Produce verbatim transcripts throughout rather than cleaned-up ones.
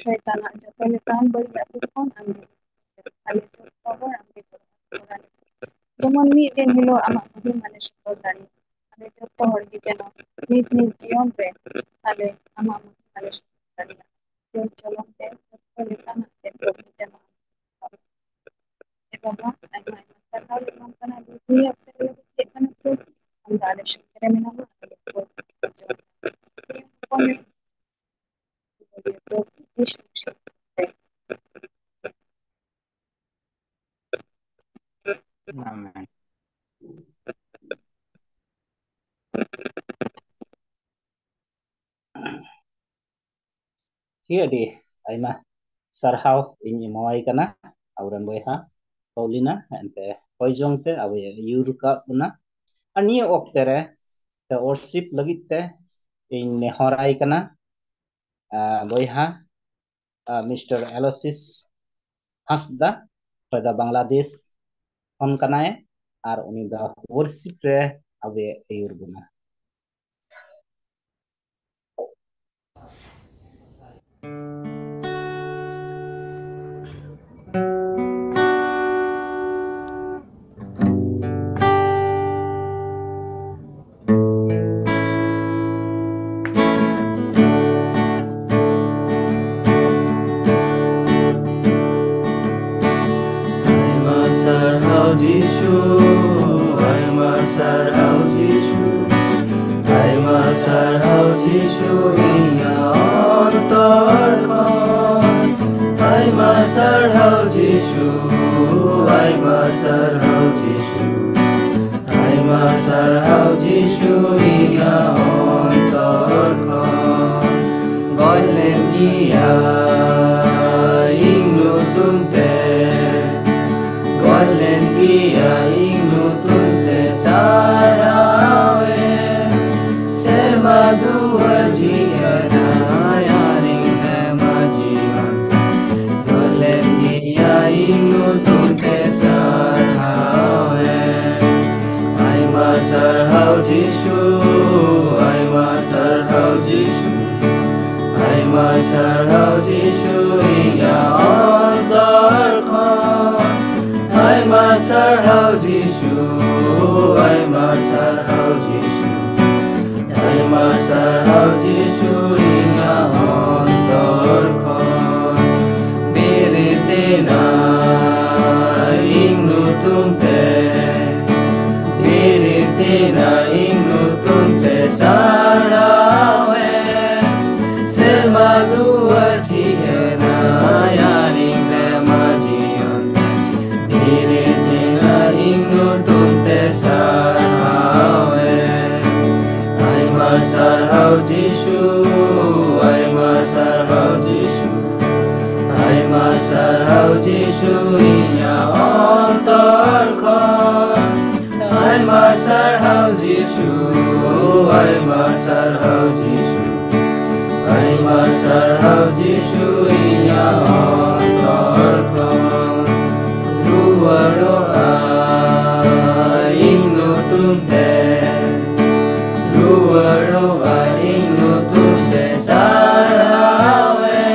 ᱥᱚᱭᱛᱟᱱᱟᱜ ᱡᱚᱛᱚ ᱞᱮᱠᱟᱱ ᱵᱟᱹᱲᱤᱡ ᱟᱹᱛᱩ ᱠᱷᱚᱱ ᱟᱢᱜᱮ ᱟᱞᱮ ᱡᱚᱛᱚ ᱦᱚᱲ ᱟᱢᱜᱮ ᱜᱚᱲᱚ ᱟᱞᱮ ᱢᱮ᱾ ᱡᱮᱢᱚᱱ ᱢᱤᱫ ᱫᱤᱱ ᱦᱤᱞᱳᱜ ᱟᱢᱟᱜ ᱢᱚᱦᱤᱢ ᱟᱞᱮ ᱥᱚᱫᱚᱨ ᱫᱟᱲᱮᱭᱟᱜ, ᱟᱞᱮ ᱡᱚᱛᱚ ᱦᱚᱲ ᱜᱮ ᱡᱮᱱᱚ ᱱᱤᱡ ᱱᱤᱡ ᱡᱤᱭᱚᱱ ᱨᱮ ᱟᱞᱮ ᱟᱢᱟᱜ ᱢᱚᱦᱤᱢ ᱟᱞᱮ ᱥᱚᱫᱚᱨ ᱫᱟᱲᱮᱭᱟᱜ᱾ ᱡᱚᱢ ᱪᱚᱞᱚᱱ ᱛᱮ ᱡᱚᱛᱚ ᱞᱮᱠᱟᱱᱟᱜ ᱛᱮ ᱯᱨᱚᱵᱷᱩ ᱴᱷᱮᱱ ᱮ ᱵᱟᱵᱟ, ᱟᱭᱢᱟ ᱟᱭᱢᱟ ᱥᱟᱨᱦᱟᱣ ᱞᱮ ᱮᱢᱟᱢ ᱠᱟᱱᱟ ᱡᱮ ᱱᱤᱭᱟᱹ ᱚᱠᱛᱚ ᱨᱮ ᱪᱮᱫ ᱠᱟᱱᱟ ᱯᱨᱚᱵᱷᱩ, ᱟᱢ ᱫᱚ ᱟᱞᱮ ᱥᱚᱸᱜᱮ ᱨᱮ ᱢᱮᱱᱟᱢᱟ, ᱟᱞᱮ ᱠᱚ ᱦᱚᱯᱚᱱ ᱮ ᱟᱢᱮᱱ᱾ ᱴᱷᱤᱠ, ᱟᱹᱰᱤ ᱟᱭᱢᱟ ᱥᱟᱨᱦᱟᱣ ᱤᱧ ᱮᱢᱟᱣᱟᱭ ᱠᱟᱱᱟ ᱟᱵᱚᱨᱮᱱ ᱵᱚᱭᱦᱟ ᱯᱟᱣᱞᱤᱱᱟ, ᱮᱱᱛᱮ ᱦᱚᱭ ᱡᱚᱝ ᱛᱮ ᱟᱵᱚᱭ ᱟᱹᱭᱩᱨ ᱟᱠᱟᱫ ᱵᱚᱱᱟ᱾ ᱟᱨ ᱱᱤᱭᱟᱹ ᱚᱠᱛᱮ ᱨᱮ ᱛᱮ worship ᱞᱟᱹᱜᱤᱫ ᱛᱮ ᱤᱧ ᱱᱮᱦᱚᱨᱟᱭ ᱠᱟᱱᱟ, ᱟᱸ, ᱵᱚᱭᱦᱟ, ᱟᱸ, ᱢᱤᱥᱴᱟᱨ ᱮᱞᱳᱥᱤᱥ ᱦᱟᱸᱥᱫᱟ, ᱚᱠᱚᱭ ᱫᱚ ᱵᱟᱝᱞᱟᱫᱮᱥ ᱠᱷᱚᱱ ᱠᱟᱱᱟᱭ, ᱟᱨ ᱩᱱᱤ ᱫᱚ worship ᱨᱮ ᱟᱵᱚᱭ ᱟᱹᱭᱩᱨ ᱵᱚᱱᱟ᱾ ᱟᱭᱢᱟ ᱥᱟᱨᱦᱟᱣ ᱡᱤᱥᱩ, ᱟᱭᱢᱟ ᱥᱟᱨᱦᱟᱣ ᱡᱤᱥᱩ, ᱟᱭᱢᱟ ᱥᱟᱨᱦᱟᱣ ᱡᱤᱥᱩ ᱤᱧᱟᱹᱜ ᱚᱱᱛᱚᱨ ᱠᱷᱚᱱ᱾ ᱟᱭᱢᱟ ᱥᱟᱨᱦᱟᱣ ᱡᱤᱥᱩ, ᱟᱭᱢᱟ ᱥᱟᱨᱦᱟᱣ ᱡᱤᱥᱩ, ᱟᱭᱢᱟ ᱥᱟᱨᱦᱟᱣ ᱡᱤᱥᱩ ᱤᱧᱟᱹᱜ ᱚᱱᱛᱚᱨ ᱠᱷᱚᱱ᱾ ᱜᱚᱡ ᱞᱮᱱ ᱜᱮᱭᱟ ᱤᱧ ᱧᱩᱛᱩᱢ ᱛᱮ, ᱜᱚᱡ ᱞᱮᱱ ᱜᱮᱭᱟ ᱤᱧ ᱧᱩᱛᱩᱢ ᱛᱮ ᱥᱟᱨᱦᱟᱣ ᱮ᱾ ᱥᱮᱨᱢᱟ ᱫᱩᱣᱟᱹᱨ ᱡᱷᱤᱡ ᱮᱱᱟᱭ ᱟᱨ ᱤᱧ ᱮᱢᱟ ᱡᱤᱭᱚᱱ᱾ ᱜᱚᱡ ᱞᱮᱱ ᱜᱮᱭᱟ ᱤᱧ ᱧᱩᱛᱩᱢ ᱛᱮ ᱥᱟᱨᱦᱟᱣ ᱮ᱾ ᱟᱭᱢᱟ ᱥᱟᱨᱦᱟᱣ ᱡᱤᱥᱩ, ᱟᱭᱢᱟ ᱥᱟᱨᱦᱟᱣ ᱡᱤᱥᱩ, ᱟᱭᱢᱟ ᱥᱟᱨᱦᱟᱣ ᱡᱤᱥᱩ ᱤᱧᱟᱹᱜ ᱚᱱᱛᱚᱨ ᱠᱷᱚᱱ᱾ ᱟᱭᱢᱟ ᱥᱟᱨᱦᱟᱣ ᱡᱤᱥᱩ, ᱟᱭᱢᱟ ᱥᱟᱨᱦᱟᱣ ᱡᱤᱥᱩ, ᱟᱭᱢᱟ ᱥᱟᱨᱦᱟᱣ ᱡᱤᱥᱩ ᱤᱧᱟᱹᱜ ᱚᱱᱛᱚᱨ ᱠᱷᱚᱱ᱾ ᱵᱤᱨᱤᱫ ᱮᱱᱟ ᱤᱧ ᱧᱩᱛᱩᱢ ᱛᱮ, ᱵᱤᱨᱤᱫ ᱮᱱᱟ ᱤᱧ ᱧᱩᱛᱩᱢ ᱛᱮ ᱥᱟᱨᱦᱟᱣ ᱮ᱾ ᱥᱮᱨᱢᱟ ᱫᱩᱣᱟᱹᱨ ᱡᱷᱤᱡ ᱮᱱᱟ ᱟᱨ ᱤᱧ ᱞᱮ ᱢᱟᱹᱡᱷᱤᱭᱚᱱ᱾ ᱵᱤᱨᱤᱫ ᱮᱱᱟ ᱤᱧ ᱧᱩᱛᱩᱢ ᱛᱮ ᱥᱟᱨᱦᱟᱣ ᱮ᱾ ᱟᱭᱢᱟ ᱥᱟᱨᱦᱟᱣ ᱡᱤᱥᱩ, ᱟᱭᱢᱟ ᱥᱟᱨᱦᱟᱣ ᱡᱤᱥᱩ, ᱟᱭᱢᱟ ᱥᱟᱨᱦᱟᱣ ᱡᱤᱥᱩ ᱤᱧᱟᱹᱜ ᱚᱱᱛᱚᱨ ᱠᱷᱚᱱ᱾ ᱟᱭᱢᱟ ᱥᱟᱨᱦᱟᱣ ᱡᱤᱥᱩ, ᱟᱭᱢᱟ ᱥᱟᱨᱦᱟᱣ ᱡᱤᱥᱩ, ᱟᱭᱢᱟ ᱥᱟᱨᱦᱟᱣ ᱡᱤᱥᱩ ᱤᱧᱟᱹᱜ ᱚᱱᱛᱚᱨ ᱠᱷᱚᱱ᱾ ᱨᱩᱣᱟᱹᱲᱚᱜᱼᱟ ᱤᱧ ᱧᱩᱛᱩᱢ ᱛᱮ, ᱨᱩᱣᱟᱹᱲᱚᱜᱼᱟ ᱤᱧ ᱧᱩᱛᱩᱢ ᱛᱮ ᱥᱟᱨᱦᱟᱣ ᱮ᱾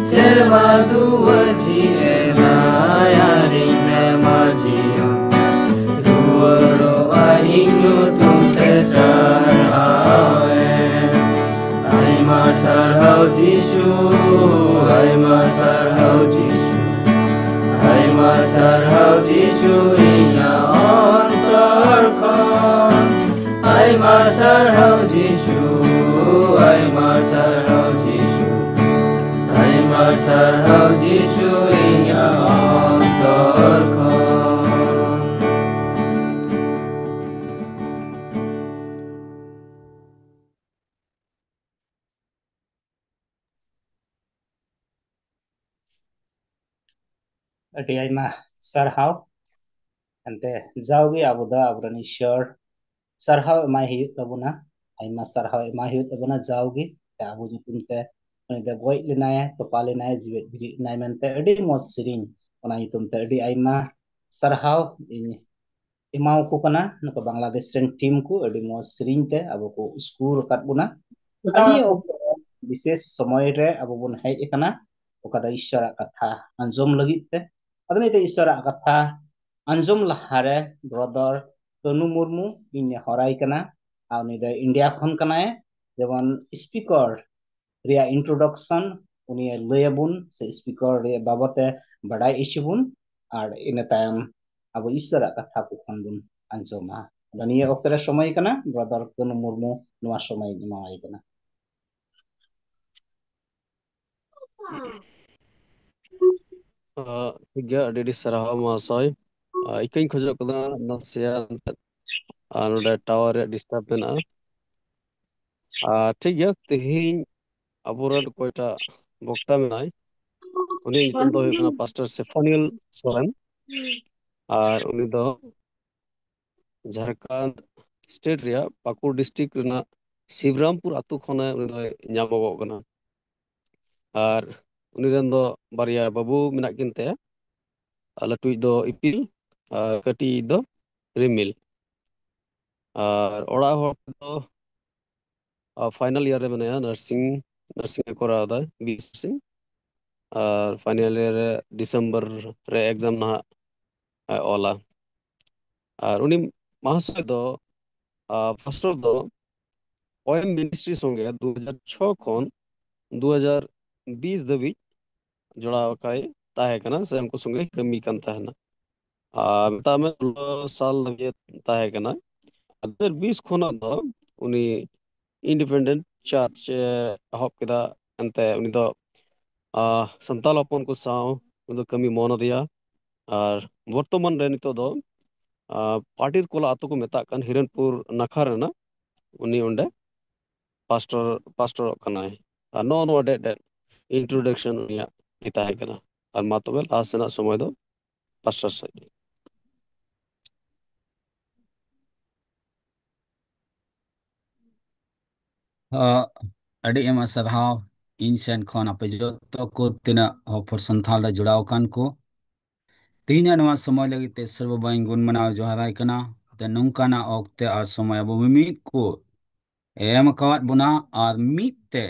ᱥᱮᱨᱢᱟ ᱫᱩᱣᱟᱹᱨ ᱡᱷᱤᱡ ᱮᱱᱟ ᱟᱨ ᱤᱧ ᱞᱮ ᱢᱟᱹᱡᱷᱤᱭᱚᱱ᱾ ᱨᱩᱣᱟᱹᱲᱚᱜᱼᱟ ᱤᱧ ᱧᱩᱛᱩᱢ ᱛᱮ ᱥᱟᱨᱦᱟᱣ ᱮ᱾ ᱟᱭᱢᱟ ᱥᱟᱨᱦᱟᱣ ᱡᱤᱥᱩ, ᱟᱭᱢᱟ ᱥᱟᱨᱦᱟᱣ ᱡᱤᱥᱩ, ᱟᱭᱢᱟ ᱥᱟᱨᱦᱟᱣ ᱡᱤᱥᱩ ᱤᱧᱟᱹᱜ ᱚᱱᱛᱚᱨ ᱠᱷᱚᱱ᱾ ᱟᱭᱢᱟ ᱥᱟᱨᱦᱟᱣ ᱡᱤᱥᱩ, ᱟᱭᱢᱟ ᱥᱟᱨᱦᱟᱣ ᱡᱤᱥᱩ, ᱟᱭᱢᱟ ᱥᱟᱨᱦᱟᱣ ᱡᱤᱥᱩ ᱤᱧᱟᱹᱜ ᱚᱱᱛᱚᱨ ᱠᱷᱚᱱ᱾ ᱟᱹᱰᱤ ᱟᱭᱢᱟ ᱥᱟᱨᱦᱟᱣ᱾ ᱮᱱᱛᱮ ᱡᱟᱣᱜᱮ ᱟᱵᱚ ᱫᱚ ᱟᱵᱚᱨᱮᱱ ᱤᱥᱚᱨ ᱥᱟᱨᱦᱟᱣ ᱮᱢᱟᱭ ᱦᱩᱭᱩᱜ ᱛᱟᱵᱚᱱᱟ, ᱟᱭᱢᱟ ᱥᱟᱨᱦᱟᱣ ᱮᱢᱟᱭ ᱦᱩᱭᱩᱜ ᱛᱟᱵᱚᱱᱟ ᱡᱟᱣᱜᱮ᱾ ᱟᱵᱚ ᱧᱩᱛᱩᱢ ᱛᱮ ᱩᱱᱤ ᱫᱚ ᱜᱚᱡ ᱞᱮᱱᱟᱭ, ᱛᱚᱯᱟ ᱞᱮᱱᱟᱭ, ᱡᱤᱣᱮᱫ ᱵᱮᱨᱮᱫ ᱮᱱᱟᱭ ᱢᱮᱱᱛᱮ ᱟᱹᱰᱤ ᱢᱚᱡᱽ ᱥᱮᱨᱮᱧ, ᱚᱱᱟ ᱧᱩᱛᱩᱢ ᱛᱮ ᱟᱹᱰᱤ ᱟᱭᱢᱟ ᱥᱟᱨᱦᱟᱣ ᱤᱧ ᱮᱢᱟᱣᱟᱠᱚ ᱠᱟᱱᱟ᱾ ᱱᱩᱠᱩ ᱵᱟᱝᱞᱟᱫᱮᱥ ᱨᱮᱱ ᱴᱤᱢ ᱠᱚ ᱟᱹᱰᱤ ᱢᱚᱡᱽ ᱥᱮᱨᱮᱧ ᱛᱮ ᱟᱵᱚ ᱠᱚ ᱩᱥᱠᱩᱨ ᱟᱠᱟᱫ ᱵᱚᱱᱟ᱾ ᱟᱨ ᱱᱤᱭᱟᱹ ᱚᱠᱛᱚ ᱵᱤᱥᱮᱥ ᱥᱚᱢᱚᱭ ᱨᱮ ᱟᱵᱚ ᱵᱚᱱ ᱦᱮᱡ ᱟᱠᱟᱱᱟ, ᱚᱠᱟ ᱫᱚ ᱤᱥᱥᱚᱨᱟᱜ ᱠᱟᱛᱷᱟ ᱟᱸᱡᱚᱢ ᱞᱟᱹᱜᱤᱫ ᱛᱮ᱾ ᱟᱫᱚ ᱱᱤᱛᱚᱜ ᱤᱥᱥᱚᱨᱟᱜ ᱠᱟᱛᱷᱟ ᱟᱸᱡᱚᱢ ᱞᱟᱦᱟᱨᱮ brother ᱠᱟᱹᱱᱩ ᱢᱩᱨᱢᱩ ᱤᱧ ᱱᱮᱦᱚᱨᱟᱭ ᱠᱟᱱᱟ, ᱟᱨ ᱩᱱᱤ ᱫᱚ ᱤᱱᱰᱤᱭᱟ ᱠᱷᱚᱱ ᱠᱟᱱᱟᱭ, ᱡᱮᱢᱚᱱ ᱥᱯᱤᱠᱟᱨ ᱨᱮᱭᱟᱜ introduction ᱩᱱᱤ ᱞᱟᱹᱭ ᱟᱵᱚᱱ ᱥᱮ ᱥᱯᱤᱠᱟᱨ ᱨᱮᱭᱟᱜ ᱵᱟᱵᱚᱛ ᱮ ᱵᱟᱰᱟᱭ ᱦᱚᱪᱚ ᱵᱚᱱ, ᱟᱨ ᱤᱱᱟᱹ ᱛᱟᱭᱚᱢ ᱟᱵᱚ ᱤᱥᱥᱚᱨᱟᱜ ᱠᱟᱛᱷᱟ ᱠᱚ ᱠᱷᱚᱱ ᱵᱚᱱ ᱟᱸᱡᱚᱢᱟ᱾ ᱟᱫᱚ ᱱᱤᱭᱟᱹ ᱚᱠᱛᱮ ᱨᱮ ᱥᱚᱢᱚᱭ ᱠᱟᱱᱟ, brother ᱠᱟᱹᱱᱩ ᱢᱩᱨᱢᱩ ᱱᱚᱣᱟ ᱥᱚᱢᱚᱭ ᱤᱧ ᱮᱢᱟᱣᱟᱭ ᱠᱟᱱᱟ᱾ ᱟᱸ, ᱴᱷᱤᱠ ᱜᱮᱭᱟ, ᱟᱹᱰᱤ ᱟᱹᱰᱤ ᱥᱟᱨᱦᱟᱣ ᱢᱚᱦᱟᱥᱚᱭ᱾ ᱟᱸ, ᱤᱠᱟᱹᱧ ᱠᱷᱚᱡᱚᱜ ᱠᱟᱱᱟ ᱱᱟᱥᱮᱭᱟᱜ ᱮᱱᱛᱮᱫ, ᱟᱸ, ᱱᱚᱰᱮ ᱴᱟᱣᱟᱨ ᱨᱮᱭᱟᱜ ᱰᱤᱥᱴᱟᱨᱵ ᱢᱮᱱᱟᱜᱼᱟ᱾ ᱟᱨ ᱴᱷᱤᱠ ᱜᱮᱭᱟ, ᱛᱮᱦᱮᱧ ᱟᱵᱚᱨᱮᱱ ᱚᱠᱚᱭᱴᱟᱜ ᱵᱚᱠᱛᱟ ᱢᱮᱱᱟᱭ, ᱩᱱᱤᱭᱟᱜ ᱧᱩᱛᱩᱢ ᱫᱚ ᱦᱩᱭᱩᱜ ᱠᱟᱱᱟ ᱯᱟᱥᱴᱚᱨ ᱥᱮᱯᱷᱟᱱᱤᱭᱮᱞ ᱥᱚᱨᱮᱱ᱾ ᱟᱨ ᱩᱱᱤ ᱫᱚ ᱡᱷᱟᱲᱠᱷᱚᱸᱰ ᱥᱴᱮᱴ ᱨᱮᱭᱟᱜ ᱯᱟᱹᱠᱩᱲ ᱰᱤᱥᱴᱨᱤᱠᱴ ᱨᱮᱱᱟᱜ ᱥᱤᱵᱨᱟᱢᱯᱩᱨ ᱟᱛᱳ ᱠᱷᱚᱱᱮ ᱩᱱᱤ ᱫᱚᱭ ᱧᱟᱢᱚᱜᱚᱜ ᱠᱟᱱᱟ᱾ ᱟᱨ ᱩᱱᱤ ᱨᱮᱱ ᱫᱚ ᱵᱟᱨᱭᱟ ᱵᱟᱹᱵᱩ ᱢᱮᱱᱟᱜ ᱠᱤᱱ ᱛᱟᱭᱟ, ᱟᱨ ᱞᱟᱹᱴᱩᱭᱤᱡ ᱫᱚ ᱤᱯᱤᱞ ᱟᱨ ᱠᱟᱹᱴᱤᱡ ᱫᱚ ᱨᱤᱢᱤᱞ᱾ ᱟᱨ ᱚᱲᱟᱜ ᱦᱚᱲ ᱫᱚ ᱯᱷᱟᱭᱱᱟᱞ ᱤᱭᱟᱨ ᱨᱮ ᱢᱮᱱᱟᱭᱟ, ᱱᱟᱨᱥᱤᱝ ᱱᱟᱨᱥᱤᱝ ᱮ ᱠᱚᱨᱟᱣ ᱮᱫᱟ, ᱵᱤ ᱮᱥ ᱥᱤ᱾ ᱟᱨ ᱯᱷᱟᱭᱱᱟᱞ ᱤᱭᱟᱨ ᱨᱮ ᱰᱤᱥᱮᱢᱵᱚᱨ ᱨᱮ ᱮᱠᱡᱟᱢ ᱱᱟᱦᱟᱜ ᱮ ᱚᱞᱟ᱾ ᱟᱨ ᱩᱱᱤ ᱢᱟᱦᱟᱥᱚᱭ ᱫᱚ, ᱟᱨ ᱯᱟᱥᱴᱚᱨ ᱫᱚ ᱳᱭᱮᱢ ᱢᱤᱱᱤᱥᱴᱨᱤ ᱥᱚᱸᱜᱮ ᱫᱩ ᱦᱟᱡᱟᱨ ᱪᱷᱚ ᱠᱷᱚᱱ ᱫᱩ ᱦᱟᱡᱟᱨ ᱵᱤᱥ ᱫᱷᱟᱹᱵᱤᱡ ᱡᱚᱲᱟᱣ ᱟᱠᱟᱭ ᱛᱟᱦᱮᱸ ᱠᱟᱱᱟ ᱥᱮ ᱩᱱᱠᱩ ᱥᱚᱸᱜᱮ ᱠᱟᱹᱢᱤ ᱠᱟᱱ ᱛᱟᱦᱮᱱᱟ᱾ ᱟᱨ ᱢᱮᱛᱟᱜ ᱢᱮ ᱥᱳᱞᱳ ᱥᱟᱞ ᱫᱷᱟᱹᱵᱤᱡ ᱛᱟᱦᱮᱸ ᱠᱟᱱᱟ᱾ ᱫᱩ ᱦᱟᱡᱟᱨ ᱵᱤᱥ ᱠᱷᱚᱱᱟᱜ ᱫᱚ ᱩᱱᱤ ᱤᱱᱰᱤᱯᱮᱱᱰᱮᱱᱴ ᱪᱟᱨᱪ ᱮ ᱮᱦᱚᱵ ᱠᱮᱫᱟ᱾ ᱮᱱᱛᱮ ᱩᱱᱤ ᱫᱚ, ᱟᱸ, ᱥᱟᱱᱛᱟᱲ ᱦᱚᱯᱚᱱ ᱠᱚ ᱥᱟᱶ ᱩᱱᱤ ᱫᱚ ᱠᱟᱹᱢᱤ ᱢᱚᱱ ᱟᱫᱮᱭᱟ᱾ ᱟᱨ ᱵᱚᱨᱛᱚᱢᱟᱱ ᱨᱮ ᱱᱤᱛᱚᱜ ᱫᱚ, ᱟᱸ, ᱯᱟᱴᱤᱨ ᱠᱚᱞᱟ ᱟᱛᱳ ᱠᱚ ᱢᱮᱛᱟᱜ ᱠᱟᱱ ᱦᱤᱨᱚᱱᱯᱩᱨ ᱱᱟᱠᱷᱟ ᱨᱮᱱᱟᱜ, ᱩᱱᱤ ᱚᱸᱰᱮ ᱯᱟᱥᱴᱚᱨ, ᱯᱟᱥᱴᱚᱨᱚᱜ ᱠᱟᱱᱟᱭ᱾ ᱟᱨ ᱱᱚᱜᱼᱚ ᱱᱚᱣᱟ ᱰᱮ-, ᱰᱮ-, introduction ᱩᱱᱤᱭᱟᱜ ᱜᱮ ᱛᱟᱦᱮᱸ ᱠᱟᱱᱟ᱾ ᱟᱨ ᱢᱟ ᱛᱚᱵᱮ ᱞᱟᱦᱟ ᱥᱮᱱᱟᱜ ᱥᱚᱢᱚᱭ ᱫᱚ ᱯᱟᱥᱴᱚᱨ ᱥᱮᱫ᱾ ᱟᱹᱰᱤ ᱟᱭᱢᱟ ᱥᱟᱨᱦᱟᱣ ᱤᱧ ᱥᱮᱱ ᱠᱷᱚᱱ ᱟᱯᱮ ᱡᱚᱛᱚ ᱠᱚ ᱛᱤᱱᱟᱹᱜ ᱦᱚᱯᱚᱱ ᱥᱟᱱᱛᱷᱟᱞ ᱨᱮ ᱡᱚᱲᱟᱣ ᱟᱠᱟᱱ ᱠᱚ᱾ ᱛᱮᱦᱮᱧᱟᱜ ᱱᱚᱣᱟ ᱥᱚᱢᱚᱭ ᱞᱟᱹᱜᱤᱫ ᱛᱮ ᱥᱚᱨᱵᱚ ᱵᱟᱵᱟᱧ ᱜᱩᱱ ᱢᱟᱱᱟᱣ ᱡᱚᱦᱟᱨᱟᱭ ᱠᱟᱱᱟ᱾ ᱛᱮ ᱱᱚᱝᱠᱟᱱᱟᱜ ᱚᱠᱛᱮ ᱟᱨ ᱥᱚᱢᱚᱭ ᱟᱵᱚ ᱢᱤᱢᱤᱫ ᱠᱚ ᱮᱢ ᱟᱠᱟᱣᱟᱫ ᱵᱚᱱᱟ ᱟᱨ ᱢᱤᱫ ᱛᱮ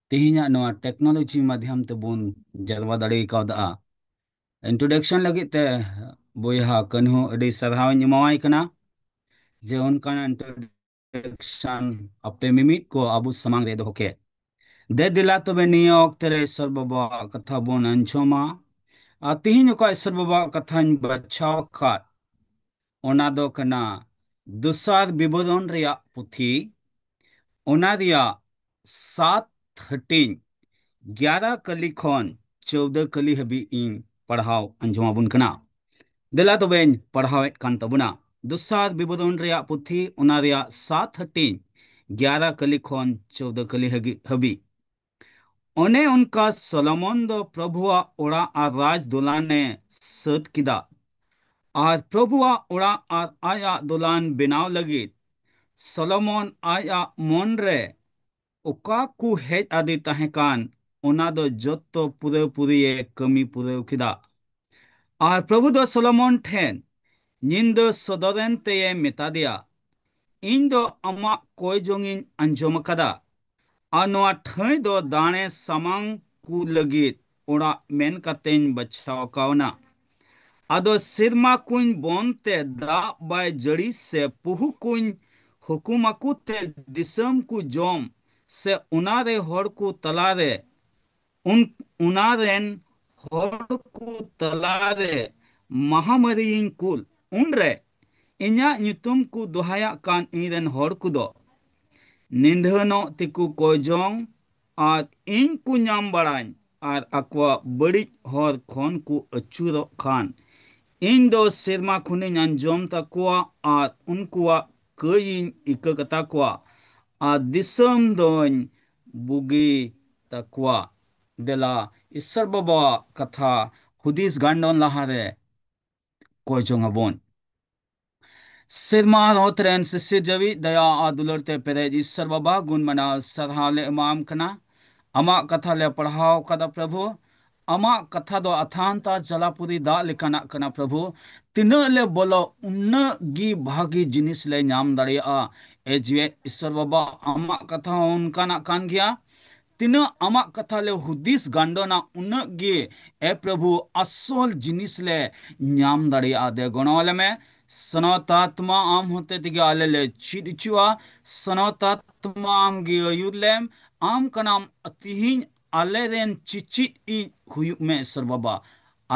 ᱛᱮᱦᱮᱧᱟᱜ ᱱᱚᱣᱟ technology ᱢᱟᱫᱷᱭᱚᱢ ᱛᱮᱵᱚᱱ ᱡᱟᱨᱣᱟ ᱫᱟᱲᱮ ᱠᱟᱣᱫᱟ᱾ Introduction ᱞᱟᱹᱜᱤᱫ ᱛᱮ ᱵᱚᱭᱦᱟ ᱠᱟᱹᱱᱦᱩ ᱟᱹᱰᱤ ᱥᱟᱨᱦᱟᱣ ᱤᱧ ᱮᱢᱟᱣᱟᱭ ᱠᱟᱱᱟ, ᱡᱮ ᱚᱱᱠᱟᱱ introduction ᱟᱯᱮ ᱢᱤᱢᱤᱫ ᱠᱚ ᱟᱵᱚ ᱥᱟᱢᱟᱝ ᱨᱮ ᱫᱚᱦᱚ ᱠᱮᱫ᱾ ᱫᱮ ᱫᱮᱞᱟ ᱛᱚᱵᱮ ᱱᱤᱭᱟᱹ ᱚᱠᱛᱮ ᱨᱮ ᱤᱥᱚᱨ ᱵᱟᱵᱟᱣᱟᱜ ᱠᱟᱛᱷᱟ ᱵᱚᱱ ᱟᱸᱡᱚᱢᱟ᱾ ᱟᱨ ᱛᱤᱦᱤᱧ ᱚᱠᱟ ᱤᱥᱚᱨ ᱵᱟᱵᱟᱣᱟᱜ ᱠᱟᱛᱷᱟᱧ ᱵᱟᱪᱷᱟᱣ ᱟᱠᱟᱫ, ᱚᱱᱟ ᱫᱚ ᱠᱟᱱᱟ ᱫᱚᱥᱟᱨ ᱵᱤᱵᱚᱨᱚᱱ ᱨᱮᱭᱟᱜ ᱯᱩᱛᱷᱤ, ᱚᱱᱟ ᱨᱮᱭᱟᱜ ᱥᱟᱛ ᱦᱟᱹᱴᱤᱧ, ᱜᱭᱟᱨᱟ ᱠᱟᱹᱞᱤ ᱠᱷᱚᱱ ᱪᱳᱣᱫᱟᱹ ᱠᱟᱹᱞᱤ ᱦᱟᱹᱵᱤᱡ ᱤᱧ ᱯᱟᱲᱦᱟᱣ ᱟᱸᱡᱚᱢ ᱟᱵᱚᱱ ᱠᱟᱱᱟ᱾ ᱫᱮᱞᱟ ᱛᱚᱵᱮᱧ ᱯᱟᱲᱦᱟᱣᱮᱫ ᱠᱟᱱ ᱛᱟᱵᱚᱱᱟ᱾ ᱫᱚᱥᱟᱨ ᱵᱤᱵᱚᱨᱚᱱ ᱨᱮᱭᱟᱜ ᱯᱩᱛᱷᱤ, ᱚᱱᱟ ᱨᱮᱭᱟᱜ ᱥᱟᱛ ᱦᱟᱹᱴᱤᱧ, ᱜᱭᱟᱨᱟ ᱠᱟᱹᱞᱤ ᱠᱷᱚᱱ ᱪᱳᱣᱫᱟᱹ ᱠᱟᱹᱞᱤ ᱦᱟᱹᱵᱤ-, ᱦᱟᱹᱵᱤᱡ᱾ ᱚᱱᱮ ᱚᱱᱠᱟ ᱥᱚᱞᱚᱢᱚᱱ ᱫᱚ ᱯᱨᱚᱵᱷᱩᱣᱟᱜ ᱚᱲᱟᱜ ᱟᱨ ᱨᱟᱡᱽ ᱫᱚᱞᱟᱱᱮ ᱥᱟᱹᱛ ᱠᱮᱫᱟ᱾ ᱟᱨ ᱯᱨᱚᱵᱷᱩᱣᱟᱜ ᱚᱲᱟᱜ ᱟᱨ ᱟᱡᱟᱜ ᱫᱚᱞᱟᱱ ᱵᱮᱱᱟᱣ ᱞᱟᱹᱜᱤᱫ ᱥᱚᱞᱚᱢᱚᱱ ᱟᱡᱟᱜ ᱢᱚᱱ ᱨᱮ ᱚᱠᱟ ᱠᱚ ᱦᱮᱡ ᱟᱫᱮ ᱛᱟᱦᱮᱸ ᱠᱟᱱ, ᱚᱱᱟ ᱫᱚ ᱡᱚᱛᱚ ᱯᱩᱨᱟᱹᱯᱩᱨᱤᱭᱮ ᱠᱟᱹᱢᱤ ᱯᱩᱨᱟᱹᱣ ᱠᱮᱫᱟ᱾ ᱟᱨ ᱯᱨᱚᱵᱷᱩ ᱫᱚ ᱥᱚᱞᱚᱢᱚᱱ ᱴᱷᱮᱱ ᱧᱤᱫᱟᱹ ᱥᱚᱫᱚᱨᱮᱱ ᱛᱮᱭᱮ ᱢᱮᱛᱟ ᱫᱮᱭᱟ, "ᱤᱧ ᱫᱚ ᱟᱢᱟᱜ ᱠᱚᱭ ᱡᱚᱝ ᱤᱧ ᱟᱸᱡᱚᱢ ᱟᱠᱟᱫᱟ, ᱟᱨ ᱱᱚᱣᱟ ᱴᱷᱟᱹᱭ ᱫᱚ ᱫᱟᱲᱮ ᱥᱟᱢᱟᱝ ᱠᱚ ᱞᱟᱹᱜᱤᱫ ᱚᱲᱟᱜ ᱢᱮᱱ ᱠᱟᱛᱮᱧ ᱵᱟᱪᱷᱟᱣ ᱠᱟᱣᱱᱟ᱾ ᱟᱫᱚ ᱥᱮᱨᱢᱟ ᱠᱩᱧ ᱵᱚᱱ ᱛᱮ ᱫᱟᱜ ᱵᱟᱭ ᱡᱟᱹᱲᱤ ᱥᱮ ᱯᱩᱦᱩ ᱠᱩᱧ ᱦᱩᱠᱩᱢ ᱟᱠᱚ ᱛᱮ ᱫᱤᱥᱚᱢ ᱠᱚ ᱡᱚᱢ ᱥᱮ ᱚᱱᱟ ᱨᱮ ᱦᱚᱲ ᱠᱚ ᱛᱟᱞᱟ ᱨᱮ, ᱩᱱ-, ᱚᱱᱟ ᱨᱮᱱ ᱦᱚᱲ ᱠᱚ ᱛᱟᱞᱟ ᱨᱮ ᱢᱟᱦᱟᱢᱟᱹᱨᱤᱭᱤᱧ ᱠᱩᱞ, ᱩᱱᱨᱮ ᱤᱧᱟᱜ ᱧᱩᱛᱩᱢ ᱠᱚ ᱫᱚᱦᱟᱭᱟᱜ ᱠᱟᱱ ᱤᱧ ᱨᱮᱱ ᱦᱚᱲ ᱠᱚᱫᱚ ᱱᱤᱫᱷᱟᱹᱱᱚᱜ ᱛᱮᱠᱚ ᱠᱚᱭ ᱡᱚᱝ ᱟᱨ ᱤᱧ ᱠᱚ ᱧᱟᱢ ᱵᱟᱲᱟᱧ ᱟᱨ ᱟᱠᱚᱣᱟᱜ ᱵᱟᱹᱲᱤᱡ ᱦᱚᱨ ᱠᱷᱚᱱ ᱠᱚ ᱟᱹᱪᱩᱨᱚᱜ ᱠᱷᱟᱱ, ᱤᱧ ᱫᱚ ᱥᱮᱨᱢᱟ ᱠᱷᱚᱱᱤᱧ ᱟᱸᱡᱚᱢ ᱛᱟᱠᱚᱣᱟ ᱟᱨ ᱩᱱᱠᱩᱣᱟᱜ ᱠᱟᱹᱭᱤᱧ ᱤᱠᱟᱹ ᱠᱟᱛᱟ ᱠᱚᱣᱟ ᱟᱨ ᱫᱤᱥᱚᱢ ᱫᱚᱧ ᱵᱩᱜᱤ ᱛᱟᱠᱚᱣᱟ᱾" ᱫᱮᱞᱟ, ᱤᱥᱥᱚᱨ ᱵᱟᱵᱟᱣᱟᱜ ᱠᱟᱛᱷᱟ ᱦᱩᱫᱤᱥ ᱜᱟᱱᱰᱚᱱ ᱞᱟᱦᱟᱨᱮ ᱠᱚᱭ ᱡᱚᱝ ᱟᱵᱚᱱ᱾ ᱥᱮᱨᱢᱟ ᱟᱨ ᱚᱛ ᱨᱮᱱ ᱥᱤᱥᱤᱨ ᱡᱟᱹᱣᱤᱡ ᱫᱟᱭᱟ ᱟᱨ ᱫᱩᱞᱟᱹᱲ ᱛᱮ ᱯᱮᱨᱮᱡ ᱤᱥᱥᱚᱨ ᱵᱟᱵᱟ, ᱜᱩᱱ ᱢᱟᱱᱟᱣ ᱥᱟᱨᱦᱟᱣ ᱞᱮ ᱮᱢᱟᱢ ᱠᱟᱱᱟ᱾ ᱟᱢᱟᱜ ᱠᱟᱛᱷᱟ ᱞᱮ ᱯᱟᱲᱦᱟᱣ ᱠᱟᱫᱟ ᱯᱨᱚᱵᱷᱩ᱾ ᱟᱢᱟᱜ ᱠᱟᱛᱷᱟ ᱫᱚ ᱟᱛᱷᱟᱱᱛᱟ ᱡᱟᱞᱟᱯᱩᱨᱤ ᱫᱟᱜ ᱞᱮᱠᱟᱱᱟᱜ ᱠᱟᱱᱟ ᱯᱨᱚᱵᱷᱩ᱾ ᱛᱤᱱᱟᱹᱜ ᱞᱮ ᱵᱚᱞᱚ, ᱩᱱᱟᱹᱜ ᱜᱮ ᱵᱷᱟᱜᱤ ᱡᱤᱱᱤᱥ ᱞᱮ ᱧᱟᱢ ᱫᱟᱲᱮᱭᱟᱜᱼᱟ᱾ ᱮ ᱡᱤᱣᱮᱫ ᱤᱥᱥᱚᱨ ᱵᱟᱵᱟ, ᱟᱢᱟᱜ ᱠᱟᱛᱷᱟ ᱦᱚᱸ ᱚᱱᱠᱟᱱᱟᱜ ᱠᱟᱱ ᱜᱮᱭᱟ᱾ ᱛᱤᱱᱟᱹᱜ ᱟᱢᱟᱜ ᱠᱟᱛᱷᱟ ᱞᱮ ᱦᱩᱫᱤᱥ ᱜᱟᱱᱰᱚᱱᱟ, ᱩᱱᱟᱹᱜ ᱜᱮ, ᱮ ᱯᱨᱚᱵᱷᱩ, ᱟᱥᱚᱞ ᱡᱤᱱᱤᱥ ᱞᱮ ᱧᱟᱢ ᱫᱟᱲᱮᱭᱟᱜᱼᱟ᱾ ᱫᱮ ᱜᱚᱲᱚ ᱟᱞᱮ ᱢᱮ᱾ ᱥᱟᱱᱟᱣ ᱛᱟᱛᱢᱟ ᱟᱢ ᱦᱚᱛᱮ ᱛᱮᱜᱮ ᱟᱞᱮ ᱞᱮ ᱪᱮᱫ ᱦᱚᱪᱚᱜᱼᱟ᱾ ᱥᱟᱱᱟᱣ ᱛᱟᱛᱢᱟ ᱟᱢ ᱜᱮ ᱟᱹᱭᱩᱨ ᱞᱮᱢ᱾ ᱟᱢ ᱠᱟᱱᱟᱢ ᱛᱤᱦᱤᱧ ᱟᱞᱮ ᱨᱮᱱ ᱪᱤᱪᱤᱫ ᱤᱡ ᱦᱩᱭᱩᱜ ᱢᱮ, ᱤᱥᱚᱨ ᱵᱟᱵᱟ᱾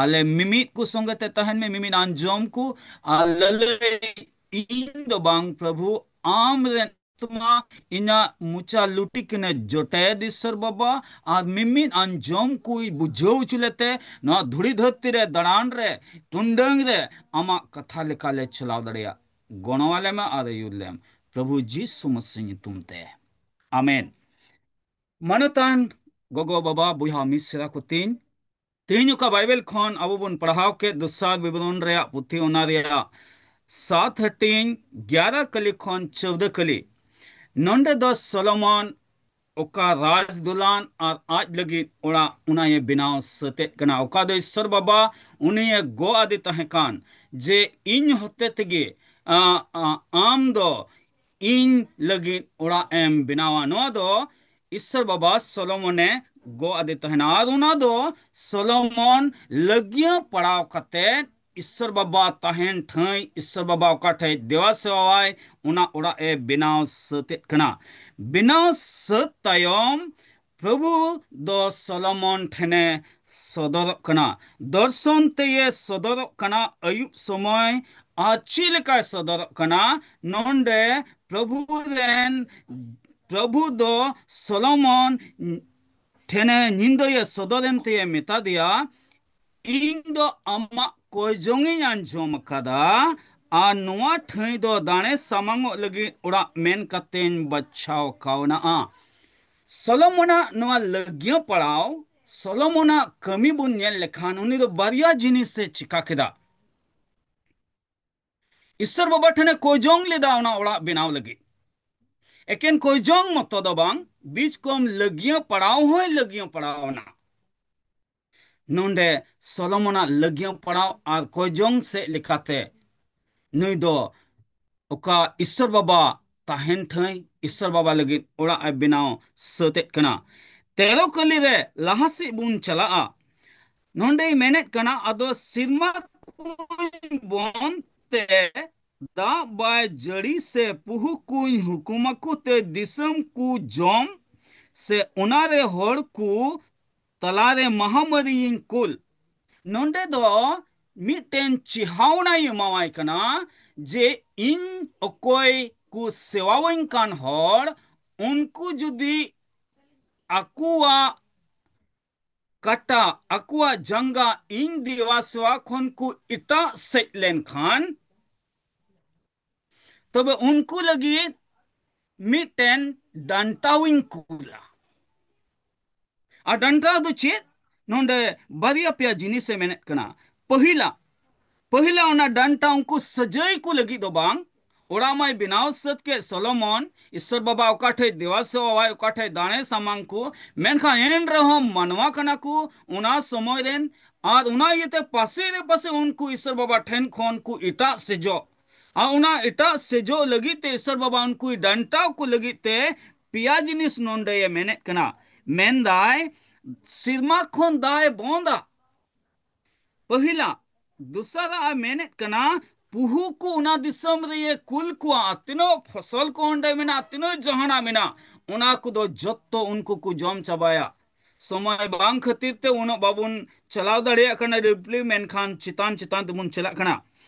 ᱟᱞᱮ ᱢᱤᱢᱤᱫ ᱠᱚ ᱥᱚᱸᱜᱮ ᱛᱮ ᱛᱟᱦᱮᱱ ᱢᱮ, ᱢᱤᱢᱤᱫ ᱟᱸᱡᱚᱢ ᱠᱚ᱾ ᱟᱨ ᱞᱟᱹᱞᱟᱹᱭ ᱤᱧ ᱫᱚ ᱵᱟᱝ, ᱯᱨᱚᱵᱷᱩ, ᱟᱢ ᱨᱮᱱ ᱛᱩᱢᱟ ᱤᱧᱟᱹᱜ ᱢᱚᱪᱟ ᱞᱩᱴᱤ ᱠᱤᱱᱮ ᱡᱚᱴᱮᱫ, ᱤᱥᱚᱨ ᱵᱟᱵᱟ, ᱟᱨ ᱢᱤᱢᱤᱫ ᱟᱸᱡᱚᱢ ᱠᱚᱭ ᱵᱩᱡᱷᱟᱹᱣ ᱦᱚᱪᱚ ᱞᱮᱛᱮ ᱱᱚᱣᱟ ᱫᱷᱩᱲᱤ ᱫᱷᱟᱹᱨᱛᱤ ᱨᱮ ᱫᱟᱬᱟᱱ ᱨᱮ, ᱴᱩᱸᱰᱟᱹᱝ ᱨᱮ ᱟᱢᱟᱜ ᱠᱟᱛᱷᱟ ᱞᱮᱠᱟ ᱞᱮ ᱪᱟᱞᱟᱣ ᱫᱟᱲᱮᱭᱟᱜ᱾ ᱜᱚᱲᱚ ᱟᱞᱮ ᱢᱮ ᱟᱨ ᱟᱹᱭᱩᱨ ᱞᱮᱢ, ᱯᱨᱚᱵᱷᱩ ᱡᱤᱥᱩ ᱢᱟᱥᱤ ᱧᱩᱛᱩᱢ ᱛᱮ, ᱟᱢᱮᱱ᱾ ᱢᱟᱱᱚᱛᱟᱱ ᱜᱚᱜᱚ ᱵᱟᱵᱟ, ᱵᱚᱭᱦᱟ ᱢᱤᱥᱨᱟ ᱠᱚ ᱛᱤᱧ, ᱛᱮᱦᱮᱧ ᱚᱠᱟ ᱵᱟᱭᱵᱮᱞ ᱠᱷᱚᱱ ᱟᱵᱚ ᱵᱚᱱ ᱯᱟᱲᱦᱟᱣ ᱠᱮᱫ, ᱫᱚᱥᱟᱨ ᱵᱤᱵᱚᱨᱚᱱ ᱨᱮᱭᱟᱜ ᱯᱩᱛᱷᱤ, ᱚᱱᱟ ᱨᱮᱭᱟᱜ ᱥᱟᱛ ᱦᱟᱹᱴᱤᱧ, ᱜᱭᱟᱨᱟ ᱠᱟᱹᱞᱤ ᱠᱷᱚᱱ ᱪᱳᱣᱫᱟᱹ ᱠᱟᱹᱞᱤ, ᱱᱚᱸᱰᱮ ᱫᱚ ᱥᱚᱞᱚᱢᱚᱱ ᱚᱠᱟ ᱨᱟᱡᱽ ᱫᱚᱞᱟᱱ ᱟᱨ ᱟᱡ ᱞᱟᱹᱜᱤᱫ ᱚᱲᱟᱜ, ᱚᱱᱟᱭᱮ ᱵᱮᱱᱟᱣ ᱥᱟᱹᱛᱮᱫ ᱠᱟᱱᱟ, ᱚᱠᱟ ᱫᱚ ᱤᱥᱥᱚᱨ ᱵᱟᱵᱟ ᱩᱱᱤᱭᱮ ᱜᱚ ᱟᱫᱮ ᱛᱟᱦᱮᱸ ᱠᱟᱱ, ᱡᱮ ᱤᱧ ᱦᱚᱛᱮ ᱛᱮᱜᱮ, ᱟ, ᱟ, ᱟᱢ ᱫᱚ ᱤᱧ ᱞᱟᱹᱜᱤᱫ ᱚᱲᱟᱜ ᱮᱢ ᱵᱮᱱᱟᱣᱟ᱾ ᱱᱚᱣᱟ ᱫᱚ ᱤᱥᱥᱚᱨ ᱵᱟᱵᱟ ᱥᱚᱞᱚᱢᱚᱱᱮ ᱜᱚ ᱟᱫᱮ ᱛᱟᱦᱮᱱᱟ᱾ ᱟᱨ ᱚᱱᱟ ᱫᱚ ᱥᱚᱞᱚᱢᱚᱱ ᱞᱟᱹᱜᱤᱭᱟᱹ ᱯᱟᱲᱟᱣ ᱠᱟᱛᱮ ᱤᱥᱥᱚᱨ ᱵᱟᱵᱟ ᱛᱟᱦᱮᱱ ᱴᱷᱟᱹᱭ, ᱤᱥᱥᱚᱨ ᱵᱟᱵᱟ ᱚᱠᱟ ᱴᱷᱮᱡ ᱫᱮᱣᱟ ᱥᱮᱣᱟᱣᱟᱭ, ᱚᱱᱟ ᱚᱲᱟᱜ ᱮ ᱵᱮᱱᱟᱣ ᱥᱟᱹᱛᱮᱫ ᱠᱟᱱᱟ᱾ ᱵᱮᱱᱟᱣ ᱥᱟᱹᱛ ᱛᱟᱭᱚᱢ ᱯᱨᱚᱵᱷᱩ ᱫᱚ ᱥᱚᱞᱚᱢᱚᱱ ᱴᱷᱮᱱᱮ ᱥᱚᱫᱚᱨᱚᱜ ᱠᱟᱱᱟ᱾ ᱫᱚᱨᱥᱚᱱ ᱛᱮᱭᱮ ᱥᱚᱫᱚᱨᱚᱜ ᱠᱟᱱᱟ ᱟᱹᱭᱩᱵ ᱥᱚᱢᱚᱭ᱾ ᱟᱨ ᱪᱮᱫ ᱞᱮᱠᱟᱭ ᱥᱚᱫᱚᱨᱚᱜ ᱠᱟᱱᱟ? ᱱᱚᱰᱮ ᱯᱨᱚᱵᱷᱩ ᱨᱮᱱ, ᱯᱨᱚᱵᱷᱩ ᱫᱚ ᱥᱚᱞᱚᱢᱚᱱ ᱴᱷᱮᱱᱮ ᱧᱤᱫᱟᱹᱭᱮ ᱥᱚᱫᱚᱨᱮᱱ ᱛᱮᱭᱮ ᱢᱮᱛᱟ ᱫᱮᱭᱟ, "ᱤᱧ ᱫᱚ ᱟᱢᱟᱜ ᱠᱚᱭᱡᱚᱝ ᱤᱧ ᱟᱸᱡᱚᱢ ᱟᱠᱟᱫᱟ, ᱟᱨ ᱱᱚᱣᱟ ᱴᱷᱟᱹᱭ ᱫᱚ ᱫᱟᱲᱮ ᱥᱟᱢᱟᱝᱚᱜ ᱞᱟᱹᱜᱤᱫ ᱚᱲᱟᱜ ᱢᱮᱱ ᱠᱟᱛᱮᱧ ᱵᱟᱪᱷᱟᱣ ᱠᱟᱣᱱᱟᱜᱼᱟ᱾" ᱥᱚᱞᱚᱢᱚᱱᱟᱜ ᱱᱚᱣᱟ ᱞᱟᱹᱜᱤᱭᱟᱹ ᱯᱟᱲᱟᱣ, ᱥᱚᱞᱚᱢᱚᱱᱟᱜ ᱠᱟᱹᱢᱤ ᱵᱚᱱ ᱧᱮᱞ ᱞᱮᱠᱷᱟᱱ, ᱩᱱᱤ ᱫᱚ ᱵᱟᱨᱭᱟ ᱡᱤᱱᱤᱥ ᱮ ᱪᱤᱠᱟ ᱠᱮᱫᱟ᱾ ᱤᱥᱥᱚᱨ ᱵᱟᱵᱟ ᱴᱷᱮᱱᱮ ᱠᱚᱭᱡᱚᱝ ᱞᱮᱫᱟ ᱚᱱᱟ ᱚᱲᱟᱜ ᱵᱮᱱᱟᱣ ᱞᱟᱹᱜᱤᱫ᱾ ᱮᱠᱮᱱ ᱠᱚᱭᱡᱚᱝ ᱢᱚᱛᱚ ᱫᱚ ᱵᱟᱝ, ᱵᱤᱪ ᱠᱚᱢ ᱞᱟᱹᱜᱤᱭᱟᱹ ᱯᱟᱲᱟᱣ ᱦᱚᱸᱭ ᱞᱟᱹᱜᱤᱭᱟᱹ ᱯᱟᱲᱟᱣ ᱮᱱᱟ᱾ ᱱᱚᱰᱮ ᱥᱚᱞᱚᱢᱚᱱᱟᱜ ᱞᱟᱹᱜᱤᱭᱟᱹ ᱯᱟᱲᱟᱣ ᱟᱨ ᱠᱚᱭᱡᱚᱝ ᱥᱮᱫ ᱞᱮᱠᱟᱛᱮ ᱱᱩᱭ ᱫᱚ ᱚᱠᱟ ᱤᱥᱥᱚᱨ ᱵᱟᱵᱟ ᱛᱟᱦᱮᱱ ᱴᱷᱟᱹᱭ, ᱤᱥᱥᱚᱨ ᱵᱟᱵᱟ ᱞᱟᱹᱜᱤᱫ ᱚᱲᱟᱜ ᱮ ᱵᱮᱱᱟᱣ ᱥᱟᱹᱛᱮᱫ ᱠᱟᱱᱟ᱾ ᱛᱮᱨᱚ ᱠᱟᱹᱞᱤ ᱨᱮ ᱞᱟᱦᱟ ᱥᱮᱫ ᱵᱚᱱ ᱪᱟᱞᱟᱜᱼᱟ᱾ ᱱᱚᱸᱰᱮᱭ ᱢᱮᱱᱮᱫ ᱠᱟᱱᱟ, ᱟᱫᱚ ᱥᱮᱨᱢᱟ ᱠᱩᱧ ᱵᱚᱱ ᱛᱮ ᱫᱟᱜ ᱵᱟᱭ ᱡᱟᱹᱲᱤ ᱥᱮ ᱯᱩᱦᱩ ᱠᱩᱧ ᱦᱩᱠᱩᱢᱟᱠᱚ ᱛᱮ ᱫᱤᱥᱚᱢ ᱠᱚ ᱡᱚᱢ ᱥᱮ ᱚᱱᱟᱨᱮ ᱦᱚᱲ ᱠᱚ ᱛᱟᱞᱟᱨᱮ ᱢᱟᱦᱟᱢᱟᱹᱨᱤᱭᱤᱧ ᱠᱩᱞ᱾ ᱱᱚᱸᱰᱮ ᱫᱚ ᱢᱤᱫᱴᱮᱱ ᱪᱮᱦᱟᱣᱱᱟᱭ ᱮᱢᱟᱣᱟᱭ ᱠᱟᱱᱟ ᱡᱮ ᱤᱧ ᱚᱠᱚᱭ ᱠᱚ ᱥᱮᱣᱟᱣᱟᱹᱧ ᱠᱟᱱ ᱦᱚᱲ, ᱩᱱᱠᱩ ᱡᱩᱫᱤ ᱟᱠᱚᱣᱟᱜ ᱠᱟᱴᱟ, ᱟᱠᱚᱣᱟᱜ ᱡᱟᱸᱜᱟ ᱤᱧ ᱫᱮᱣᱟ ᱥᱮᱣᱟ ᱠᱷᱚᱱ ᱠᱚ ᱮᱴᱟᱜ ᱥᱮᱫ ᱞᱮᱱᱠᱷᱟᱱ, ᱛᱚᱵᱮ ᱩᱱᱠᱩ ᱞᱟᱹᱜᱤᱫ ᱢᱤᱫᱴᱮᱱ ᱰᱟᱱᱴᱟᱣᱤᱧ ᱠᱩᱞᱟ᱾ ᱟᱨ ᱰᱟᱱᱴᱟᱣ ᱫᱚ ᱪᱮᱫ? ᱱᱚᱰᱮ ᱵᱟᱨᱭᱟ ᱯᱮᱭᱟ ᱡᱤᱱᱤᱥᱮ ᱢᱮᱱᱮᱫ ᱠᱟᱱᱟ᱾ ᱯᱟᱹᱦᱤᱞᱟ, ᱯᱟᱹᱦᱤᱞᱟ ᱚᱱᱟ ᱰᱟᱱᱴᱟ ᱩᱱᱠᱩ ᱥᱟᱹᱡᱟᱹᱭ ᱠᱚ ᱞᱟᱹᱜᱤᱫ ᱫᱚ ᱵᱟᱝ, ᱚᱲᱟᱜ ᱢᱟᱭ ᱵᱮᱱᱟᱣ ᱥᱟᱹᱛ ᱠᱮᱫ ᱥᱚᱞᱚᱢᱚᱱ, ᱤᱥᱥᱚᱨ ᱵᱟᱵᱟ ᱚᱠᱟ ᱴᱷᱮᱡ ᱫᱮᱣᱟ ᱥᱮᱣᱟᱣᱟᱭ, ᱚᱠᱟ ᱴᱷᱮᱡ ᱫᱟᱲᱮ ᱥᱟᱢᱟᱝ ᱠᱚ, ᱢᱮᱱᱠᱷᱟᱱ ᱮᱱ ᱨᱮᱦᱚᱸ ᱢᱟᱱᱣᱟ ᱠᱟᱱᱟ ᱠᱚ ᱚᱱᱟ ᱥᱚᱢᱚᱭ ᱨᱮᱱ, ᱟᱨ ᱚᱱᱟ ᱤᱭᱟᱹᱛᱮ ᱯᱟᱥᱮ ᱨᱮ ᱯᱟᱥᱮ ᱩᱱᱠᱩ ᱤᱥᱥᱚᱨ ᱵᱟᱵᱟ ᱴᱷᱮᱱ ᱠᱷᱚᱱ ᱠᱚ ᱮᱴᱟᱜ ᱥᱮᱡᱚᱜ, ᱟᱨ ᱚᱱᱟ ᱮᱴᱟᱜ ᱥᱮᱡᱚᱜ ᱞᱟᱹᱜᱤᱫ ᱛᱮ ᱤᱥᱥᱚᱨ ᱵᱟᱵᱟ ᱩᱱᱠᱩᱭ ᱰᱟᱱᱴᱟᱣ ᱠᱚ ᱞᱟᱹᱜᱤᱫ ᱛᱮ ᱯᱮᱭᱟ ᱡᱤᱱᱤᱥ ᱱᱚᱰᱮᱭᱮ ᱢᱮᱱᱮᱫ ᱠᱟᱱᱟ᱾ ᱢᱮᱱᱫᱟᱭ, ᱥᱮᱨᱢᱟ ᱠᱷᱚᱱ ᱫᱟᱜ ᱮ ᱵᱚᱱᱫᱟ, ᱯᱟᱹᱦᱤᱞᱟ᱾ ᱫᱚᱥᱟᱨᱟᱜ ᱮ ᱢᱮᱱᱮᱫ ᱠᱟᱱᱟ, ᱯᱩᱦᱩ ᱠᱚ ᱚᱱᱟ ᱫᱤᱥᱚᱢ ᱨᱮᱭᱮ ᱠᱩᱞ ᱠᱚᱣᱟ, ᱟᱨ ᱛᱤᱱᱟᱹᱜ ᱯᱷᱚᱥᱚᱞ ᱠᱚ ᱚᱸᱰᱮ ᱢᱮᱱᱟᱜᱼᱟ, ᱛᱤᱱᱟᱹᱜ ᱡᱟᱦᱟᱱᱟᱜ ᱢᱮᱱᱟᱜᱼᱟ, ᱚᱱᱟ ᱠᱚᱫᱚ ᱡᱚᱛᱚ ᱩᱱᱠᱩ ᱠᱚ ᱡᱚᱢ ᱪᱟᱵᱟᱭᱟ᱾ ᱥᱚᱢᱚᱭ ᱵᱟᱝ ᱠᱷᱟᱹᱛᱤᱨ ᱛᱮ ᱩᱱᱟᱹᱜ ᱵᱟᱵᱚᱱ ᱪᱟᱞᱟᱣ ᱫᱟᱲᱮᱭᱟᱜ ᱠᱟᱱᱟ deeply, ᱢᱮᱱᱠᱷᱟᱱ ᱪᱮᱛᱟᱱ ᱪᱮᱛᱟᱱ ᱛᱮᱵᱚᱱ ᱪᱟᱞᱟᱜ ᱠᱟᱱᱟ᱾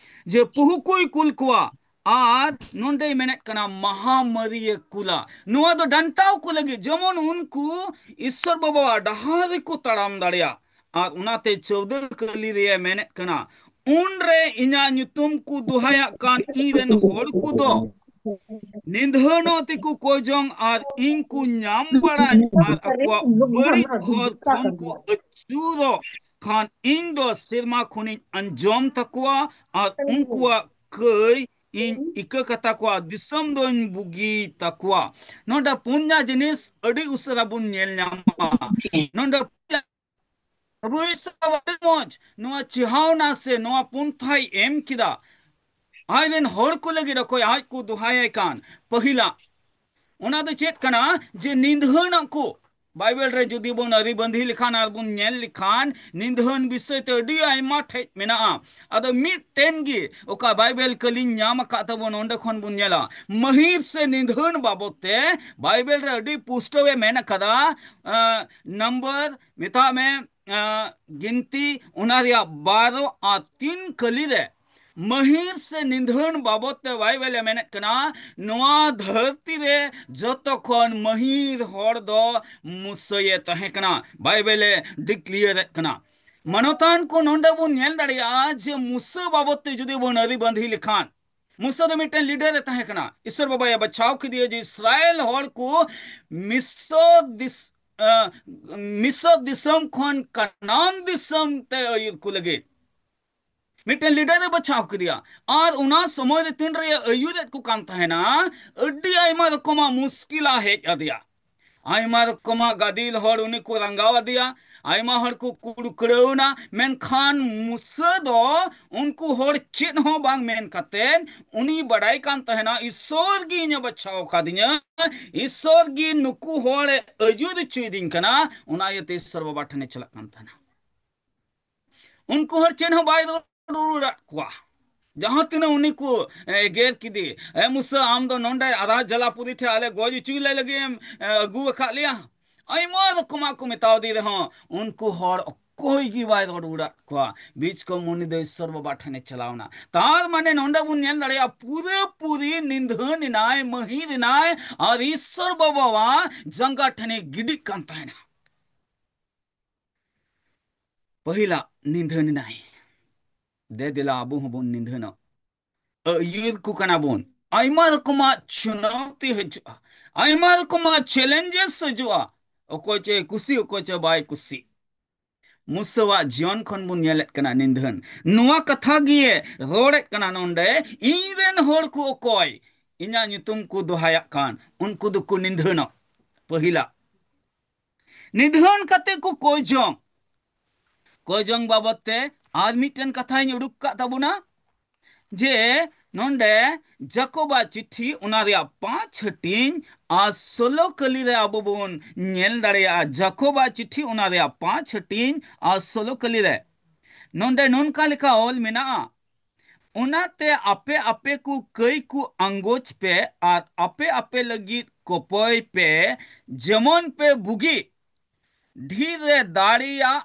ᱡᱮ ᱯᱩᱦᱩ ᱠᱚᱭ ᱠᱩᱞ ᱠᱚᱣᱟ, ᱟᱨ ᱱᱚᱸᱰᱮᱭ ᱢᱮᱱᱮᱫ ᱠᱟᱱᱟ ᱢᱟᱦᱟᱢᱟᱹᱨᱤᱭᱮ ᱠᱩᱞᱟ᱾ ᱱᱚᱣᱟ ᱫᱚ ᱰᱟᱱᱴᱟᱣ ᱠᱚ ᱞᱟᱹᱜᱤᱫ, ᱡᱮᱢᱚᱱ ᱩᱱᱠᱩ ᱤᱥᱥᱚᱨ ᱵᱟᱵᱟᱣᱟᱜ ᱰᱟᱦᱟᱨ ᱨᱮᱠᱚ ᱛᱟᱲᱟᱢ ᱫᱟᱲᱮᱭᱟᱜ᱾ ᱟᱨ ᱚᱱᱟᱛᱮ ᱪᱳᱣᱫᱟᱹ ᱠᱟᱹᱞᱤ ᱨᱮᱭᱮ ᱢᱮᱱᱮᱫ ᱠᱟᱱᱟ, ᱩᱱᱨᱮ ᱤᱧᱟᱜ ᱧᱩᱛᱩᱢ ᱠᱚ ᱫᱚᱦᱟᱭᱟᱜ ᱠᱟᱱ ᱤᱧ ᱨᱮᱱ ᱦᱚᱲ ᱠᱚᱫᱚ ᱱᱤᱫᱷᱟᱹᱱᱚᱜ ᱛᱮᱠᱚ ᱠᱚᱭ ᱡᱚᱝ ᱟᱨ ᱤᱧ ᱠᱚ ᱧᱟᱢ ᱵᱟᱲᱟᱧ ᱟᱨ ᱟᱠᱚᱣᱟᱜ ᱵᱟᱹᱲᱤᱡ ᱦᱚᱨ ᱠᱷᱚᱱ ᱠᱚ ᱟᱹᱪᱩᱨᱚᱜ ᱠᱷᱟᱱ ᱤᱧ ᱫᱚ ᱥᱮᱨᱢᱟ ᱠᱷᱚᱱᱤᱧ ᱟᱸᱡᱚᱢ ᱛᱟᱠᱚᱣᱟ ᱟᱨ ᱩᱱᱠᱩᱣᱟᱜ ᱠᱟᱹᱭ ᱤᱧ ᱤᱠᱟᱹ ᱠᱟᱛᱟ ᱠᱚᱣᱟ᱾ ᱫᱤᱥᱚᱢ ᱫᱚᱧ ᱵᱩᱜᱤ ᱛᱟᱠᱚᱣᱟ᱾ ᱱᱚᱰᱮ ᱯᱩᱱᱭᱟ ᱡᱤᱱᱤᱥ ᱟᱹᱰᱤ ᱩᱥᱟᱹᱨᱟ ᱵᱚᱱ ᱧᱮᱞ ᱧᱟᱢᱟ᱾ ᱱᱚᱰᱮ ᱯᱨᱚᱵᱷᱩ ᱤᱥᱚᱨ ᱟᱹᱰᱤ ᱢᱚᱡᱽ ᱱᱚᱣᱟ ᱪᱮᱦᱟᱣᱱᱟ ᱥᱮ ᱱᱚᱣᱟ ᱯᱚᱱᱛᱷᱟᱭ ᱮᱢ ᱠᱮᱫᱟ᱾ ᱟᱡ ᱨᱮᱱ ᱦᱚᱲ ᱠᱚ ᱞᱟᱹᱜᱤᱫ ᱚᱠᱚᱭ ᱟᱡ ᱠᱚ ᱫᱚᱦᱟᱭᱟᱭ ᱠᱟᱱ᱾ ᱯᱟᱹᱦᱤᱞᱟ, ᱚᱱᱟ ᱫᱚ ᱪᱮᱫ ᱠᱟᱱᱟ? ᱡᱮ ᱱᱤᱫᱷᱟᱹᱱᱚᱜ ᱠᱚ, ᱵᱟᱭᱵᱮᱞ ᱨᱮ ᱡᱩᱫᱤ ᱵᱚᱱ ᱟᱹᱨᱤ ᱵᱟᱸᱫᱷᱤ ᱞᱮᱠᱷᱟᱱ ᱟᱨ ᱵᱚᱱ ᱧᱮᱞ ᱞᱮᱠᱷᱟᱱ, ᱱᱤᱫᱷᱟᱹᱱ ᱵᱤᱥᱚᱭ ᱛᱮ ᱟᱹᱰᱤ ᱟᱭᱢᱟ ᱴᱷᱮᱡ ᱢᱮᱱᱟᱜᱼᱟ᱾ ᱟᱫᱚ ᱢᱤᱫᱴᱮᱱ ᱜᱮ ᱚᱠᱟ ᱵᱟᱭᱵᱮᱞ ᱠᱟᱹᱞᱤᱧ ᱧᱟᱢ ᱟᱠᱟᱫ ᱛᱟᱵᱚᱱ, ᱚᱸᱰᱮ ᱠᱷᱚᱱ ᱵᱚᱱ ᱧᱮᱞᱟ᱾ ᱢᱟᱹᱦᱤᱨ ᱥᱮ ᱱᱤᱫᱷᱟᱹᱱ ᱵᱟᱵᱚᱛ ᱛᱮ ᱵᱟᱭᱵᱮᱞ ᱨᱮ ᱟᱹᱰᱤ ᱯᱩᱥᱴᱟᱹᱣ ᱮ ᱢᱮᱱ ᱟᱠᱟᱫᱟ᱾ ᱟᱸ, ᱱᱟᱢᱵᱟᱨ, ᱢᱮᱛᱟᱜ ᱢᱮ, ᱟᱸ, ᱜᱤᱱᱛᱤ, ᱚᱱᱟ ᱨᱮᱭᱟᱜ ᱵᱟᱨᱚ ᱟᱨ ᱛᱤᱱ ᱠᱟᱹᱞᱤ ᱨᱮ ᱢᱟᱹᱦᱤᱨ ᱥᱮ ᱱᱤᱫᱷᱟᱹᱱ ᱵᱟᱵᱚᱛ ᱛᱮ ᱵᱟᱭᱵᱮᱞ ᱮ ᱢᱮᱱᱮᱫ ᱠᱟᱱᱟ, ᱱᱚᱣᱟ ᱫᱷᱟᱹᱨᱛᱤ ᱨᱮ ᱡᱚᱛᱚ ᱠᱷᱚᱱ ᱢᱟᱹᱦᱤᱨ ᱦᱚᱲ ᱫᱚ ᱢᱩᱥᱟᱹᱭᱮ ᱛᱟᱦᱮᱸ ᱠᱟᱱᱟ᱾ ᱵᱟᱭᱵᱮᱞ ᱮ ᱰᱤᱠᱞᱤᱭᱟᱨ ᱮᱫ ᱠᱟᱱᱟ᱾ ᱢᱟᱱᱚᱛᱟᱱ ᱠᱚ, ᱱᱚᱰᱮ ᱵᱚᱱ ᱧᱮᱞ ᱫᱟᱲᱮᱭᱟᱜᱼᱟ ᱡᱮ ᱢᱩᱥᱟᱹ ᱵᱟᱵᱚᱛ ᱛᱮ ᱡᱩᱫᱤ ᱵᱚᱱ ᱟᱹᱨᱤ ᱵᱟᱸᱫᱷᱤ ᱞᱮᱠᱷᱟᱱ, ᱢᱩᱥᱟᱹ ᱫᱚ ᱢᱤᱫᱴᱮᱱ ᱞᱤᱰᱟᱨ ᱮ ᱛᱟᱦᱮᱸ ᱠᱟᱱᱟ᱾ ᱤᱥᱚᱨ ᱵᱟᱵᱟᱭ ᱵᱟᱪᱷᱟᱣ ᱠᱮᱫᱮᱭᱟ ᱡᱮ ᱤᱥᱨᱟᱭᱮᱞ ᱦᱚᱲ ᱠᱚ ᱢᱤᱥᱚᱨ ᱫᱤᱥ-, ᱟᱸ, ᱢᱤᱥᱚᱨ ᱫᱤᱥᱚᱢ ᱠᱷᱚᱱ ᱠᱟᱱᱟᱱ ᱫᱤᱥᱚᱢ ᱛᱮ ᱟᱹᱭᱩᱨ ᱠᱚ ᱞᱟᱹᱜᱤᱫ᱾ ᱢᱤᱫᱴᱮᱱ ᱞᱤᱰᱟᱨ ᱮ ᱵᱟᱪᱷᱟᱣ ᱠᱮᱫᱮᱭᱟ᱾ ᱟᱨ ᱚᱱᱟ ᱥᱚᱢᱚᱭ ᱨᱮ ᱛᱤᱱ ᱨᱮ ᱟᱹᱭᱩᱨᱮᱫ ᱠᱚ ᱠᱟᱱ ᱛᱟᱦᱮᱱᱟ, ᱟᱹᱰᱤ ᱟᱭᱢᱟ ᱨᱚᱠᱚᱢᱟᱜ ᱢᱩᱥᱠᱤᱞᱟ ᱦᱮᱡ ᱟᱫᱮᱭᱟ᱾ ᱟᱭᱢᱟ ᱨᱚᱠᱚᱢᱟᱜ ᱜᱟᱫᱮᱞ ᱦᱚᱲ ᱩᱱᱤ ᱠᱚ ᱨᱟᱸᱜᱟᱣ ᱟᱫᱮᱭᱟ, ᱟᱭᱢᱟ ᱦᱚᱲ ᱠᱚ ᱠᱩᱲᱠᱲᱟᱹᱣ ᱮᱱᱟ᱾ ᱢᱮᱱᱠᱷᱟᱱ ᱢᱩᱥᱟᱹ ᱫᱚ ᱩᱱᱠᱩ ᱦᱚᱲ ᱪᱮᱫ ᱦᱚᱸ ᱵᱟᱝ ᱢᱮᱱ ᱠᱟᱛᱮᱫ, ᱩᱱᱤ ᱵᱟᱰᱟᱭ ᱠᱟᱱ ᱛᱟᱦᱮᱱᱟ, ᱤᱥᱚᱨ ᱜᱮ ᱤᱧᱮ ᱵᱟᱪᱷᱟᱣ ᱟᱠᱟᱫᱤᱧᱟ, ᱤᱥᱚᱨ ᱜᱮ ᱱᱩᱠᱩ ᱦᱚᱲᱮ ᱟᱹᱭᱩᱨ ᱦᱚᱪᱚᱭᱮᱫᱤᱧ ᱠᱟᱱᱟ᱾ ᱚᱱᱟ ᱤᱭᱟᱹᱛᱮ ᱤᱥᱚᱨ ᱵᱟᱵᱟ ᱴᱷᱮᱱᱮ ᱪᱟᱞᱟᱜ ᱠᱟᱱ ᱛᱟᱦᱮᱱᱟ᱾ ᱩᱱᱠᱩ ᱦᱚᱲ ᱪᱮᱫ ᱦᱚᱸ ᱵᱟᱭ ᱨᱚᱲ ᱨᱩᱣᱟᱹᱲᱟᱫ ᱠᱚᱣᱟ᱾ ᱡᱟᱦᱟᱸ ᱛᱤᱱᱟᱹᱜ ᱩᱱᱤ ᱠᱚ, ᱮ, ᱮᱜᱮᱨ ᱠᱮᱫᱮ, "ᱮ ᱢᱩᱥᱟᱹ, ᱟᱢ ᱫᱚ ᱱᱚᱰᱮ ᱟᱫᱷᱟ ᱡᱟᱞᱟᱯᱩᱨᱤ ᱴᱷᱮᱱ ᱟᱞᱮ ᱜᱚᱡ ᱦᱚᱪᱚᱭ ᱞᱮ ᱞᱟᱹᱜᱤᱫ ᱮᱢ, ᱮ, ᱟᱹᱜᱩ ᱟᱠᱟᱫ ᱞᱮᱭᱟ?" ᱟᱭᱢᱟ ᱨᱚᱠᱚᱢᱟᱜ ᱠᱚ ᱢᱮᱛᱟᱣ ᱫᱮ ᱨᱮᱦᱚᱸ, ᱩᱱᱠᱩ ᱦᱚᱲ ᱚᱠᱚᱭ ᱜᱮ ᱵᱟᱭ ᱨᱚᱲ ᱨᱩᱣᱟᱹᱲᱟᱫ ᱠᱚᱣᱟ᱾ ᱵᱤᱪ ᱠᱚ ᱩᱱᱤ ᱫᱚ ᱤᱥᱥᱚᱨ ᱵᱟᱵᱟ ᱴᱷᱮᱱᱮ ᱪᱟᱞᱟᱣ ᱮᱱᱟ᱾ ᱛᱟᱨ ᱢᱟᱱᱮ ᱱᱚᱰᱮ ᱵᱚᱱ ᱧᱮᱞ ᱫᱟᱲᱮᱭᱟᱜᱼᱟ, ᱯᱩᱨᱟᱹ ᱯᱩᱨᱤ ᱱᱤᱫᱷᱟᱹᱱ ᱮᱱᱟᱭ, ᱢᱟᱹᱦᱤᱨ ᱮᱱᱟᱭ, ᱟᱨ ᱤᱥᱥᱚᱨ ᱵᱟᱵᱟᱣᱟᱜ ᱡᱟᱸᱜᱟ ᱴᱷᱮᱱᱮ ᱜᱤᱰᱤᱜ ᱠᱟᱱ ᱛᱟᱦᱮᱱᱟ᱾ ᱯᱟᱹᱦᱤᱞᱟᱜ ᱱᱤᱫᱷᱟᱹᱱ ᱮᱱᱟᱭ᱾ ᱫᱮ ᱫᱮᱞᱟ ᱟᱵᱚ ᱦᱚᱸᱵᱚᱱ ᱱᱤᱫᱷᱟᱹᱱᱚᱜ᱾ ᱟᱹᱭᱩᱨ ᱠᱚ ᱠᱟᱱᱟ ᱵᱚᱱ᱾ ᱟᱭᱢᱟ ᱨᱚᱠᱚᱢᱟᱜ ᱪᱩᱱᱟᱣᱛᱤ ᱦᱤᱡᱩᱜᱼᱟ, ᱟᱭᱢᱟ ᱨᱚᱠᱚᱢᱟᱜ ᱪᱮᱞᱮᱧᱡᱮᱥ ᱦᱤᱡᱩᱜᱼᱟ᱾ ᱚᱠᱚᱭ ᱪᱚᱭ ᱠᱩᱥᱤ, ᱚᱠᱚᱭ ᱪᱚ ᱵᱟᱭ ᱠᱩᱥᱤ᱾ ᱢᱩᱥᱟᱹᱣᱟᱜ ᱡᱤᱭᱚᱱ ᱠᱷᱚᱱ ᱵᱚᱱ ᱧᱮᱞᱮᱫ ᱠᱟᱱᱟ ᱱᱤᱫᱷᱟᱹᱱ᱾ ᱱᱚᱣᱟ ᱠᱟᱛᱷᱟ ᱜᱮ ᱨᱚᱲᱮᱫ ᱠᱟᱱᱟ ᱱᱚᱰᱮ, "ᱤᱧ ᱨᱮᱱ ᱦᱚᱲ ᱠᱚ ᱚᱠᱚᱭ ᱤᱧᱟᱹᱜ ᱧᱩᱛᱩᱢ ᱠᱚ ᱫᱚᱦᱟᱭᱟᱜ ᱠᱟᱱ, ᱩᱱᱠᱩ ᱫᱚᱠᱚ ᱱᱤᱫᱷᱟᱹᱱᱚᱜ᱾" ᱯᱟᱹᱦᱤᱞᱟᱜ ᱱᱤᱫᱷᱟᱹᱱ ᱠᱟᱛᱮ ᱠᱚ ᱠᱚᱭ ᱡᱚᱝ᱾ ᱠᱚᱭ ᱡᱚᱝ ᱵᱟᱵᱚᱫ ᱛᱮ ᱟᱨ ᱢᱤᱫᱴᱮᱱ ᱠᱟᱛᱷᱟᱧ ᱩᱰᱩᱠ ᱠᱟᱜ ᱛᱟᱵᱚᱱᱟ, ᱡᱮ ᱱᱚᱰᱮ ᱡᱟᱠᱚᱵᱟᱜ ᱪᱤᱴᱷᱤ, ᱚᱱᱟ ᱨᱮᱭᱟᱜ ᱯᱟᱸᱪ ᱦᱟᱹᱴᱤᱧ ᱟᱨ ᱥᱳᱞᱳ ᱠᱟᱹᱞᱤ ᱨᱮ ᱟᱵᱚ ᱵᱚᱱ ᱧᱮᱞ ᱫᱟᱲᱮᱭᱟᱜᱼᱟ᱾ ᱡᱟᱠᱚᱵᱟᱜ ᱪᱤᱴᱷᱤ, ᱚᱱᱟ ᱨᱮᱭᱟᱜ ᱯᱟᱸᱪ ᱦᱟᱹᱴᱤᱧ ᱟᱨ ᱥᱳᱞᱳ ᱠᱟᱹᱞᱤ ᱨᱮ ᱱᱚᱰᱮ ᱱᱚᱝᱠᱟ ᱞᱮᱠᱟ ᱚᱞ ᱢᱮᱱᱟᱜᱼᱟ, "ᱚᱱᱟᱛᱮ ᱟᱯᱮ ᱟᱯᱮ ᱠᱚ ᱠᱟᱹᱭ ᱠᱚ ᱟᱸᱜᱚᱪ ᱯᱮ ᱟᱨ ᱟᱯᱮ ᱟᱯᱮ ᱞᱟᱹᱜᱤᱫ ᱠᱚᱯᱚᱭ ᱯᱮ, ᱡᱮᱢᱚᱱ ᱯᱮ ᱵᱩᱜᱤ, ᱰᱷᱤᱨ ᱨᱮ ᱫᱟᱲᱮᱭᱟᱜ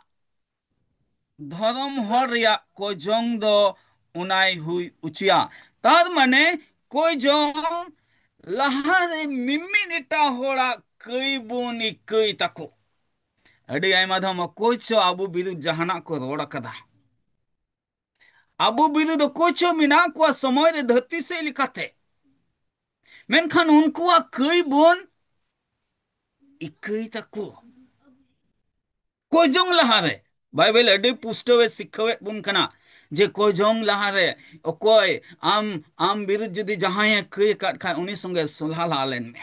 ᱫᱷᱚᱨᱚᱢ ᱦᱚᱲ ᱨᱮᱭᱟᱜ ᱠᱚᱡᱚᱝ ᱫᱚ ᱚᱱᱟᱭ ᱦᱩᱭ ᱚᱪᱚᱭᱟ᱾" ᱛᱟᱨ ᱢᱟᱱᱮ ᱠᱚᱡᱚᱝ ᱞᱟᱦᱟᱨᱮ ᱢᱤᱢᱤᱫ ᱮᱴᱟᱜ ᱦᱚᱲᱟᱜ ᱠᱟᱹᱭ ᱵᱚᱱ ᱤᱠᱟᱹᱭ ᱛᱟᱠᱚ᱾ ᱟᱹᱰᱤ ᱟᱭᱢᱟ ᱫᱷᱟᱣ ᱚᱠᱚᱭ ᱪᱚ ᱟᱵᱚ ᱵᱤᱨᱩᱫᱷ ᱡᱟᱦᱟᱱᱟᱜ ᱠᱚ ᱨᱚᱲ ᱟᱠᱟᱫᱟ, ᱟᱵᱚ ᱵᱤᱨᱩᱫᱷ ᱚᱠᱚᱭ ᱪᱚ ᱢᱮᱱᱟᱜ ᱠᱚᱣᱟ ᱥᱚᱢᱚᱭ ᱨᱮ ᱫᱷᱟᱹᱨᱛᱤ ᱥᱮᱫ ᱞᱮᱠᱟᱛᱮ, ᱢᱮᱱᱠᱷᱟᱱ ᱩᱱᱠᱩᱣᱟᱜ ᱠᱟᱹᱭ ᱵᱚᱱ ᱤᱠᱟᱹᱭ ᱛᱟᱠᱚ᱾ ᱠᱚᱭᱡᱚᱝ ᱞᱟᱦᱟᱨᱮ ᱵᱟᱭᱵᱮᱞ ᱟᱹᱰᱤ ᱯᱩᱥᱴᱟᱹᱣ ᱮ ᱥᱤᱠᱷᱟᱹᱣᱮᱫ ᱵᱚᱱ ᱠᱟᱱᱟ ᱡᱮ ᱠᱚᱭᱡᱚᱝ ᱞᱟᱦᱟᱨᱮ ᱚᱠᱚᱭ ᱟᱢ, ᱟᱢ ᱵᱤᱨᱩᱫᱷ ᱡᱩᱫᱤ ᱡᱟᱦᱟᱸᱭᱮ ᱠᱟᱹᱭ ᱟᱠᱟᱫ ᱠᱷᱟᱡ, ᱩᱱᱤ ᱥᱚᱸᱜᱮ ᱥᱚᱞᱦᱟ ᱞᱟᱦᱟ ᱞᱮᱱ ᱢᱮ᱾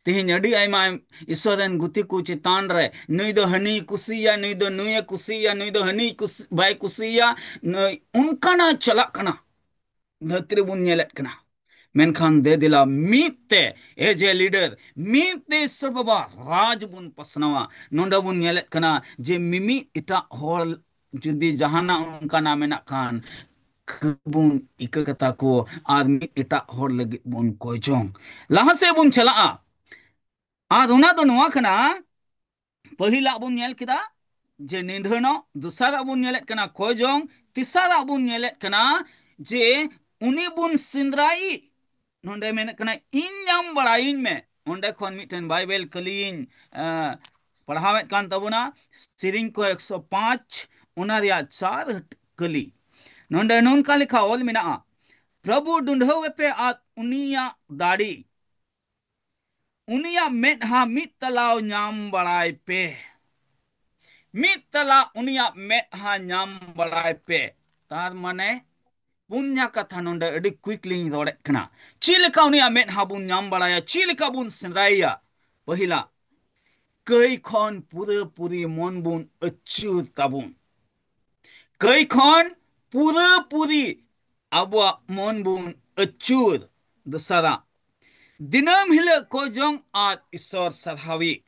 ᱛᱮᱦᱮᱧ ᱟᱹᱰᱤ ᱟᱭᱢᱟ ᱤᱥᱚᱨ ᱨᱮᱱ ᱜᱩᱛᱤ ᱠᱚ ᱪᱮᱛᱟᱱ ᱨᱮ, ᱱᱩᱭ ᱫᱚ ᱦᱟᱹᱱᱤᱭ ᱠᱩᱥᱤᱭᱟᱭᱟ, ᱱᱩᱭ ᱫᱚ ᱱᱩᱭᱮ ᱠᱩᱥᱤᱭᱟᱭᱟ, ᱱᱩᱭ ᱫᱚ ᱦᱟᱹᱱᱤᱭ ᱠᱩᱥᱤ-, ᱵᱟᱭ ᱠᱩᱥᱤᱭᱟᱭᱟ, ᱱᱩᱭ ᱚᱱᱠᱟᱱᱟᱜ ᱪᱟᱞᱟᱜ ᱠᱟᱱᱟ᱾ ᱫᱷᱟᱹᱨᱛᱤ ᱨᱮᱵᱚᱱ ᱧᱮᱞᱮᱫ ᱠᱟᱱᱟ᱾ ᱢᱮᱱᱠᱷᱟᱱ ᱫᱮ ᱫᱮᱞᱟ ᱢᱤᱫ ᱛᱮ, as a leader, ᱢᱤᱫ ᱛᱮ ᱤᱥᱚᱨ ᱵᱟᱵᱟ ᱨᱟᱡᱽ ᱵᱚᱱ ᱯᱟᱥᱱᱟᱣᱟ᱾ ᱱᱚᱰᱮ ᱵᱚᱱ ᱧᱮᱞᱮᱫ ᱠᱟᱱᱟ ᱡᱮ ᱢᱤᱢᱤᱫ ᱮᱴᱟᱜ ᱦᱚᱲ ᱡᱩᱫᱤ ᱡᱟᱦᱟᱱᱟᱜ ᱚᱱᱠᱟᱱᱟᱜ ᱢᱮᱱᱟᱜ ᱠᱷᱟᱱ, ᱵᱚᱱ ᱤᱠᱟᱹ ᱠᱟᱛᱟ ᱠᱚ ᱟᱨ ᱢᱤᱫ ᱮᱴᱟᱜ ᱦᱚᱲ ᱞᱟᱹᱜᱤᱫ ᱵᱚᱱ ᱠᱚᱭ ᱡᱚᱝ᱾ ᱞᱟᱦᱟ ᱥᱮᱫ ᱵᱚᱱ ᱪᱟᱞᱟᱜᱼᱟ᱾ ᱟᱨ ᱚᱱᱟ ᱫᱚ ᱱᱚᱣᱟ ᱠᱟᱱᱟ, ᱯᱟᱹᱦᱤᱞᱟᱜ ᱵᱚᱱ ᱧᱮᱞ ᱠᱮᱫᱟ ᱡᱮ ᱱᱤᱫᱷᱟᱹᱱᱚᱜ, ᱫᱚᱥᱟᱨᱟᱜ ᱵᱚᱱ ᱧᱮᱞᱮᱫ ᱠᱟᱱᱟ ᱠᱚᱭ ᱡᱚᱝ, ᱛᱮᱥᱟᱨᱟᱜ ᱵᱚᱱ ᱧᱮᱞᱮᱫ ᱠᱟᱱᱟ ᱡᱮ ᱩᱱᱤ ᱵᱚᱱ ᱥᱮᱸᱫᱽᱨᱟᱭᱤᱡ᱾ ᱱᱚᱰᱮ ᱢᱮᱱᱮᱫ ᱠᱟᱱᱟ, "ᱤᱧ ᱧᱟᱢ ᱵᱟᱲᱟᱭᱤᱧ ᱢᱮ᱾" ᱚᱸᱰᱮ ᱠᱷᱚᱱ ᱢᱤᱫᱴᱮᱱ ᱵᱟᱭᱵᱮᱞ ᱠᱟᱹᱞᱤᱧ, ᱮᱸ, ᱯᱟᱲᱦᱟᱣᱮᱫ ᱠᱟᱱ ᱛᱟᱵᱚᱱᱟ, ᱥᱮᱨᱮᱧ ᱠᱚ ᱮᱠᱥᱚ ᱯᱟᱸᱪ, ᱚᱱᱟ ᱨᱮᱭᱟᱜ ᱪᱟᱨ ᱠᱟᱹᱞᱤ᱾ ᱱᱚᱰᱮ ᱱᱚᱝᱠᱟ ᱞᱮᱠᱟ ᱚᱞ ᱢᱮᱱᱟᱜᱼᱟ, "ᱯᱨᱚᱵᱷᱩ ᱰᱩᱸᱰᱷᱟᱹᱣ ᱮᱯᱮ ᱟᱨ ᱩᱱᱤᱭᱟᱜ ᱫᱟᱲᱮ, ᱩᱱᱤᱭᱟᱜ ᱢᱮᱫᱦᱟ ᱢᱤᱫ ᱛᱟᱞᱟᱣ ᱧᱟᱢ ᱵᱟᱲᱟᱭ ᱯᱮ, ᱢᱤᱫ ᱛᱟᱞᱟ ᱩᱱᱤᱭᱟᱜ ᱢᱮᱫᱦᱟ ᱧᱟᱢ ᱵᱟᱲᱟᱭ ᱯᱮ᱾" ᱛᱟᱨ ᱢᱟᱱᱮ ᱯᱩᱱᱭᱟ ᱠᱟᱛᱷᱟ ᱱᱚᱰᱮ ᱟᱹᱰᱤ quick ᱞᱤᱧ ᱨᱚᱲᱮᱫ ᱠᱟᱱᱟ᱾ ᱪᱮᱫ ᱞᱮᱠᱟ ᱩᱱᱤᱭᱟᱜ ᱢᱮᱫᱦᱟ ᱵᱚᱱ ᱧᱟᱢ ᱵᱟᱲᱟᱭᱟ, ᱪᱮᱫ ᱞᱮᱠᱟ ᱵᱚᱱ ᱥᱮᱸᱫᱽᱨᱟᱭᱮᱭᱟ? ᱯᱟᱹᱦᱤᱞᱟ, ᱠᱟᱹᱭ ᱠᱷᱚᱱ ᱯᱩᱨᱟᱹᱯᱩᱨᱤ ᱢᱚᱱ ᱵᱚᱱ ᱟᱹᱪᱩᱨ ᱛᱟᱵᱚᱱ᱾ ᱠᱟᱹᱭ ᱠᱷᱚᱱ ᱯᱩᱨᱟᱹᱯᱩᱨᱤ ᱟᱵᱚᱣᱟᱜ ᱢᱚᱱ ᱵᱚᱱ ᱟᱹᱪᱩᱨ᱾ ᱫᱚᱥᱟᱨᱟᱜ, ᱫᱤᱱᱟᱹᱢ ᱦᱤᱞᱳᱜ ᱠᱚᱭ ᱡᱚᱝ ᱟᱨ ᱤᱥᱥᱚᱨ ᱥᱟᱨᱦᱟᱣᱤᱡ᱾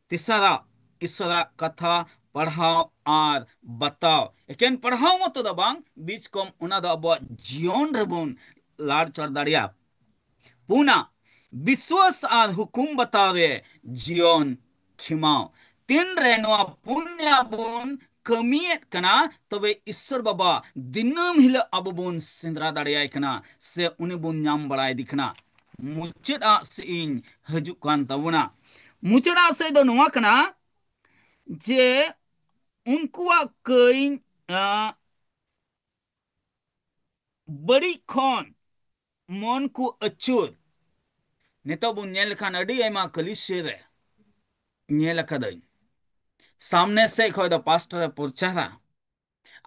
ᱛᱮᱥᱟᱨᱟᱜ, ᱤᱥᱥᱚᱨᱟᱜ ᱠᱟᱛᱷᱟ ᱯᱟᱲᱦᱟᱣ ᱟᱨ ᱵᱟᱛᱟᱣ᱾ ᱮᱠᱮᱱ ᱯᱟᱲᱦᱟᱣ ᱢᱚᱛᱚ ᱫᱚ ᱵᱟᱝ, ᱵᱤᱪᱠᱚᱢ ᱚᱱᱟ ᱫᱚ ᱟᱵᱚᱣᱟᱜ ᱡᱤᱭᱚᱱ ᱨᱮᱵᱚᱱ ᱞᱟᱲᱪᱟᱲ ᱫᱟᱲᱮᱭᱟᱜᱼᱟ᱾ ᱯᱩᱱᱟᱜ, ᱵᱤᱥᱣᱟᱥ ᱟᱨ ᱦᱩᱠᱩᱢ ᱵᱟᱛᱟᱣ ᱨᱮ ᱡᱤᱭᱚᱱ ᱠᱷᱮᱢᱟᱣ᱾ ᱛᱤᱱᱨᱮ ᱱᱚᱣᱟ ᱯᱩᱱᱭᱟ ᱵᱚᱱ ᱠᱟᱹᱢᱤᱭᱮᱫ ᱠᱟᱱᱟ, ᱛᱚᱵᱮ ᱤᱥᱥᱚᱨ ᱵᱟᱵᱟ ᱫᱤᱱᱟᱹᱢ ᱦᱤᱞᱳᱜ ᱟᱵᱚ ᱵᱚᱱ ᱥᱮᱸᱫᱽᱨᱟ ᱫᱟᱲᱮᱭᱟᱭ ᱠᱟᱱᱟ, ᱥᱮ ᱩᱱᱤ ᱵᱚᱱ ᱧᱟᱢ ᱵᱟᱲᱟᱭᱮᱫᱮ ᱠᱟᱱᱟ᱾ ᱢᱩᱪᱟᱹᱫ ᱟᱜ ᱥᱮᱫ ᱤᱧ ᱦᱤᱡᱩᱜ ᱠᱟᱱ ᱛᱟᱵᱚᱱᱟ᱾ ᱢᱩᱪᱟᱹᱫ ᱟᱜ ᱥᱮᱫ ᱫᱚ ᱱᱚᱣᱟ ᱠᱟᱱᱟ ᱡᱮ ᱩᱱᱠᱩᱣᱟᱜ ᱠᱟᱹᱭ, ᱟᱸ, ᱵᱟᱹᱲᱤᱡ ᱠᱷᱚᱱ ᱢᱚᱱ ᱠᱚ ᱟᱹᱪᱩᱨ᱾ ᱱᱤᱛᱚᱜ ᱵᱚᱱ ᱧᱮᱞ ᱞᱮᱠᱷᱟᱱ ᱟᱹᱰᱤ ᱟᱭᱢᱟ ᱠᱟᱹᱞᱤᱥᱤᱭᱟᱹ ᱨᱮ ᱧᱮᱞ ᱟᱠᱟᱫᱟᱹᱧ, ᱥᱟᱢᱱᱮ ᱥᱮᱫ ᱠᱷᱚᱱ ᱫᱚ ᱯᱟᱥᱴᱚᱨ ᱮ ᱯᱨᱚᱪᱟᱨᱟ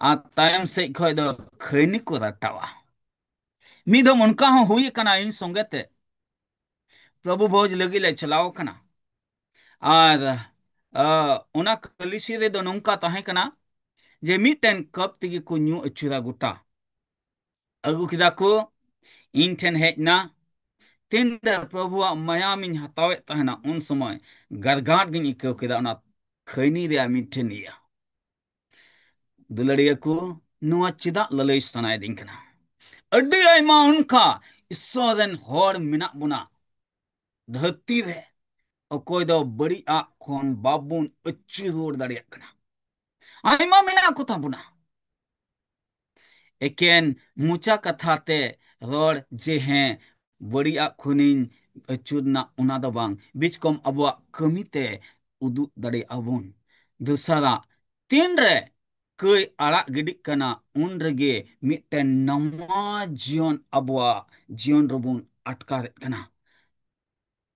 ᱟᱨ ᱛᱟᱭᱚᱢ ᱥᱮᱫ ᱠᱷᱚᱱ ᱫᱚ ᱠᱷᱟᱹᱭᱱᱤ ᱠᱚ ᱨᱟᱴᱟᱣᱟ᱾ ᱢᱤᱫ ᱫᱚᱢ ᱚᱱᱠᱟ ᱦᱚᱸ ᱦᱩᱭ ᱟᱠᱟᱱᱟ ᱤᱧ ᱥᱚᱸᱜᱮ ᱛᱮ᱾ ᱯᱨᱚᱵᱷᱩ ᱵᱷᱳᱡᱽ ᱞᱟᱹᱜᱤᱫ ᱞᱮ ᱪᱟᱞᱟᱣ ᱟᱠᱟᱱᱟ᱾ ᱟᱨ, ᱟ, ᱚᱱᱟ ᱠᱟᱹᱞᱤᱥᱤ ᱨᱮᱫᱚ ᱱᱚᱝᱠᱟ ᱛᱟᱦᱮᱸ ᱠᱟᱱᱟ ᱡᱮ ᱢᱤᱫᱴᱮᱱ ᱠᱟᱯ ᱛᱮᱜᱮ ᱠᱚ ᱧᱩ ᱟᱹᱪᱩᱨᱟ ᱜᱚᱴᱟ᱾ ᱟᱹᱜᱩ ᱠᱮᱫᱟ ᱠᱚ, ᱤᱧ ᱴᱷᱮᱱ ᱦᱮᱡ ᱮᱱᱟ᱾ ᱛᱤᱱᱨᱮ ᱯᱨᱚᱵᱷᱩᱣᱟᱜ ᱢᱟᱭᱟᱢᱤᱧ ᱦᱟᱛᱟᱣᱮᱫ ᱛᱟᱦᱮᱱᱟ, ᱩᱱ ᱥᱚᱢᱚᱭ ᱜᱟᱨᱜᱟᱸᱴ ᱜᱤᱧ ᱟᱹᱭᱠᱟᱹᱣ ᱠᱮᱫᱟ ᱚᱱᱟ ᱠᱷᱟᱹᱭᱱᱤ ᱨᱮᱭᱟᱜ ᱢᱤᱫᱴᱮᱱ ᱤᱭᱟᱹ᱾ ᱫᱩᱞᱟᱹᱲᱤᱭᱟᱹ ᱠᱚ, ᱱᱚᱣᱟ ᱪᱮᱫᱟᱜ ᱞᱟᱹᱞᱟᱹᱭ ᱥᱟᱱᱟᱭᱮᱫᱤᱧ ᱠᱟᱱᱟ? ᱟᱹᱰᱤ ᱟᱭᱢᱟ ᱚᱱᱠᱟ ᱤᱥᱥᱚᱨ ᱨᱮᱱ ᱦᱚᱲ ᱢᱮᱱᱟᱜ ᱵᱚᱱᱟ ᱫᱷᱟᱹᱨᱛᱤ ᱨᱮ, ᱚᱠᱚᱭ ᱫᱚ ᱵᱟᱹᱲᱤᱡ ᱟᱜ ᱠᱷᱚᱱ ᱵᱟᱵᱚᱱ ᱟᱹᱪᱩᱨ ᱨᱩᱣᱟᱹᱲ ᱫᱟᱲᱮᱭᱟᱜ ᱠᱟᱱᱟ᱾ ᱟᱭᱢᱟ ᱢᱮᱱᱟᱜ ᱠᱚ ᱛᱟᱵᱚᱱᱟ᱾ ᱮᱠᱮᱱ ᱢᱚᱪᱟ ᱠᱟᱛᱷᱟ ᱛᱮ ᱨᱚᱲ ᱡᱮ ᱦᱮᱸ ᱵᱟᱹᱲᱤᱡ ᱟᱜ ᱠᱷᱚᱱᱤᱧ ᱟᱹᱪᱩᱨ ᱮᱱᱟ, ᱚᱱᱟ ᱫᱚ ᱵᱟᱝ, ᱵᱤᱪᱠᱚᱢ ᱟᱵᱚᱣᱟᱜ ᱠᱟᱹᱢᱤ ᱛᱮ ᱩᱫᱩᱜ ᱫᱟᱲᱮᱭᱟᱜᱼᱟ ᱵᱚᱱ᱾ ᱫᱚᱥᱟᱨᱟᱜ, ᱛᱤᱱᱨᱮ ᱠᱟᱹᱭ ᱟᱲᱟᱜ ᱜᱤᱰᱤᱜ ᱠᱟᱱᱟ, ᱩᱱ ᱨᱮᱜᱮ ᱢᱤᱫᱴᱮᱱ ᱱᱟᱣᱟ ᱡᱤᱭᱚᱱ ᱟᱵᱚᱣᱟᱜ ᱡᱤᱭᱚᱱ ᱨᱮᱵᱚᱱ ᱟᱴᱠᱟᱨᱮᱫ ᱠᱟᱱᱟ᱾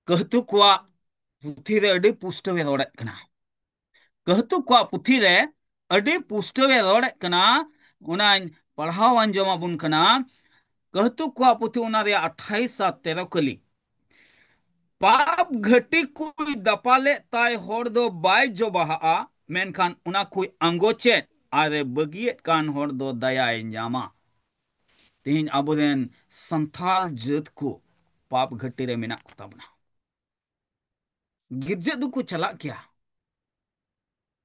ᱠᱟᱹᱦᱛᱩ ᱠᱚᱣᱟᱜ ᱯᱩᱛᱷᱤ ᱨᱮ ᱟᱹᱰᱤ ᱯᱩᱥᱴᱟᱹᱣ ᱮ ᱨᱚᱲᱮᱫ ᱠᱟᱱᱟ᱾ ᱠᱟᱹᱦᱛᱩ ᱠᱚᱣᱟᱜ ᱯᱩᱛᱷᱤ ᱨᱮ ᱟᱹᱰᱤ ᱯᱩᱥᱴᱟᱹᱣ ᱮ ᱨᱚᱲᱮᱫ ᱠᱟᱱᱟ, ᱚᱱᱟᱧ ᱯᱟᱲᱦᱟᱣ ᱟᱸᱡᱚᱢ ᱟᱵᱚᱱ ᱠᱟᱱᱟ᱾ ᱠᱟᱹᱦᱛᱩ ᱠᱚᱣᱟᱜ ᱯᱩᱛᱷᱤ, ᱚᱱᱟ ᱨᱮᱭᱟᱜ ᱟᱴᱷᱟᱭᱤᱥ ᱟᱨ ᱛᱮᱨᱚ ᱠᱟᱹᱞᱤ᱾ ᱯᱟᱯ ᱜᱷᱟᱹᱴᱤ ᱠᱚᱭ ᱫᱟᱯᱟᱞᱮᱫ ᱛᱟᱭ ᱦᱚᱲ ᱫᱚ ᱵᱟᱭ ᱡᱚᱵᱟᱦᱟᱜᱼᱟ, ᱢᱮᱱᱠᱷᱟᱱ ᱚᱱᱟ ᱠᱚᱭ ᱟᱸᱜᱚᱪᱮᱫ ᱟᱨᱮ ᱵᱟᱹᱜᱤᱭᱮᱫ ᱠᱟᱱ ᱦᱚᱲ ᱫᱚ ᱫᱟᱭᱟᱭ ᱧᱟᱢᱟ᱾ ᱛᱮᱦᱮᱧ ᱟᱵᱚᱨᱮᱱ ᱥᱟᱱᱛᱟᱲ ᱡᱟᱹᱛ ᱠᱚ ᱯᱟᱯ ᱜᱷᱟᱹᱴᱤ ᱨᱮ ᱢᱮᱱᱟᱜ ᱠᱚ ᱛᱟᱵᱚᱱᱟ᱾ ᱜᱤᱨᱡᱟᱹ ᱫᱚᱠᱚ ᱪᱟᱞᱟᱜ ᱜᱮᱭᱟ,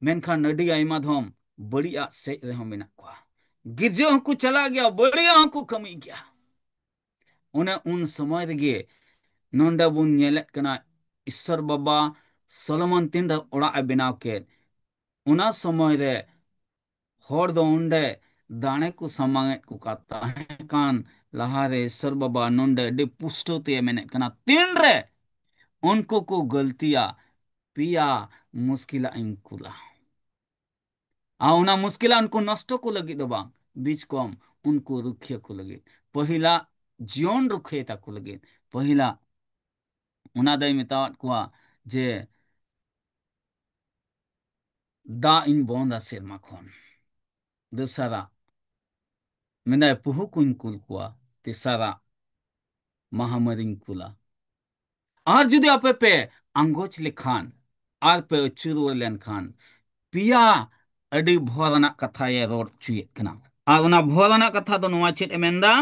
ᱢᱮᱱᱠᱷᱟᱱ ᱟᱹᱰᱤ ᱟᱭᱢᱟ ᱫᱷᱚᱢ ᱵᱟᱹᱲᱤᱡᱟᱜ ᱥᱮᱡ ᱨᱮᱦᱚᱸ ᱢᱮᱱᱟᱜ ᱠᱚᱣᱟ᱾ ᱜᱤᱨᱡᱟᱹ ᱦᱚᱸᱠᱚ ᱪᱟᱞᱟᱜ ᱜᱮᱭᱟ, ᱵᱟᱹᱲᱤᱡᱟᱜ ᱦᱚᱸᱠᱚ ᱠᱟᱹᱢᱤ ᱜᱮᱭᱟ᱾ ᱚᱱᱮ ᱩᱱ ᱥᱚᱢᱚᱭ ᱨᱮᱜᱮ ᱱᱚᱰᱮ ᱵᱚᱱ ᱧᱮᱞᱮᱫ ᱠᱟᱱᱟ, ᱤᱥᱥᱚᱨ ᱵᱟᱵᱟ ᱥᱚᱞᱚᱢᱚᱱ ᱛᱤᱱᱨᱮ ᱚᱲᱟᱜ ᱮ ᱵᱮᱱᱟᱣ ᱠᱮᱫ, ᱚᱱᱟ ᱥᱚᱢᱚᱭ ᱨᱮ ᱦᱚᱲ ᱫᱚ ᱚᱸᱰᱮ ᱫᱟᱲᱮ ᱠᱚ ᱥᱟᱢᱟᱝ ᱮᱫ ᱠᱚ ᱠᱟᱱ ᱛᱟᱦᱮᱸ ᱠᱟᱱ ᱞᱟᱦᱟᱨᱮ ᱤᱥᱥᱚᱨ ᱵᱟᱵᱟ ᱱᱚᱰᱮ ᱟᱹᱰᱤ ᱯᱩᱥᱴᱟᱹᱣ ᱛᱮ ᱢᱮᱱᱮᱫ ᱠᱟᱱᱟ, ᱛᱤᱱᱨᱮ ᱩᱱᱠᱩ ᱠᱚ ᱜᱟᱹᱞᱛᱤᱭᱟ, ᱯᱮᱭᱟ ᱢᱩᱥᱠᱤᱞᱟᱜ ᱤᱧ ᱠᱩᱞᱟ᱾ ᱟᱨ ᱚᱱᱟ ᱢᱩᱥᱠᱤᱞᱟᱜ ᱩᱱᱠᱩ ᱱᱚᱥᱴᱚ ᱠᱚ ᱞᱟᱹᱜᱤᱫ ᱫᱚ ᱵᱟᱝ, ᱵᱤᱪ ᱠᱚᱢ ᱩᱱᱠᱩ ᱨᱩᱠᱷᱤᱭᱟᱹ ᱠᱚ ᱞᱟᱹᱜᱤᱫ, ᱯᱟᱹᱦᱤᱞᱟ ᱡᱤᱭᱚᱱ ᱨᱩᱠᱷᱤᱭᱟᱹ ᱛᱟᱠᱚ ᱞᱟᱹᱜᱤᱫ, ᱯᱟᱹᱦᱤᱞᱟ ᱚᱱᱟ ᱫᱚᱭ ᱢᱮᱛᱟᱣᱟᱫ ᱠᱚᱣᱟ ᱡᱮ ᱫᱟᱜ ᱤᱧ ᱵᱚᱱᱫᱟ ᱥᱮᱨᱢᱟ ᱠᱷᱚᱱ, ᱫᱚᱥᱟᱨᱟᱜ ᱢᱮᱱᱫᱟᱭ ᱯᱩᱦᱩ ᱠᱚᱧ ᱠᱩᱞ ᱠᱚᱣᱟ, ᱛᱮᱥᱟᱨᱟᱜ ᱢᱟᱦᱟᱢᱟᱨᱤᱧ ᱠᱩᱞᱟ᱾ ᱟᱨ ᱡᱩᱫᱤ ᱟᱯᱮ ᱯᱮ ᱟᱸᱜᱚᱪ ᱞᱮᱠᱷᱟᱱ ᱟᱨ ᱯᱮ ᱟᱹᱪᱩᱨ ᱨᱩᱣᱟᱹᱲ ᱞᱮᱱᱠᱷᱟᱱ, ᱯᱮᱭᱟ ᱟᱹᱰᱤ ᱵᱷᱚᱨ ᱟᱱᱟᱜ ᱠᱟᱛᱷᱟᱭ ᱨᱚᱲ ᱦᱚᱪᱚᱭᱮᱫ ᱠᱟᱱᱟ᱾ ᱟᱨ ᱚᱱᱟ ᱵᱷᱚᱨ ᱟᱱᱟᱜ ᱠᱟᱛᱷᱟ ᱫᱚ ᱱᱚᱣᱟ ᱪᱮᱫ ᱮ ᱢᱮᱱᱫᱟ?